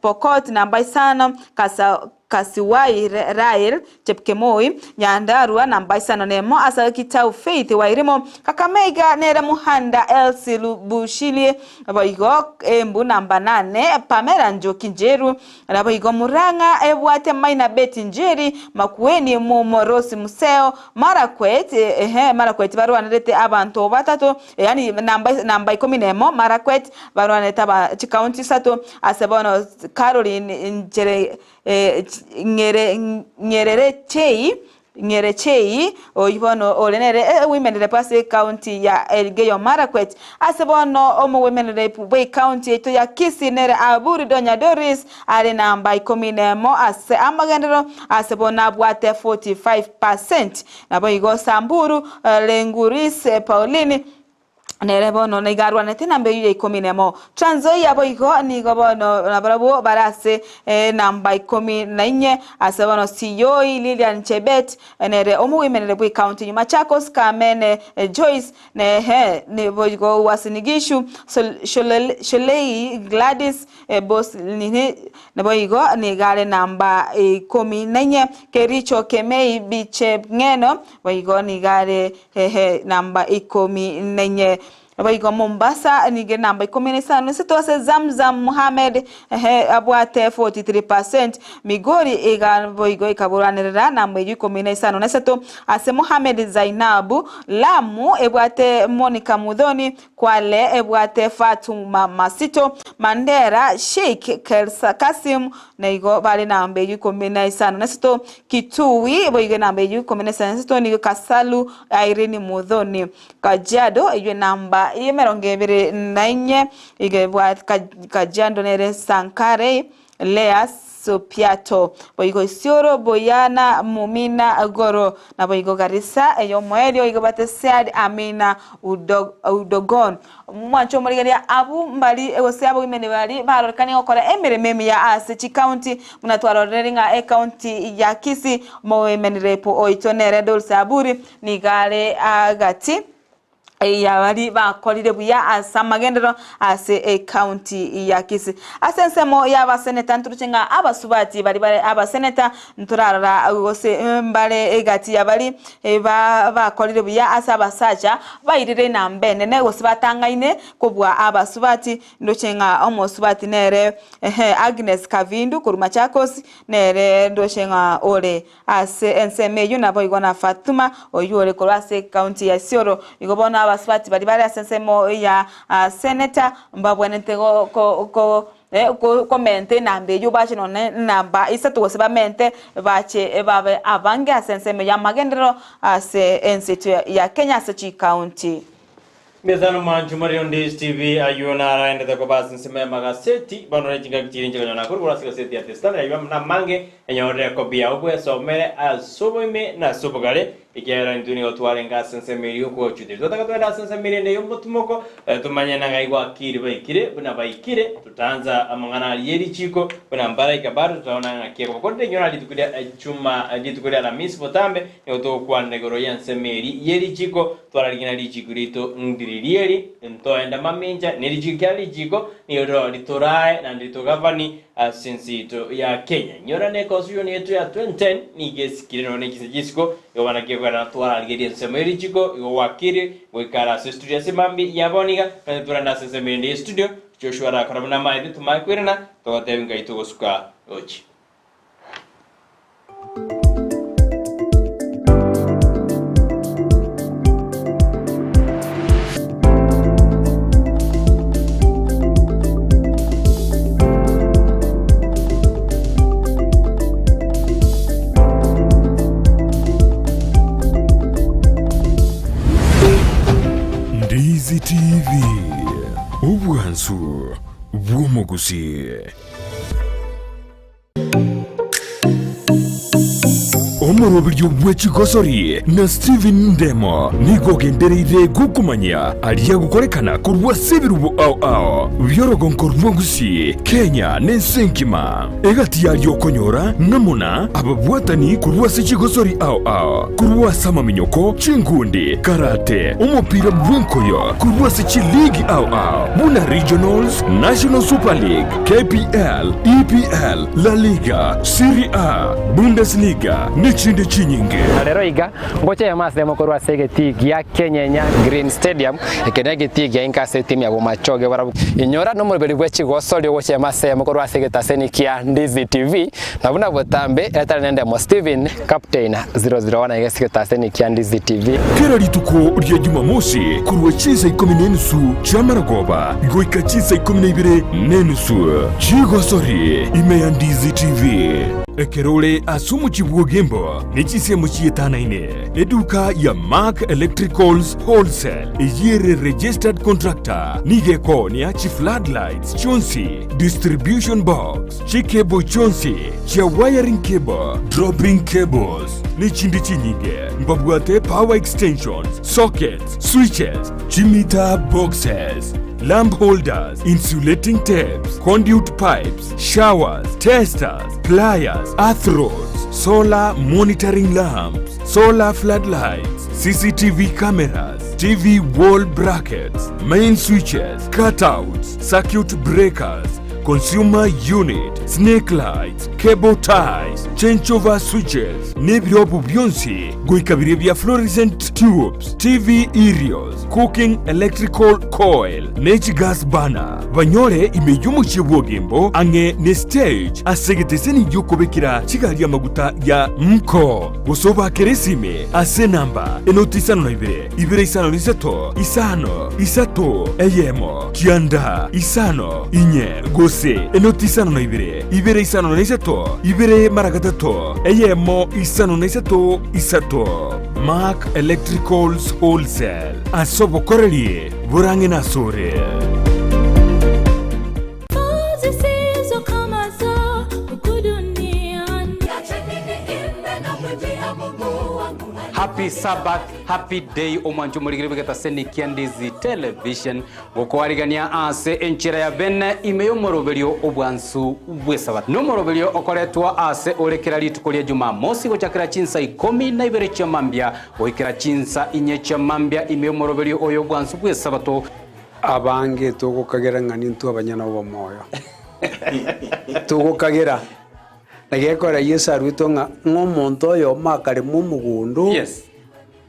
Pokot namba isano, Kasa Kasiwai Rael Chepkemoi, Nyandarua namba isano nemo ase Gitau Faith Wairimu, Kakamega nere Muhanda Elsie Lubushilie, naboigo Embu namba nane Pamela Njoki Njeru, naboigo Murang'a ebwate Maina Betty Njeri, Makueni Mumo Rose Museo, Marakwet ehe Marakwet barwanerete abanto batato yaani namba namba ikomi nemo Marakwet barwanerete aba chikaunti isato ase bono Caroline Nchere Ng'ererechei Ng'erechei oyio bono ore nere women rep ase ecounty ya Elgeyo Marakwet. Ase bono omo women rep bwe ecounty yaito ya Kisii nere Aburi Donya Doris are namba ikomi nemo ase amagenderero ase bono abwate 45%. Naboigo Samburu Lenguris Pauline Nere bono nigo arwanete enamba eyio ya ikomi nemo. Trans Nzoia boigo nigo bono nabarabwo bare ase enamba ikomi na inye ase bono Siyoi Lilian Chebet nere omogoimenere bw'ecounty nyuma Machakos Kamene Joyce nehe boigo Uasin Gishu Sholei Gladys Bos nini naboigo nigo are namba ikomi na inye Kericho Kemei Bichepng'eno boigo nigo are Hehe, namba ikomi na inye. Boigo Mombasa nigo ere namba ikomi na isano na isato ase Zamzam Mohamed ehe abwate 43%. Migori iga boigo ekaborwanerera namba eyio ikomi na isano na isato ase Mohamed Zainabu. Lamu ebwate Monica Muthoni, Kwale ebwate Fatuma Masito, Mandera Sheikh Kelsa Kassim Naigo bare namba eyio ikomi na isano na isato, Kitui boigo enamba eyio ikomi na isano na isato, nigo Kasalu Irene Muthoni. Kajiado eyio enamba y'emerongo ebere na inye, igo ebwate Kajiado nere Sankare Lea Sopiato. Boigo Isiolo Boyana Mumina Goro. Naboigo Garissa ey'omoerio igo bate Sead Amina Udogon. Omwancho omorigereria abwo mbari gose abogimeni bari barorekane gokora emeremo emiya ase chikaunti buna twarorire ng'a ekaunti ya Kisii omogoimeni repo oito nere Dulce Aburi nigo are agati yabari bakorire buya ase amagenderero ase ekaunti ya Kisii. Ase ensemo y'abaseneta ntoruche ng'a abasubati bari bare abaseneta ntorarora gose mbare egati yabari bakorire buya ase abasacha bairire enamba enene gose batang'aine kobua abasubati, ndoche ng'a omosubati nere ehe Agnes Kavindu korwa Machakos, nere ndoche ng'a ore ase ensemo eyio naboigo na Fatuma oyio ore korwa ase ecounty ya Isiolo. Igo bono abasubati baria bare ase ensemo ya senator mbabwenerete go ko ko komenta enamba eyio bache nonye enamba isato gose bamente bache babe abange ase ensemo y'amagenderero ase ense yaito ya Kenya ase chikaunti. Methano mwanchu Marion Days TV ayio naraendete koba ase ensemo y'amagaseti bono ne chingaki chiria inche konya nakorwa ase egaseti ya The Standard ayio namange enyorere ekopi yao bwesomere ase oboime na ase obogare ekiagera intwe nigo twarenge ase ensemo eria okogochuteria twataka twende ase ensemo eria ende y'omotimoko Tomanye nang'ai gwakiri baikire, buna baikire, totansa amang'ana aria ye richiiko, buna mbaraika bado totaona ng'aki ekoba. Korende inyora rituko ria Juma, rituko ria Alamisi botambe, nigo togokwana igoro y'ensemo eria ye richiiko, twararigina richiiko riaito ndiri eri, ntoenda mamincha ne richiiko kiara richiiko nigo riro ritorae naende ritogavani Ase ense yaito ya Kenya, inyora ne constitution yaito ya 2010 nigo esikire nonya ne chinse chisiko, igo bana kegwera twararigeria ensemo ye richiko, igo gwakire goikara ase estudio ase mambia ya bono iga, naende torende ase ensemo ende ye studio, Joshua arakora buna amaete tomanye koirana, togotebi ngai togosuka gochia. y'Omogusii. Omoroberio bwe chigosori na Stephen Ndemo nigo ogendereire gokomanyia aria agokorekana korwa ase ebirubo ao ao bi'orogonko rwa Gusii, Kenya na ense engima. Egati yaria okonyora namuna ababwatani korwa ase chigosori ao ao, korwa ase amaminyoko, chinkundi, karate, omopira bw'enkoyo, korwa ase chiligi ao ao buna Regionals, National Super League, KPL, EPL, La Liga, Serie A, Bundesliga, nechinde chinyinge. Na rero iga, ngocha eyemo ase eyemo korwa ase egetii gia Kenyenya Green Stadium, eke negetii gia inka ase etimu ya Bomachoge barabwo. Inyora nomoroberi bwe chigosori ogocha eyemo ase eyemo korwa ase egetaseni kia Ndizi TV, na buna botambe etari nendemo Steven Captain 001 aiga ase egetaseni kia Ndizi TV. Kera rituko ria Jumamosi korwa chinsa ikomi na enusu chi'amarogoba goika chinsa ikomi na ibere na enusu chigosori ime ya Ndizi TV. Ekero ore ase omochie bw'Ogembo ne chinsemo chietanaine, eduka ya Mark Electricals Wholesale eyio ere registered contractor nigo ekoonia chifloodlights chionsi, distribution box, Chicable chionsi chia wiring cable, dropping cables, nechinde chinyinge. Mbabwate power extensions, sockets, switches, chimeter boxes, lamp holders, insulating tapes, conduit pipes, showers, testers, pliers, earth rods, solar monitoring lamps, solar floodlights, CCTV cameras, TV wall brackets, main switches, cutouts, circuit breakers, consumer unit, snake lights, cable ties, changeover switches, nebirobu bionsi goika biria bia fluorescent tubes, TV aerials, cooking electrical coil, ne chigas burner. Banyore ime y'omochie bw'Ogembo ang'e ne stage ase egeteseni gi'okobekera chigari amaguta ya Mko. Gose obakere esime ase enamba enoti isano na ibere, ibere isano na isato, isano, isato, eyemo, kianda, isano, inye, gose enoti isano na ibere, ibere isano na isato, ibere mara gatato, eyemo, isano na isato, isato. Mark Electricals Wholesale, ase obokoreri borang'e nasore. Happy Sabbath, happy day omwancho omorigeri bw'egetaseni kia Ndizi Television gokoarigania ase enchera ya bene ime y'omoroberio obwansu bw'esabato. Nomoroberio okoretwa ase ore kera rituko ria Jumamosi gochakera chinsa ikomi na ibere chia mambia goikera chinsa inye chia mambia ime y'omoroberio oyo obwansu bw'esabato. Abange togokagera ng'a nintwe abanyene obomoyo. Togokagera. Na gekora Yeso aruetwe ng'a ng'a omonto oyomo akarema omogondo,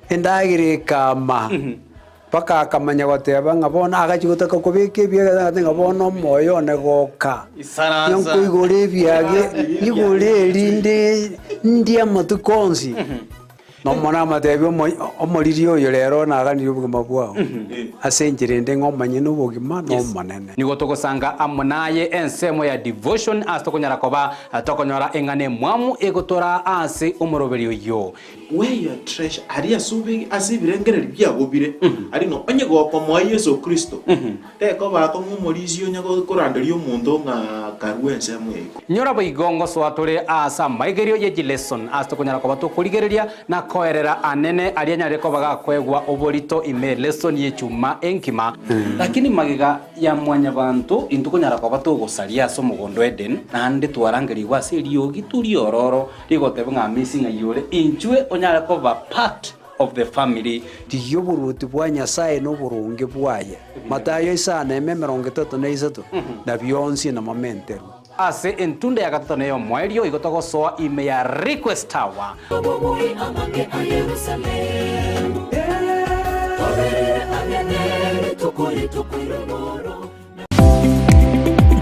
endagera ekama, mpaka akamanya goteba ng'a bono agachia gotaka kobeka ebiage agateba ng'a bono omoyo one goka, Isaransa. nkoigora ebiage, nyigore erinde ndie amatuko onsi. Nomonene amatebie omoriri oyo rero naganirie obogima bwao, ase enchera ende ng'a omanye nobogima n'Omonene. Nigo togosanga amo naye ensemo ya devotion ase tokonyara koba tokonyora eng'ana emwamu egotoraa ase omoroberi oyio. Where your treasure, aria ase obe ase ebirengererio biago bire, aria ng'a onye gokomoa Yeso Kristo, Tekoba akong'u omorisia onye koranderia omonto ng'a karue ensemo ya igoro. Nyora boigo ngosoa tore aase amaigerio ye chileson ase tokonyara koba tokorigereria na koerera anene aria anyarire koba gakoegwa oborito ime elesson y'echuma enkima. Lakini magega ya mwanyabanto intwe konyara koba togosaria ase omogondo Eden, naende twarangerigwe ase eriogi riororo rigoteba ng'a amisi ng'ai ore, inchwe onyare koba part of the family. Rigia oboruoti bwa Nyasae na oboronge bwaye, Matayo isano eme 33, na bionsi namamenterwe. Ase entunda ya gatato na ey'omoerio igo togosoa ime ya Request Tower.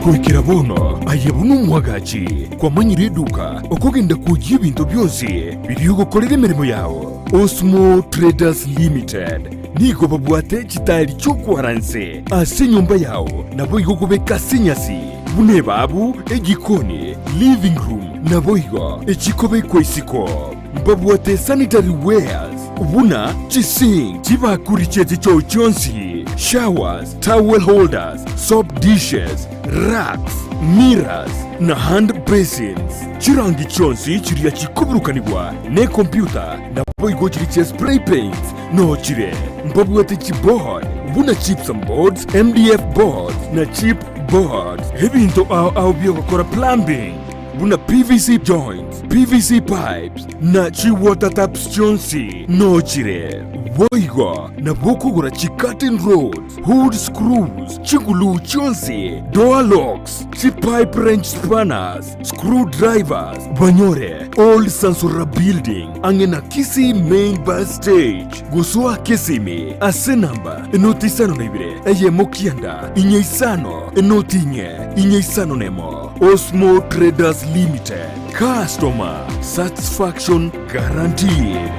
Goikera bono aye buna omwagachi kwamanyire eduka okogenda kwoyia ebinto bionsi biria ogokorera emeremo yao. Osmo Traders Limited nigo babwate chitaeri chi'okwara nse ase enyomba yao naboigo kobeka ase enyasi buna ebabu, ejikoni, living room naboigo echikobekwa isiko. Mbabwate sanitary wares buna chisink, chibakuri chie chichoo chionsi, showers, towel holders, soap dishes, Racks, mirrors, na hand basins. Chirangi chionsi chiria chikoburukanigwa nekompyuta naboigo chiria chia spray paints noo chire. Mbabwate chiboard buna gypsum boards, MDF boards na chip boards. Ebinto ao ao biogokora plumbing buna PVC joints, PVC pipes na chi water taps chionsi noo chire. Boigo nabo okogora chi curtain rods, Hood screws, chiguluu chionsi, door locks, chipipe wrench spanners, screw drivers, banyore Old Sansora Building ang'e na Kisii Main Bus Stage. Gosoa Kisimi ase namba enoti isano na ibere eyemo kianda inye isano enoti inye inye isano nemo. Osmo Traders Limited, customer satisfaction guaranteed.